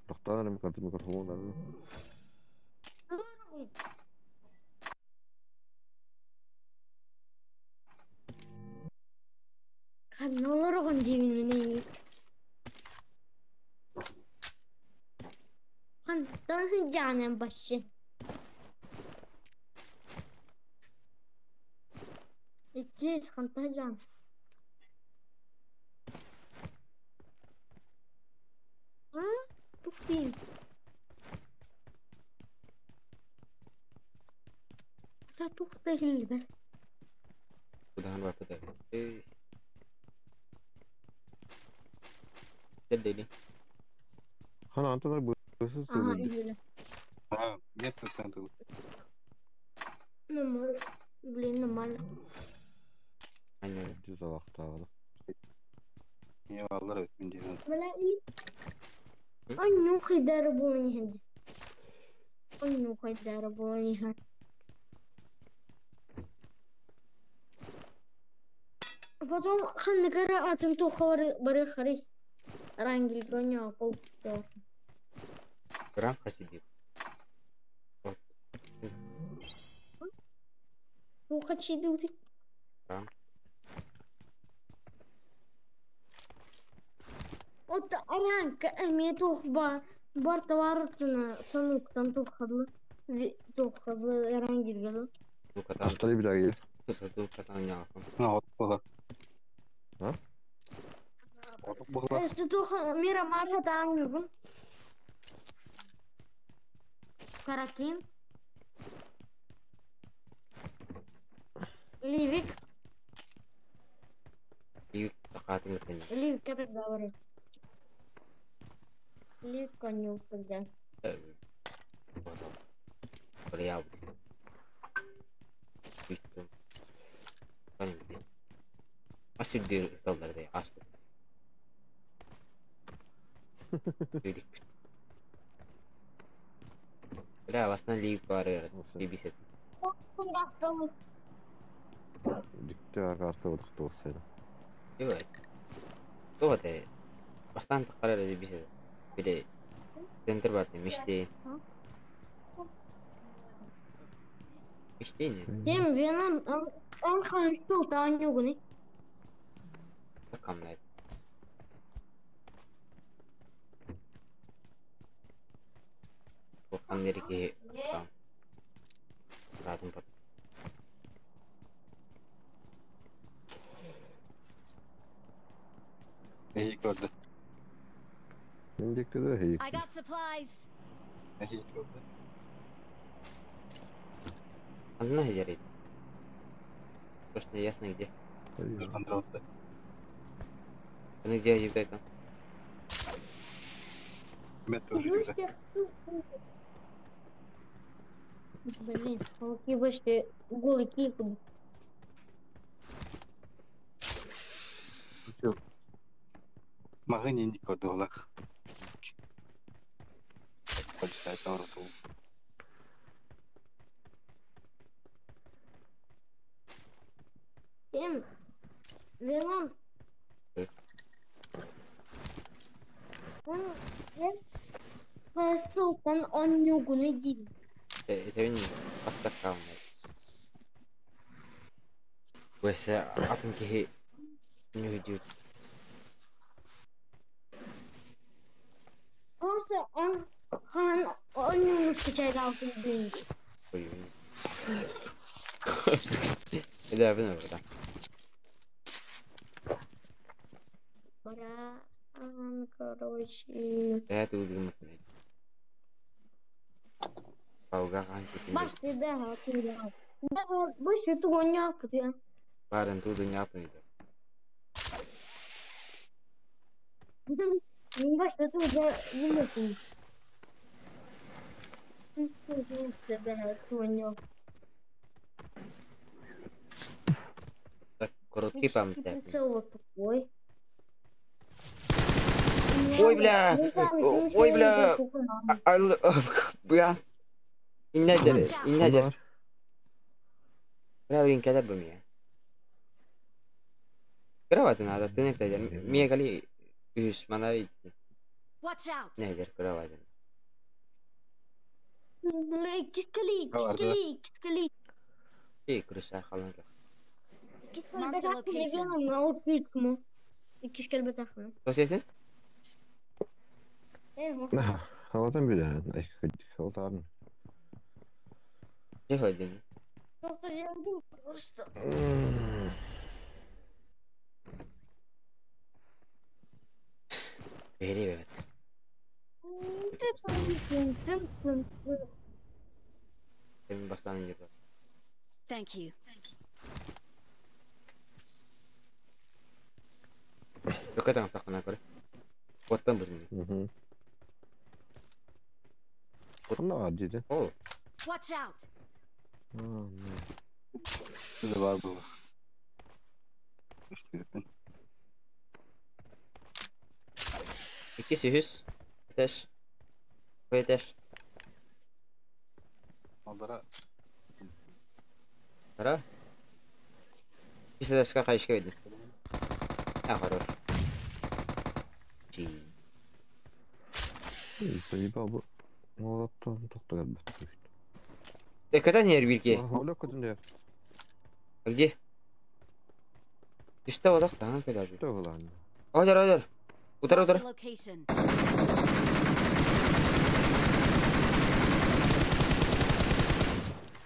Тоқтан әлі микрофон. Хан норон дибин мени. Хан тан жаным башы. Иккис ханта жан. А? Тухтин. Та тухта хилбес. Удаhan барбыта. Дели. Хана анталар бысыз Ага, или. А, нет, тут Нормально. Блин, нормально. Aynen. Düz алақтағыды. Не алар өт мен деген. Бля, Анюхай дарбони хэнди. Анюхай дарбони хэн. Потом ханныкара атын тухавар бары хари. Рангель броня пол. Грам хасиди. Тухачи дути. Грам. От аранка эми тух ба бар товарытына сануктан тухадлы. Тухадлы рангель Тукатан. Астали биле. Тукатан япым. А, от бола. А? От бола. Что тух мира марха таангюгун. Каракин. Ливик. Ливик тақатын өткен. Ливик это говорит. Ливик коню тогда. Бля. Ас үрдүр ыталлар да ас. Өлүк. Бля, басынан лиик бар бисет. Дикте карта бодохто болсайда. Yok. Тоҕо те бастаан таххар эрэ бисет. Били центр бар мечты. Мечты не? Тем Веном, он ханстул таанньугуни. Такамнай. Туоххан дери киһи Ратын пат. Эһи көрдө. Индикте да хей. I got supplies. Эһи көрдө. Анна хежерит. Просто ясно где. Аны где ajib это? Мен тоже. Блин, он больше голый кик. Магын инди көрдө олақ. Почитай ороту. Тем Веном. Он онньугуни дии. Это не бастаккааммай. Уэсэ атын киһи ньүдүт. Просто он хан онньугу скачает алтын день. Ой. Это бина бра. Баран, короче. Это удумать. Пауга хан китин. Баш ты да, ты да. Да, больше ту онньугу. Барын туду няпны. Баш ты ту да не Так, короткий память. Прицел вот такой. Ой, бля! Ой, бля! Бля. Иннедер, иннедер. Бля, блин, когда бы мне? Кровати надо, ты не глядя. Мне гали үс мана Watch out. Недер кровати. Бля, кискали, кискали, кискали. Эй, крыша халанка. Кискали бетахны, веном на аутфиткому. Кискали бетахны. Что сен? Халатан биле. Ай, халатан. Не холодильник. Просто. Бери, Senin baştan indirdi. Thank you. Yok сақына көрі. Оттан бұзын. Қандай дейді? Ол. Watch out. Сізде бар бұл. İkisi yüz. Ateş. Ateş. Алдара. Ара? Кисі дашка қайышқа веді. А, хорош. Джи. Заебал бы. Молоттан тоқтар бітті. Э, когда не рвики? Оля көтінде. А где? Ты что, вот так? Там, когда Что было? Одер, одер. Утар, Marked утар. a location.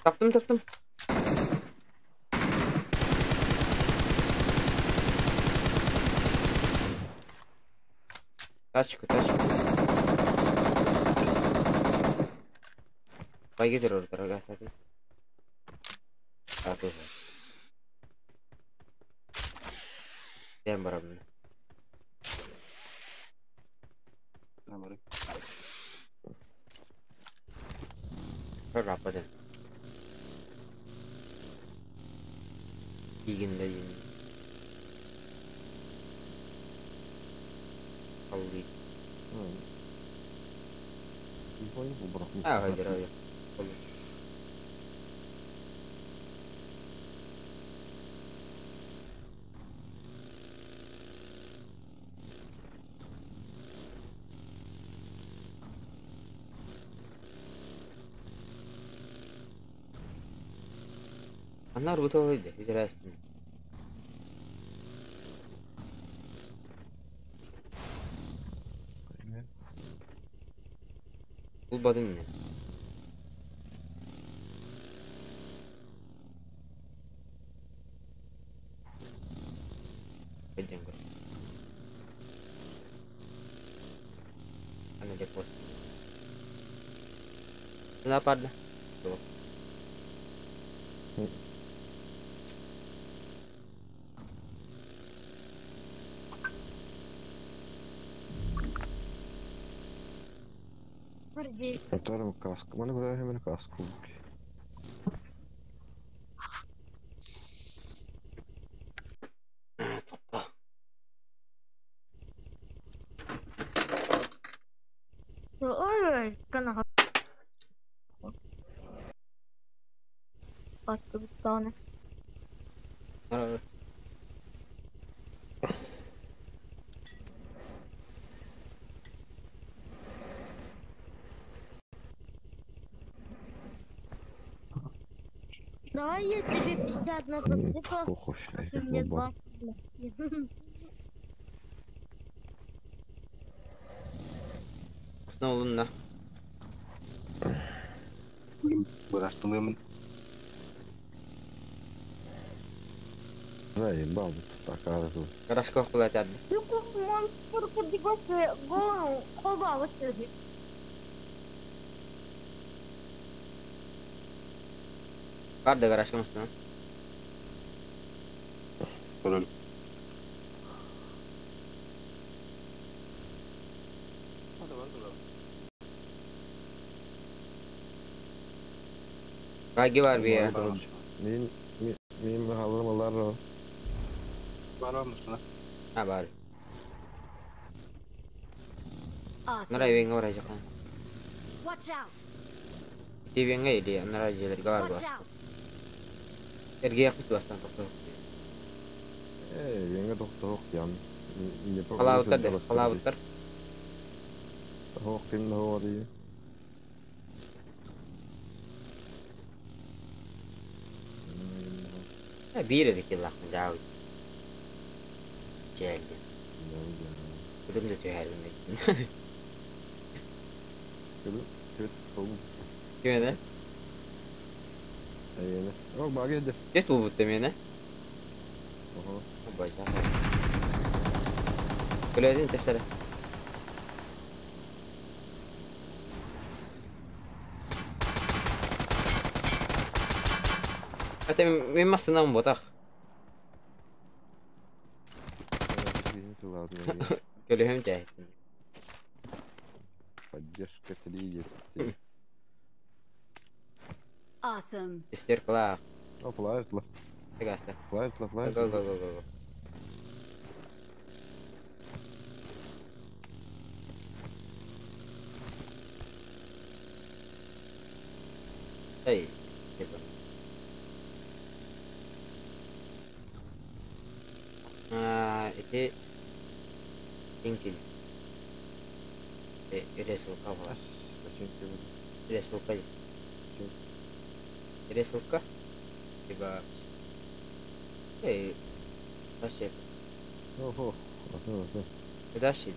Таптым, таптым. Тачку, тачку. Пойди, дорога, кстати. А, тоже. Тем барабан. Рападен. Игин да ин. Алли. А, hayır, hayır. Анар буталайды, билерәсме? Булбадым мин. Пойдем, говорю. Ана депост. Нападно. Вторым каску. Маны куда мен каску. Ой, канага. Паттыбыттааны. Давай я тебе 50 на подсыпал, а ты мне 20. Основно. Бырастылымын. Заебал, такая тут. Карашка кулатады. Монстр курдигосы голову колба выстрелит. Бар да гаражка мısın? Көрөл. Кайги бар бия. Мин мин халым алар. Бар мısın? Ha бар. Awesome. Нара венге баражакан. Watch out! Ити венге или нара желерге бар Watch бар. out! Эрге якыт бастан токтоо. Э, венге токтоо ян. Халабыттар де, халабыттар. Тох ким ноо ди. Бир эле киллахмын жаа. Желди. Кудум да түһәрим. Кимеде? Эйене. О, багеде. Кет бу мени. Ого. Бажа. Күлөдүн тесере. Ата мен масынан ботах. Көлөһөм тә. Поддержка 3. Awesome. Истер кыла. О, плавит ла. Тегаста. Плавит ла, плавит. Го го го го. Эй, А, эти Тинкил. Ресулка была. Ресулка. Ресулка. Либо... Эй, вообще. Ого, Куда шли?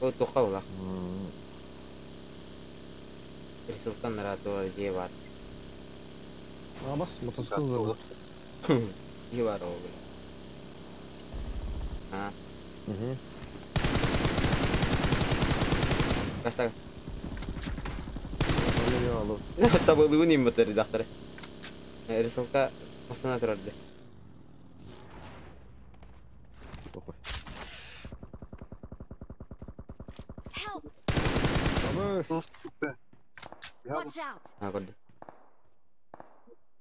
Ол тоқа була. Ресулка нарату же бар. Абас, мотоцикл Же бар ол. А. Угу. Каста каста. Табылуын им бутыр дактары. Рисалка масына турарды. Help! Watch out! Ha көрдүм.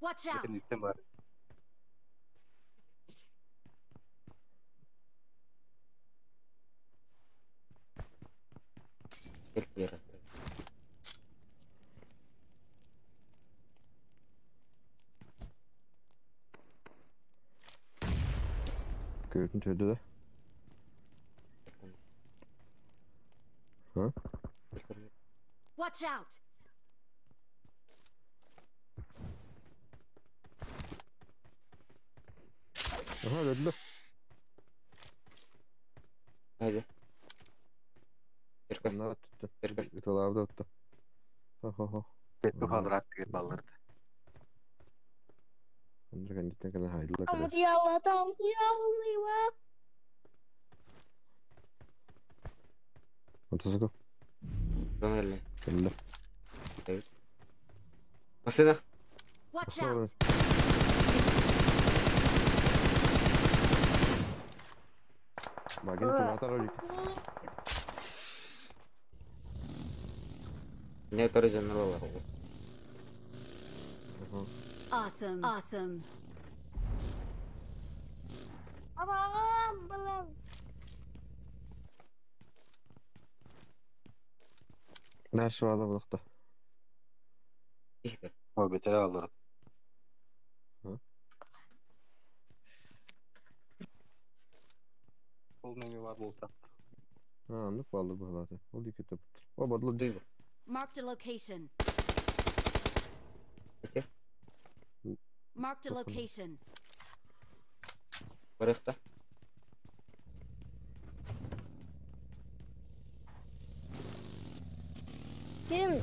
Watch out! Бар. Келтир. Көрүн төрдө да. Ha? Watch out! Aha öldü. Hadi. Onlar tuttu. Italarda tuttu. Ho ho ho. Pettu kaldırat diye ballırdı. Onlar kendine kadar hayırlı Ama kadar. ya tam ya. Otuz Öyle. Öldü. Evet. Masada. Watch out! Bagin tunatar öyle. Ne tarz canlar var. Awesome. Awesome. Aman balım. Nerede var da bulakta. O beter alırım. Ол неге бар болса. Ha, anlık bağlı bu zaten. O dikkat et. O badlı değil. Marked a location. Okay. Marked a location. Barıkta. Kim?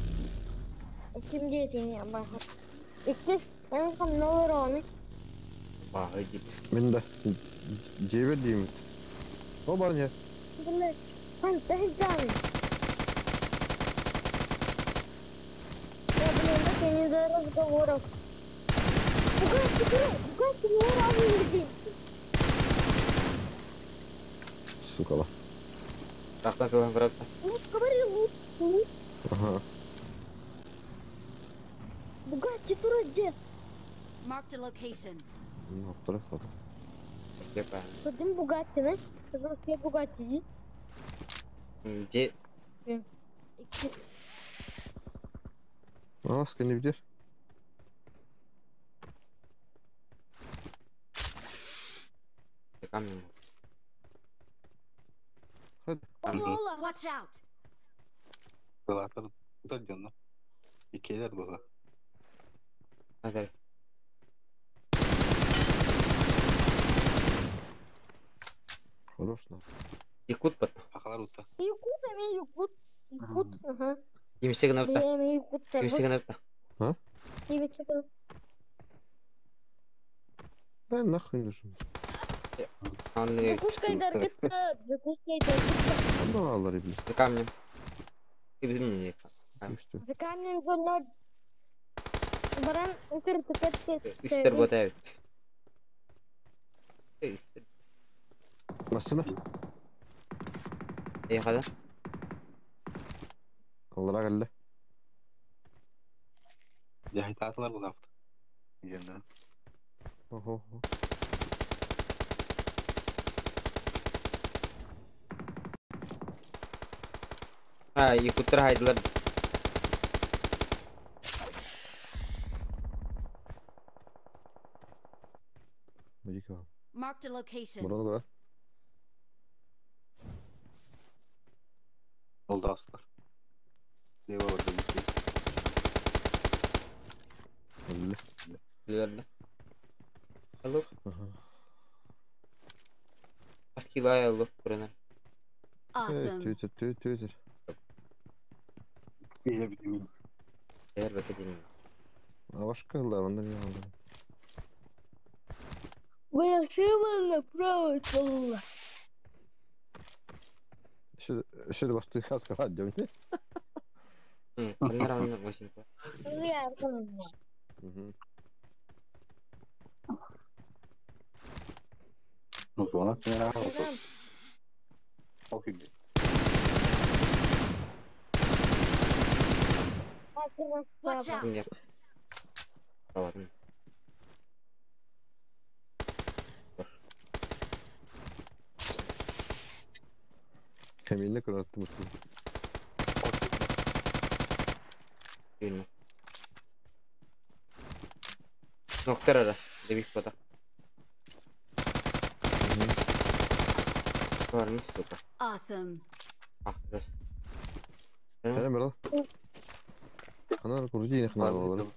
Kim diyeceğini ama. İktis en son ne olur onu? Bahı git. Ben de. Cevher diyeyim. O var ya. Bunlar fantezi. Я, блин, это не до разговоров. Бугатти, Бугатти, не разговоры. Сука la. Tahtan salan bırakta. Лут, говори, лут, лут. Aha. Бугатти, тура, где? Marked a location. Ne yaptılar kadın? Степан. Один Бугатти, не? Пожалуйста, я Бугатти, иди. Где? Aa, seni bilir. Камень. Hadi. Watch out! Kılatır tutar canına. İkiler bu. Hadi. Хорош на. Якут пат. Akalar utta. Якут, а мне якут. Якут, ага. Kimse gınapta. Бля, якут. Kimse gınapta. Ha? Kimse Ben нахуй нужен. Anlıyorum. Джакушка и Даргетта, Джакушка и Даргетта. Allah Allah iblis. За камнем. Ты без меня. За камнем зона. Баран, Üstler bota evet. Nasıl? İyi hadi. Allah'a geldi. Cahit atlar bu hafta. Cennet. Oho. Ha, Yakutlar haydılar. Marked a location. Buranı da. Oldu aslar. Ne var orada? Öldü. Öldü. Alo. Askilaya alo buranı. Awesome. Twitter, Twitter, Twitter. Eğer bakayım. Başka Allah benden iyi aldım. Бля, все направо было. Şimdi bastı kas kadar diyorum. Bunlar anlar başında. Hı. Ну, она Okey. Watch out! Ладно. Hemen ne kadar attım attım. Bilmem. Nokta ara. Demiş bana. Парни, сука. Awesome. Ах, раз. Хана бро. Хана крути хана болар.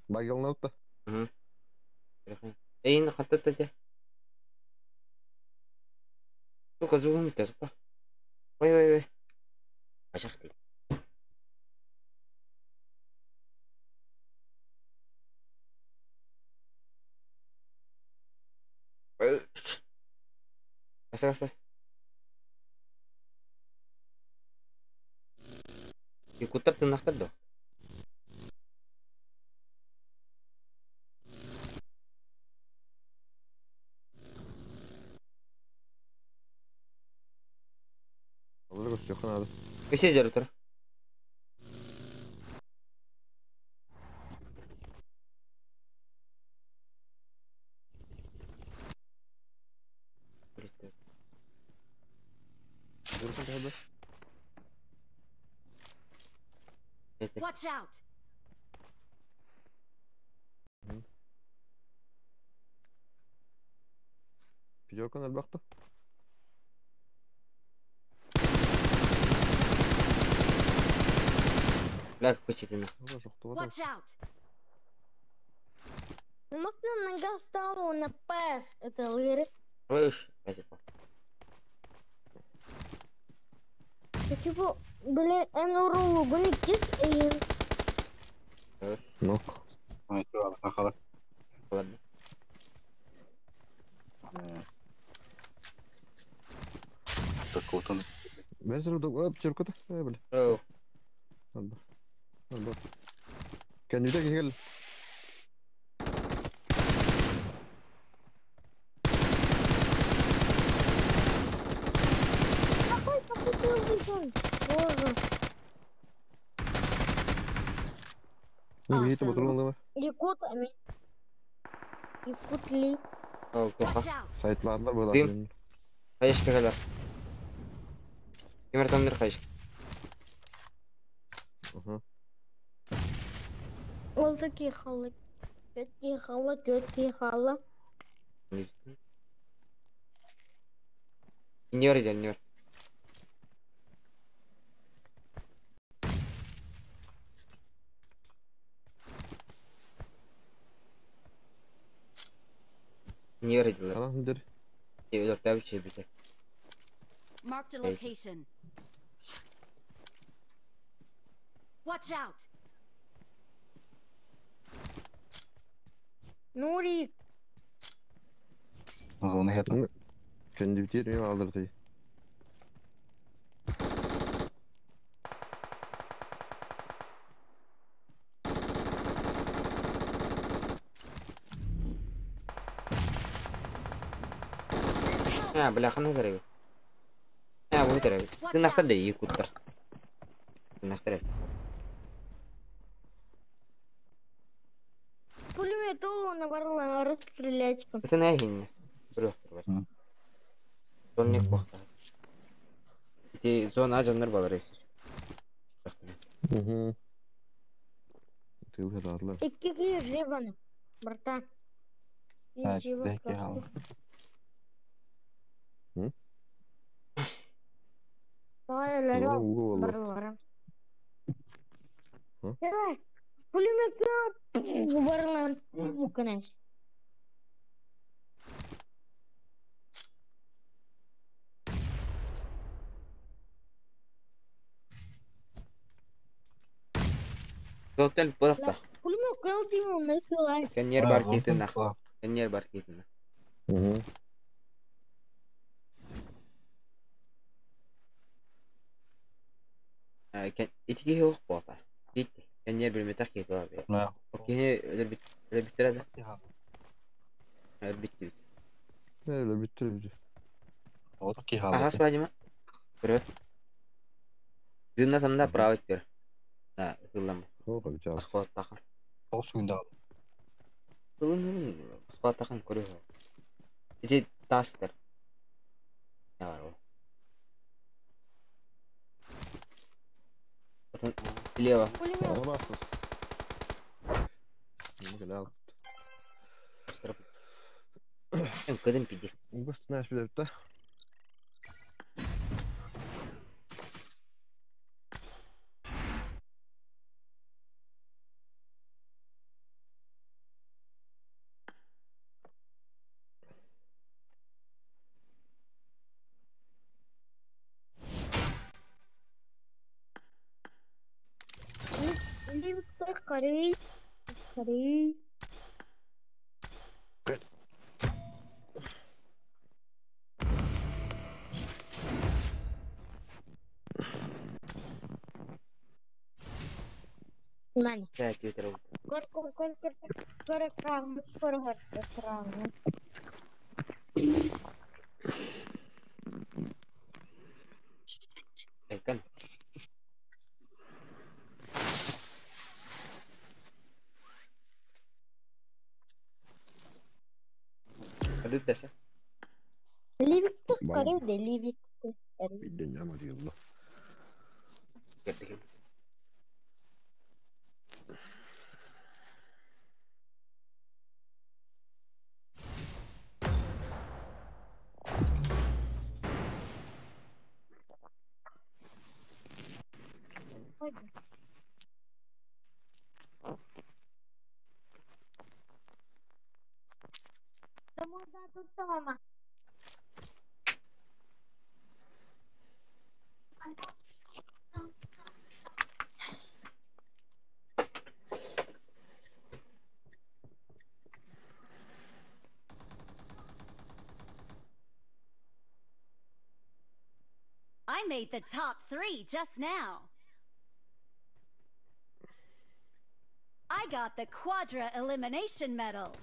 Багылны алып та. Эйин хаттат та. Сука, зубым битте, сука. Ой, ой, ой. Ачак ты. Аса, аса. Якуттар тыннахтар да. Алар көстө хана. Өсе жер отыр. Watch out! Пятерка на бахта. Бля, көчетini. Watch out! Ну, нога стала на ПС. Это лыры. Слышь, типа. Типа, блин, энуру гуни кис и... Ну. Ладно. Так вот он. Бәзір удок, пятерка да, бля. Оу. Ладно. Ладно. Кәнүдә кел. Какой какой ты убежал? Боже. Ну, видите, батрон Якут, ами. Якут ли? Ол, тоха. Сайтларда было. Дым. Хаешка кәләр. Кемер тамныр хаешка. Ага. Ол такие халы. Четкие халы, четкие халы. Не вер, не вер. Не вер дилер. Ана хندер. Өлөр тәбі битер. Marked a location. Watch out! Нурик. Оны хеп. Kendi biter mi aldırdı. А, бля, хана зарыгы. А, bu tarafı. Tırnaklar da iyi kurtlar. Tırnaklar. Пулемет на расстрелять. Это не хинне. Бирок бар. Зонник бакта. Ити зона жандар балар эси. Угу. Тыл хатарлар. Икки киһи живаны, братан. Так, Живо бәки просто. хал. Давай, ларек, Угу, валла. барларым. Давай, пулемет барларым, князь. Готел бакта. Пулемет кылдым, накылай. Кенер бар кетин ах. Кенер бар кетин. Угу. Итики yok бакта. Кит. Кенер билметак кет бар. Окей, өлөр бит. Өлөр биттер да. Өлөр битти бит. Öyle bitti bitti. Ото ки хал. Ага, спадима. Көрө. Дымна самда правый көр. Да, ылам. Ого, бит. Асқалаттахан. Ол суында. Ылым асқалаттахан көрө. Ити тастар. Не бар ол. Потом лево. Пулемет. Кыдым пиздец. Гостиная билебит да. Карый. Карый. Мани. Так, ютер. Кор кор кор кор кор экран, кор кор экран. Эркен. Hadi dese. Ливикте Бам. карый да ливикте. Биден диылла. Кеттик. Мама. I made the top 3 just now. I got the Quadra Elimination Medal.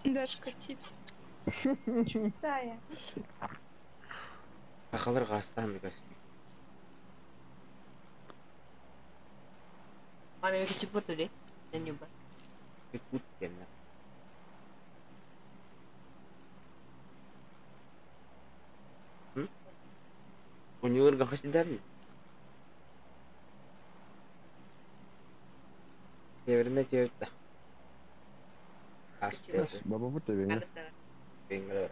Дашка, тип. Читая. Сахалар гастан гасты. Ана мен кече көрдү Не бар. Кут кенна. Унюр гахасидари. Теверне теветта. Асты. Баба бу тебеңе. Бенгала.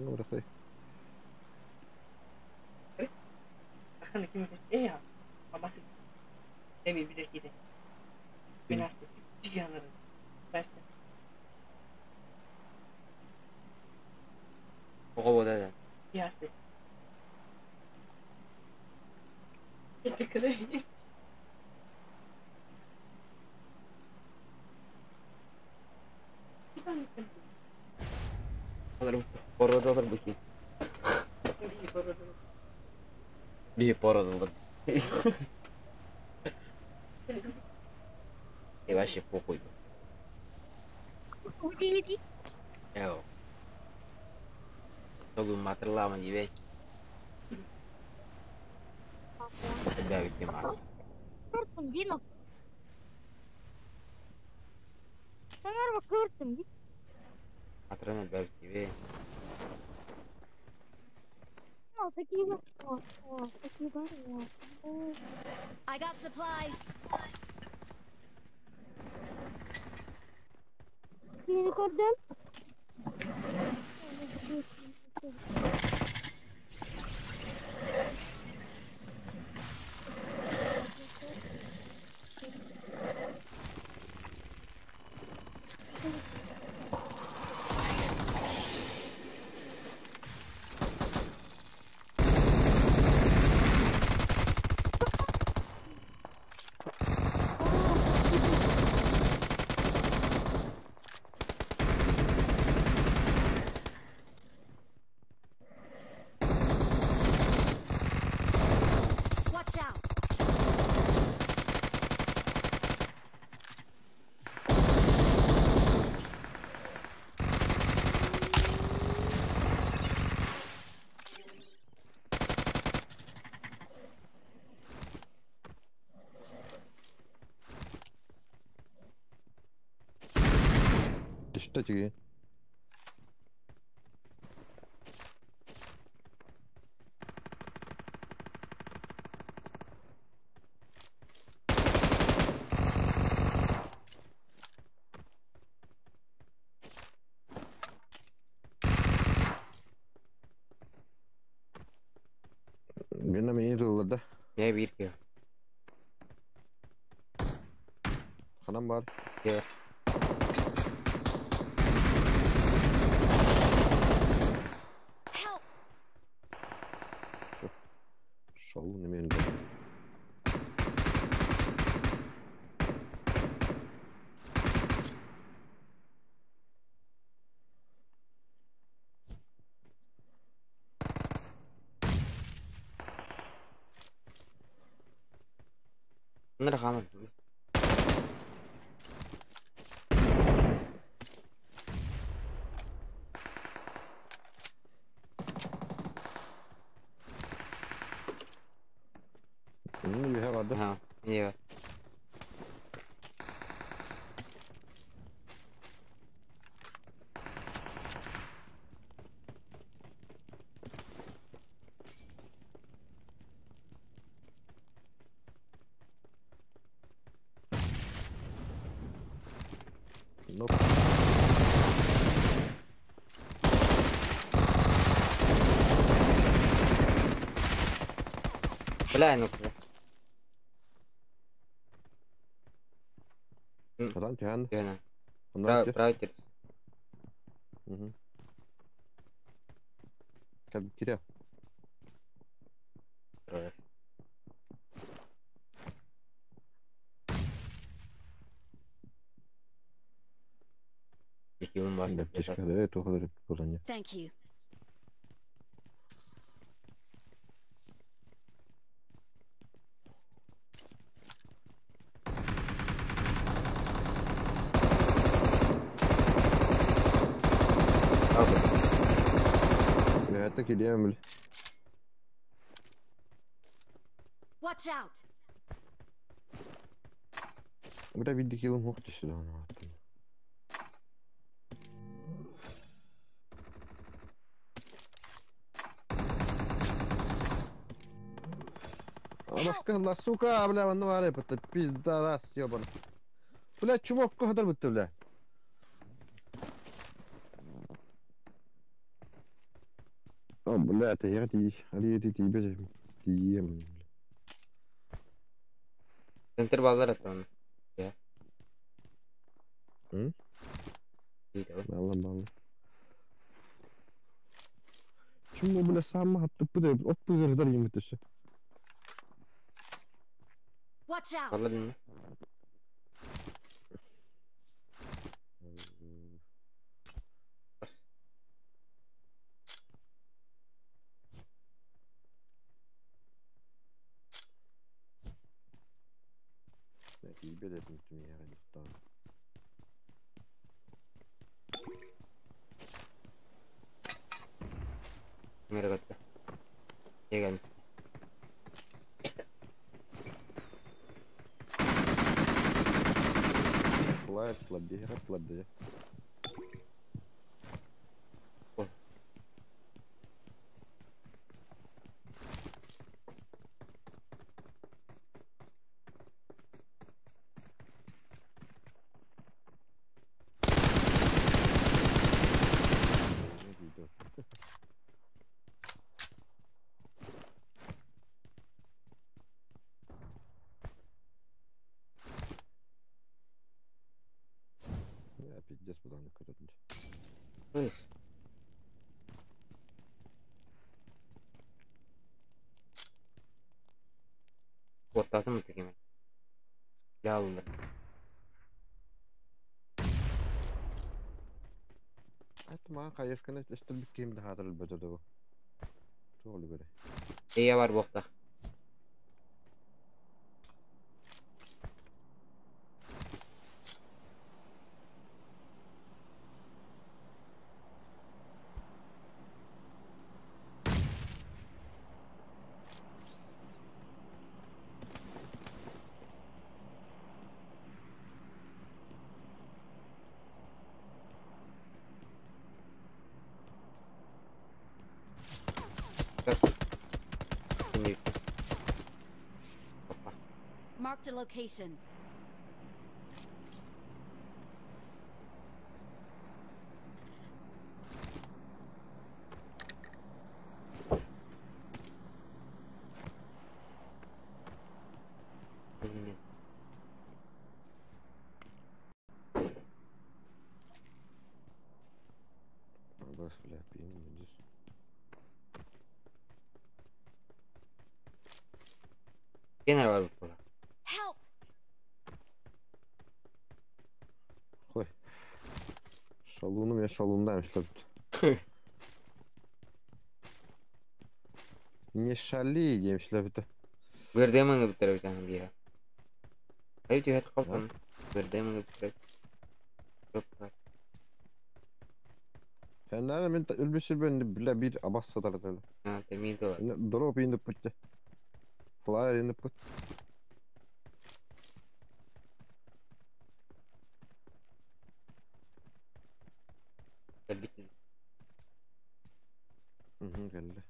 Урахай. Ахана ким кес? Э я. Бабасы. Эмир bir dakika. Ben hasta. Çıkanları. Belki. Ого бода. Bir hasta. Gitti Алар породалар бу. Би породалар. И вообще похуй. Эо. Толу матрлама диве. Да, видимо. Көрдүм дин. Саңарба көрдүм ди. Атрана бәб диве. О, такие бар. О, о, такие бар. О. I got supplies. Сени көрдүм. Көстө тиги. Мен мени тылларда. Не бир ки. Ханам бар. Иә. Help! Шол немен. Ныр хаман. Не барды. Ха. Не. Ну. Бля, ну бля. Хадан тихан. Гена. Онна Правый терц. Угу. Как киря. Раз. Дикилын басып. Тишкәдә тухадыр күрәнә. Thank you. Бәһәттә киләм бил. Watch out! Бра види килым хук төште аны аттым. Башка ла, сука, бля, ну аре, это пизда раз, ёбан. Бля, чумок кадар битте, бля. О, бля, это я ти, али ти ти беже. Ти. Центр баллар атты оны. Я. М? Дейді. Балла, балла. Чумок, бля, сам хатты пыды, от пызырдар емітіші. Watch out! Баллар не? Бас. Тебе де түн Мері көтті. Егенс. Лайт слабее, слабее. Я пиздец будан көтөтүн. Плюс. Оттатым такими. Бля, Ат ма кайышканы эстер биккем да хатыр бөтөдө бу. Тоолу бере. Эя бар боқта. Marked a location. Блин. Абас, бля, пьяный, здесь. Кенер бар була. Help! Хой. Шалуну я шалундан что-то. Не шали, я шляпта. Бырдемаңы бүтәрәп җаным бия. Ай түһәт калдым. Бырдемаңы бүтәрәп. Көп Фәннәре мен үлбешір бен бля bir абас сатар деді. Ha, temin dolar. Drop in the put. Flyer in the put. Bitti. Hı geldi.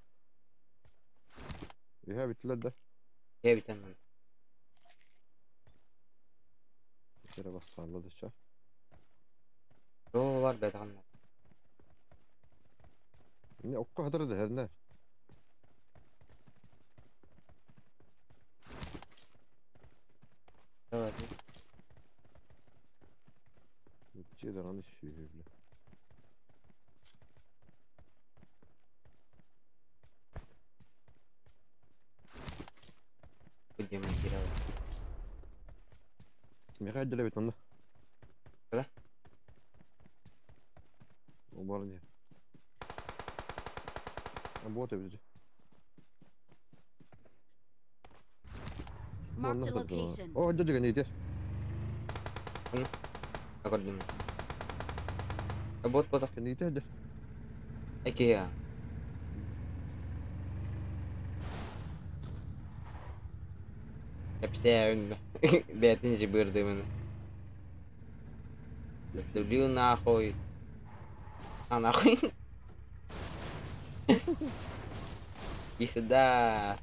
Ya bittiler de. Ya biten lan. Bir kere bas salladı ça. Yo var bedava. Ne o kadar da her ne? Evet. Çiğden anı şiir bile. Будем материал. Михаил делебет онда. Када? Обар не. Работа bizi. Marked a location. Oh, дядя не идет. Аккордим. Работ пота. Не идет. Эки я. Кепсән. Бәтин жибырды мене. Сдублю нахуй. А нахуй. Иди сюда.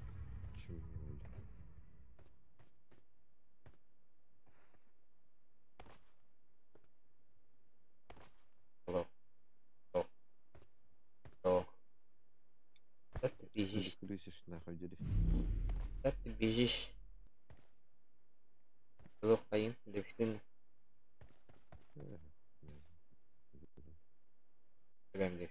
Алло. Алло. Алло. Куда ты бежишь? Крысишь нахуй, дядя. Куда ты бежишь? Алло, Хаим, допустим. Прям деп.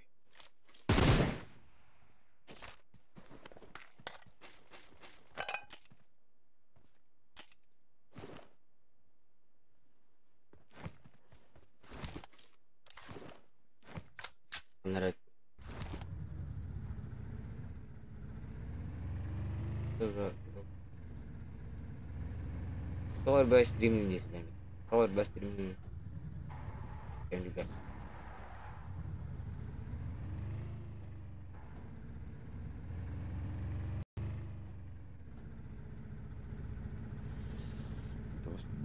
Народ. Power by streaming this time. Power by streaming. Can do that.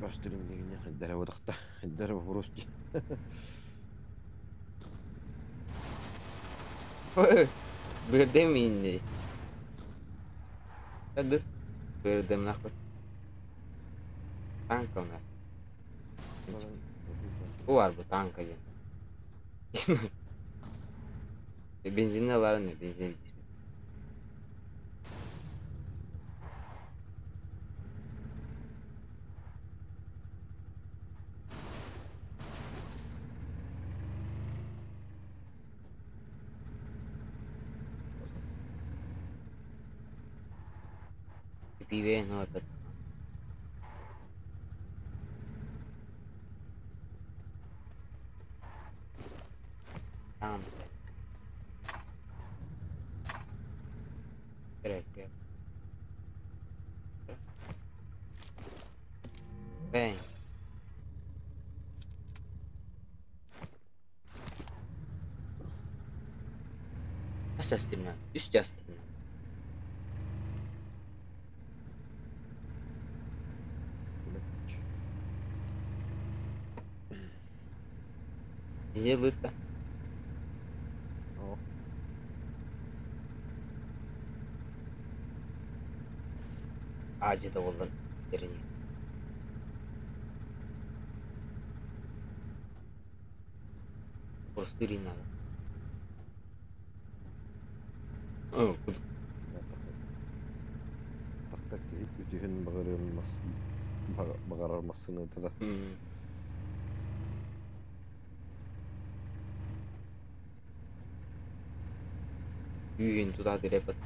Бастырым деген дерево дақта. Дерево просто. Бирдем инде. Hadi. Бирдем нахуй. Танка у нас. Bu var bu tanka gel. Benzinli var ne? Benzinli bitmiş. Pibe no это. Там, блядь. Третья. Bang. Nasıl streamler? Üst yaz streamler. Зелыта. А, где-то вот дерни. Просто надо. О, Тахта киһи күтүһүн баҕарыан баҕарар массыыныта да. Үйін туда дерепет.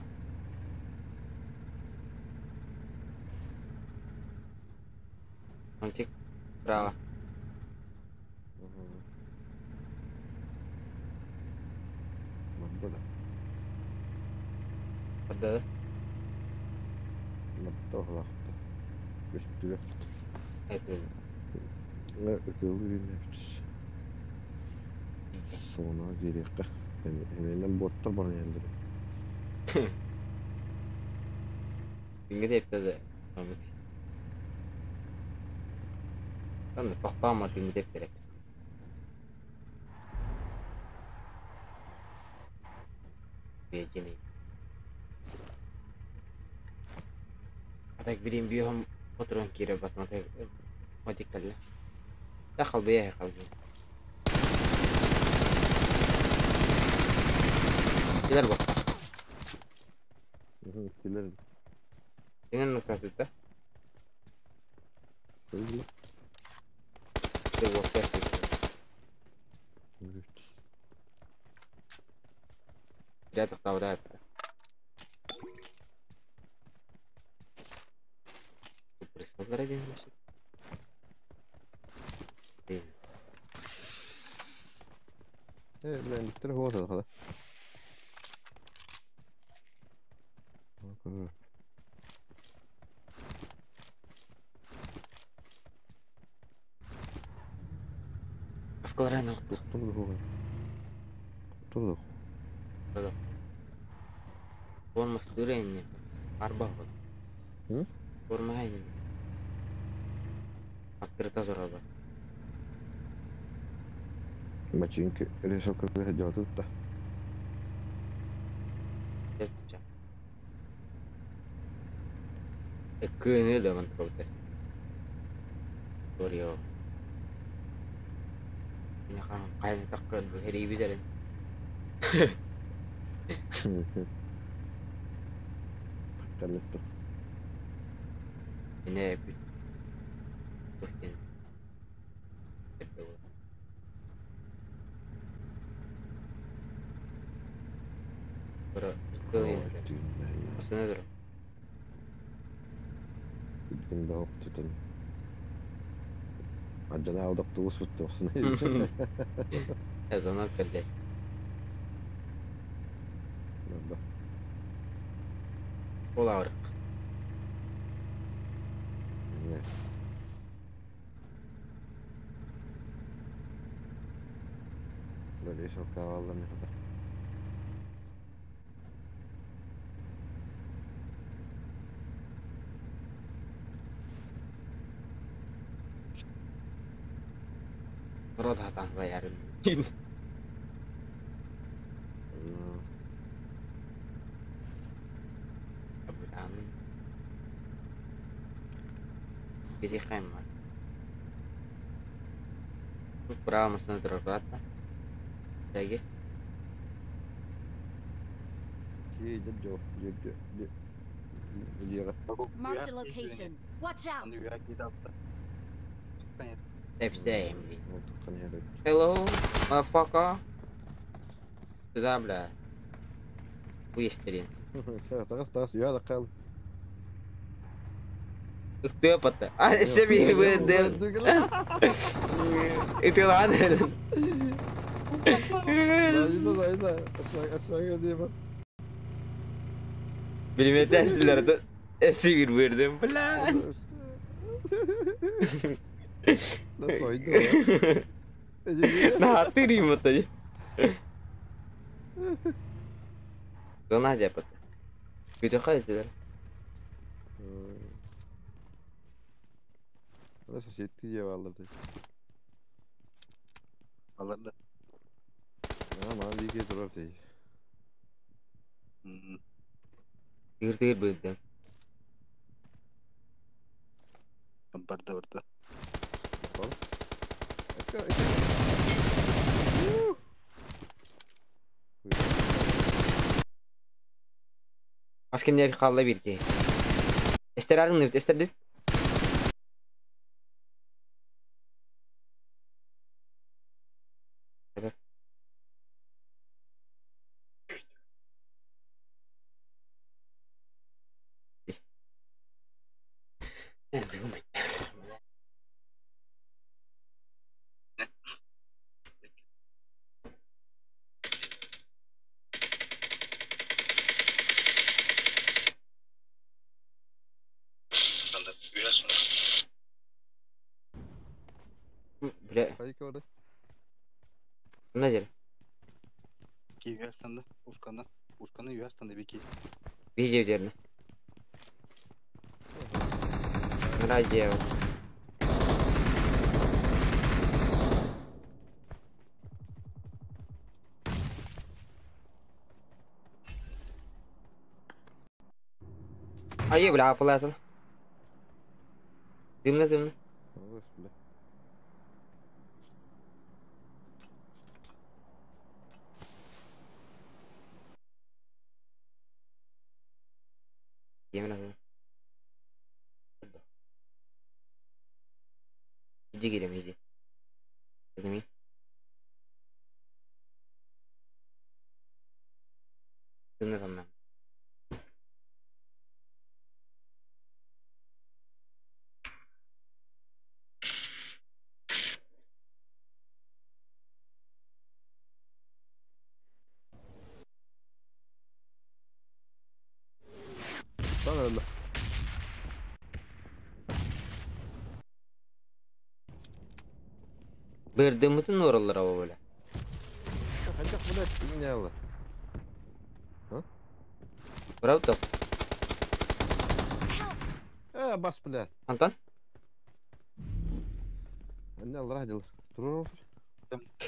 Мальчик, право. Барда да. Барда да? Барда оһолаахта. Көстүбэ. Это... Ытылы үүнэбит. Сона киириэххэ. Эмиэнэн боттар баран иһэллэр. Күҥҥэ тэптэ да Мамыт. Аны тохтомо күҥҥэ тэптэрэ. Бэйдьини. А так билим бүйөһөм отырон киирэ батмата матиккалла. Та халбыя халбыя. Килер бак. Килер. Сенен нукатыта. Öyle. Ты вот это. Рядом тавда. Присмотр один значит. Ты. Блин, биттер хуота хада. Авкаларано. Туттум. Форма стыренни. Арба вот. Форма энни. Открыта зораба. Мачинки решил когда делать тут-то. Кыны да ман трогать. Торио. Нyakan kaya takkan heri bisa dan. Takkan itu. Ini epic. Pero estoy Бүтүн баҕып тутан. Ардана алдап тугус буттуохсун. Эзонал кэллэ. Барда. Ол ауырық. Не. Böyle şok havalar ne kadar. Рот хатан заярым. Абутам. Киси хайма. Право масына тұрар Теги. Marked a location. Watch out! Hello, motherfucker. Сюда, бля. Выстрел. Тағас, тағас, ұяда қал. Ыктыапата. А, себе выдел. И ты ладно. Зайда, зайда. Aşağı diye bak. Билметесилер эсибир бердим, бля. Nasıl oydu o? На ты Зона жапат. Күтө кайсылар? Nasıl setti diye alırdı. Alırdı. Ama lige durur değil. Тыр-тыр быдым. Барда барда. Мас кэннигэр хаалла биир киһи. Эстэр эстердит. Думать. Бля. Назер. Ки üyastanda, ускана, ускана üyastanda бики. Везде верно. Радио. Ай, бля, апылатын. Дымно, дымно. Бля. Yemin Иди girem иди. Подними. Дымно там нам. Lan öyle. Бырдымытын ораллар аба бля. Хотя блядь, не алла. А? Правда? Бас, блядь. Антон? Не алла радил. Туру.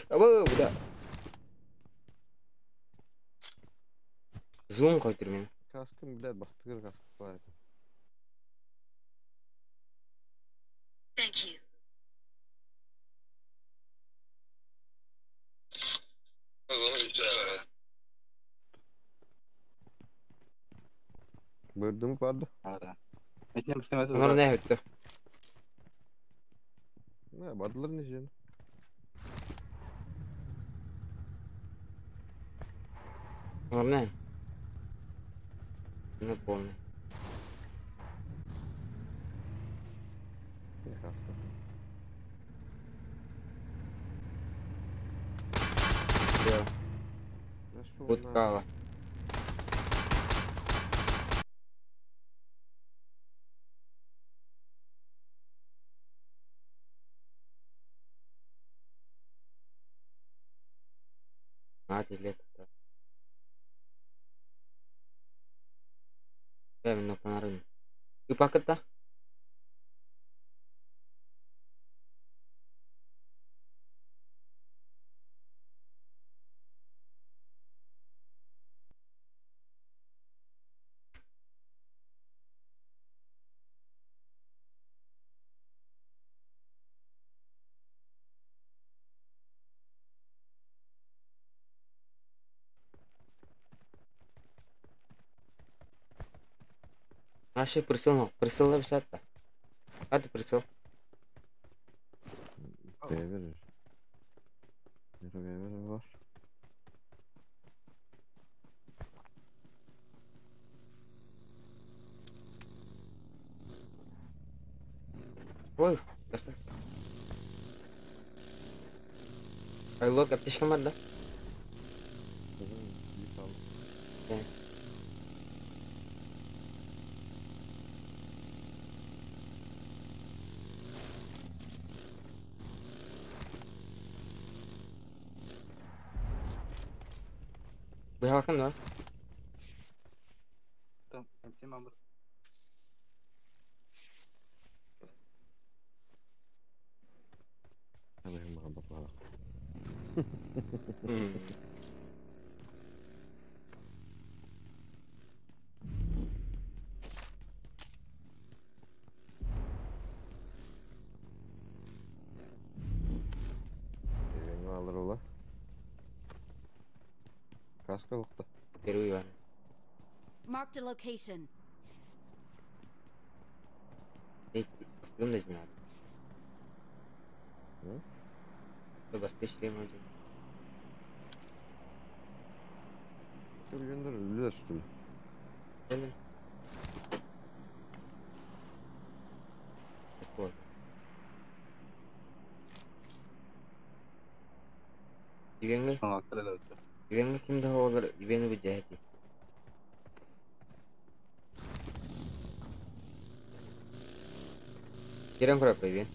Аба, бля. Зум қайтыр мен. Каскым, блядь, бастыгыр каскы. Thank you. Бырдым барды. Ара. Этнем снимать. Олар не өтті? Не, бардылар не жен. Олар не? Ну, полный. Не каска. Всё. Буткала. А, ты лет. Правильно, панарын. И пока-то. Наши присыл, присыл написать-то. А ты присыл. Verir. Verir var. Ой, красавцы. Ай, лог, аптечка бар, да? Да. Быһалакын да? Там, тема бар. Alır ola. Kaska yoktu. Первый Иван. Marked a location. Бастыгым да знаю. Басты шлем один. Ты өлөр, что ли? Или? Такое. Ивенге? Ивенге ким да олар, Ивенге бу жахати. Кирен kurap Ивен.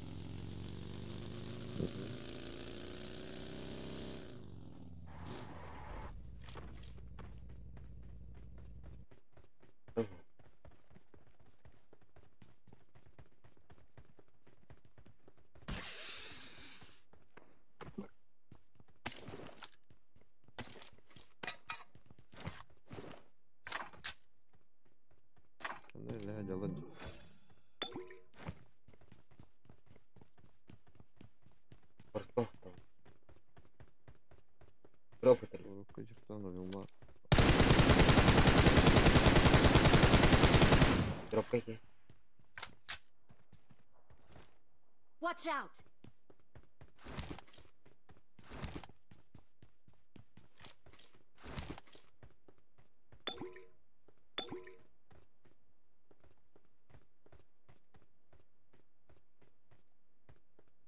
Watch out!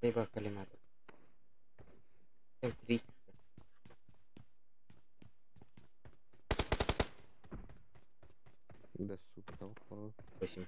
Либо коллиматор. М300. Да, сука, там 8.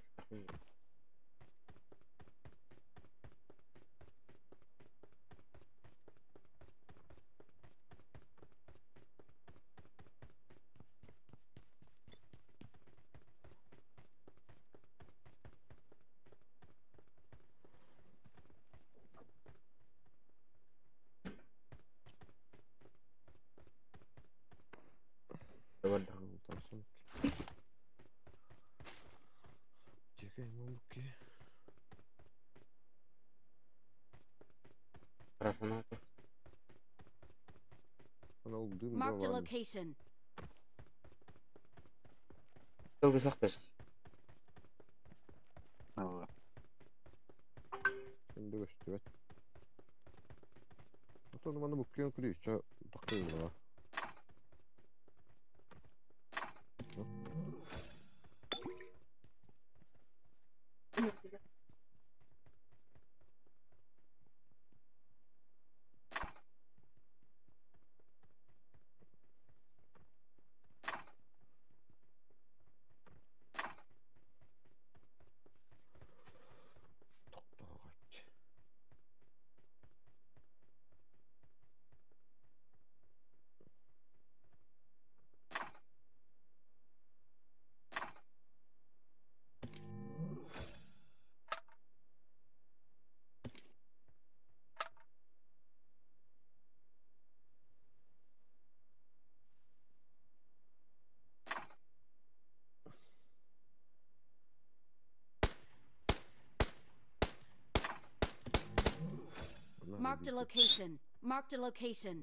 Marked a location. Долго сақтасыз. Ага. Şimdi gösteriyor. Hatta bana bu kıyım kırıyor. Çağ takayım buna. Marked a location. Marked a location.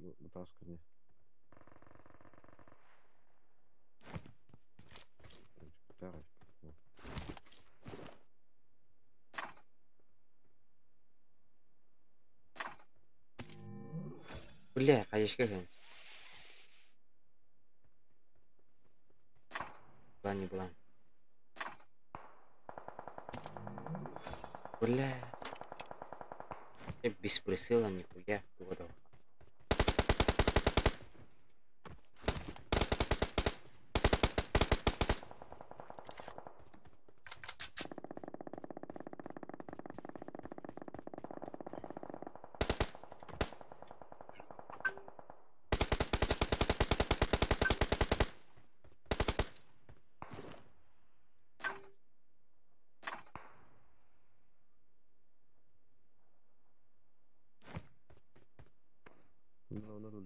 Бля, конечно, конечно. Была не была. Бля. Без прицела нихуя годов.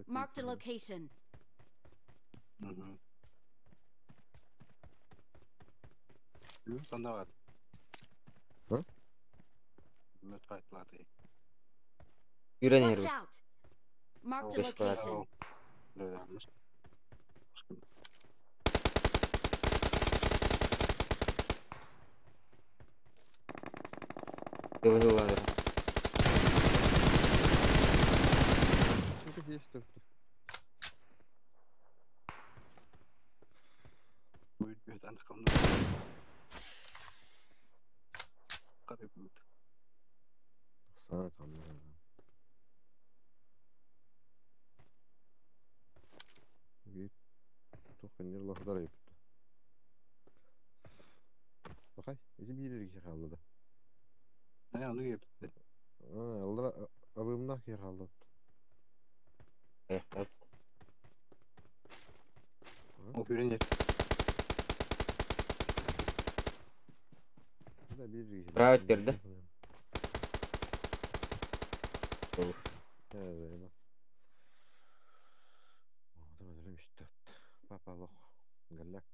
Marked a location. Yürü Watch out. Marked a location. Атылыһыллар. Бакай, ити биир киһи хаалла да. Э, ону киэппит. Аллара абыымнаах киһи хаалла. Ол хүрэн yer. Да биир киһи. Править берді. Папа лох галлак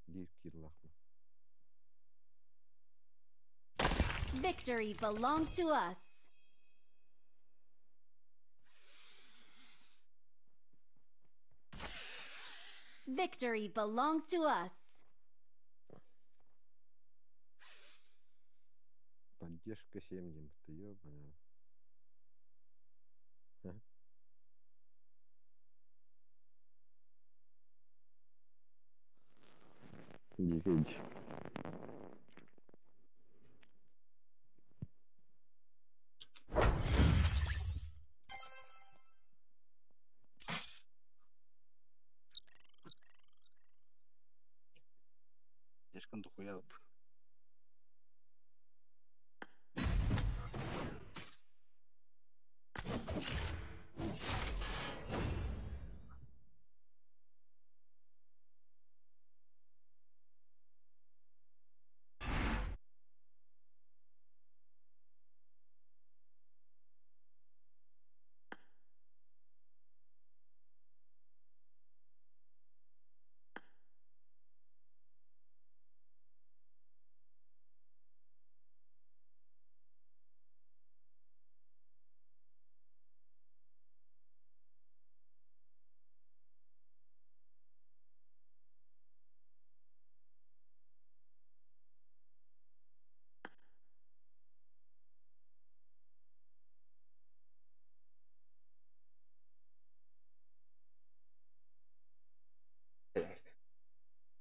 диир кииллаахпын. Victory belongs to us. Victory belongs to us. Поддержка 7 диэн бытта ёбаная. Дикий. Слишком дохуя.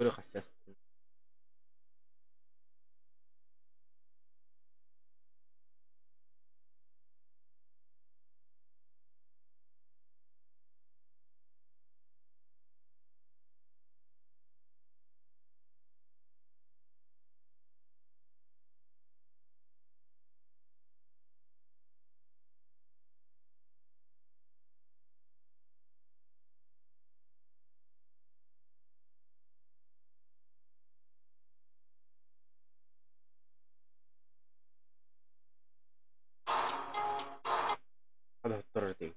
Көрө хассас. Hadi dur değil.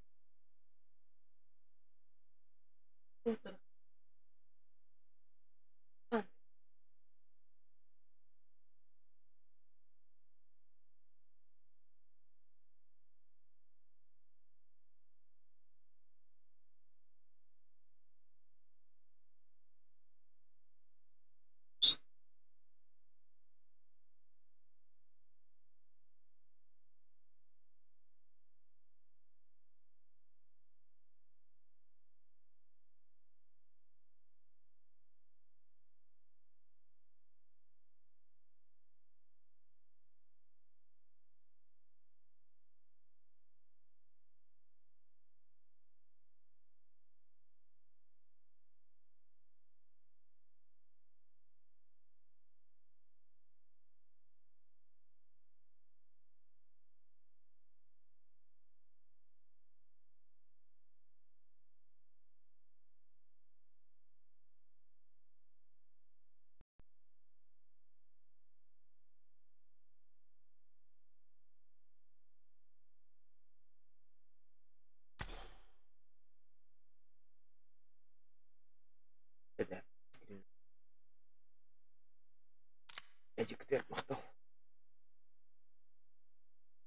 Эжиктер мактал.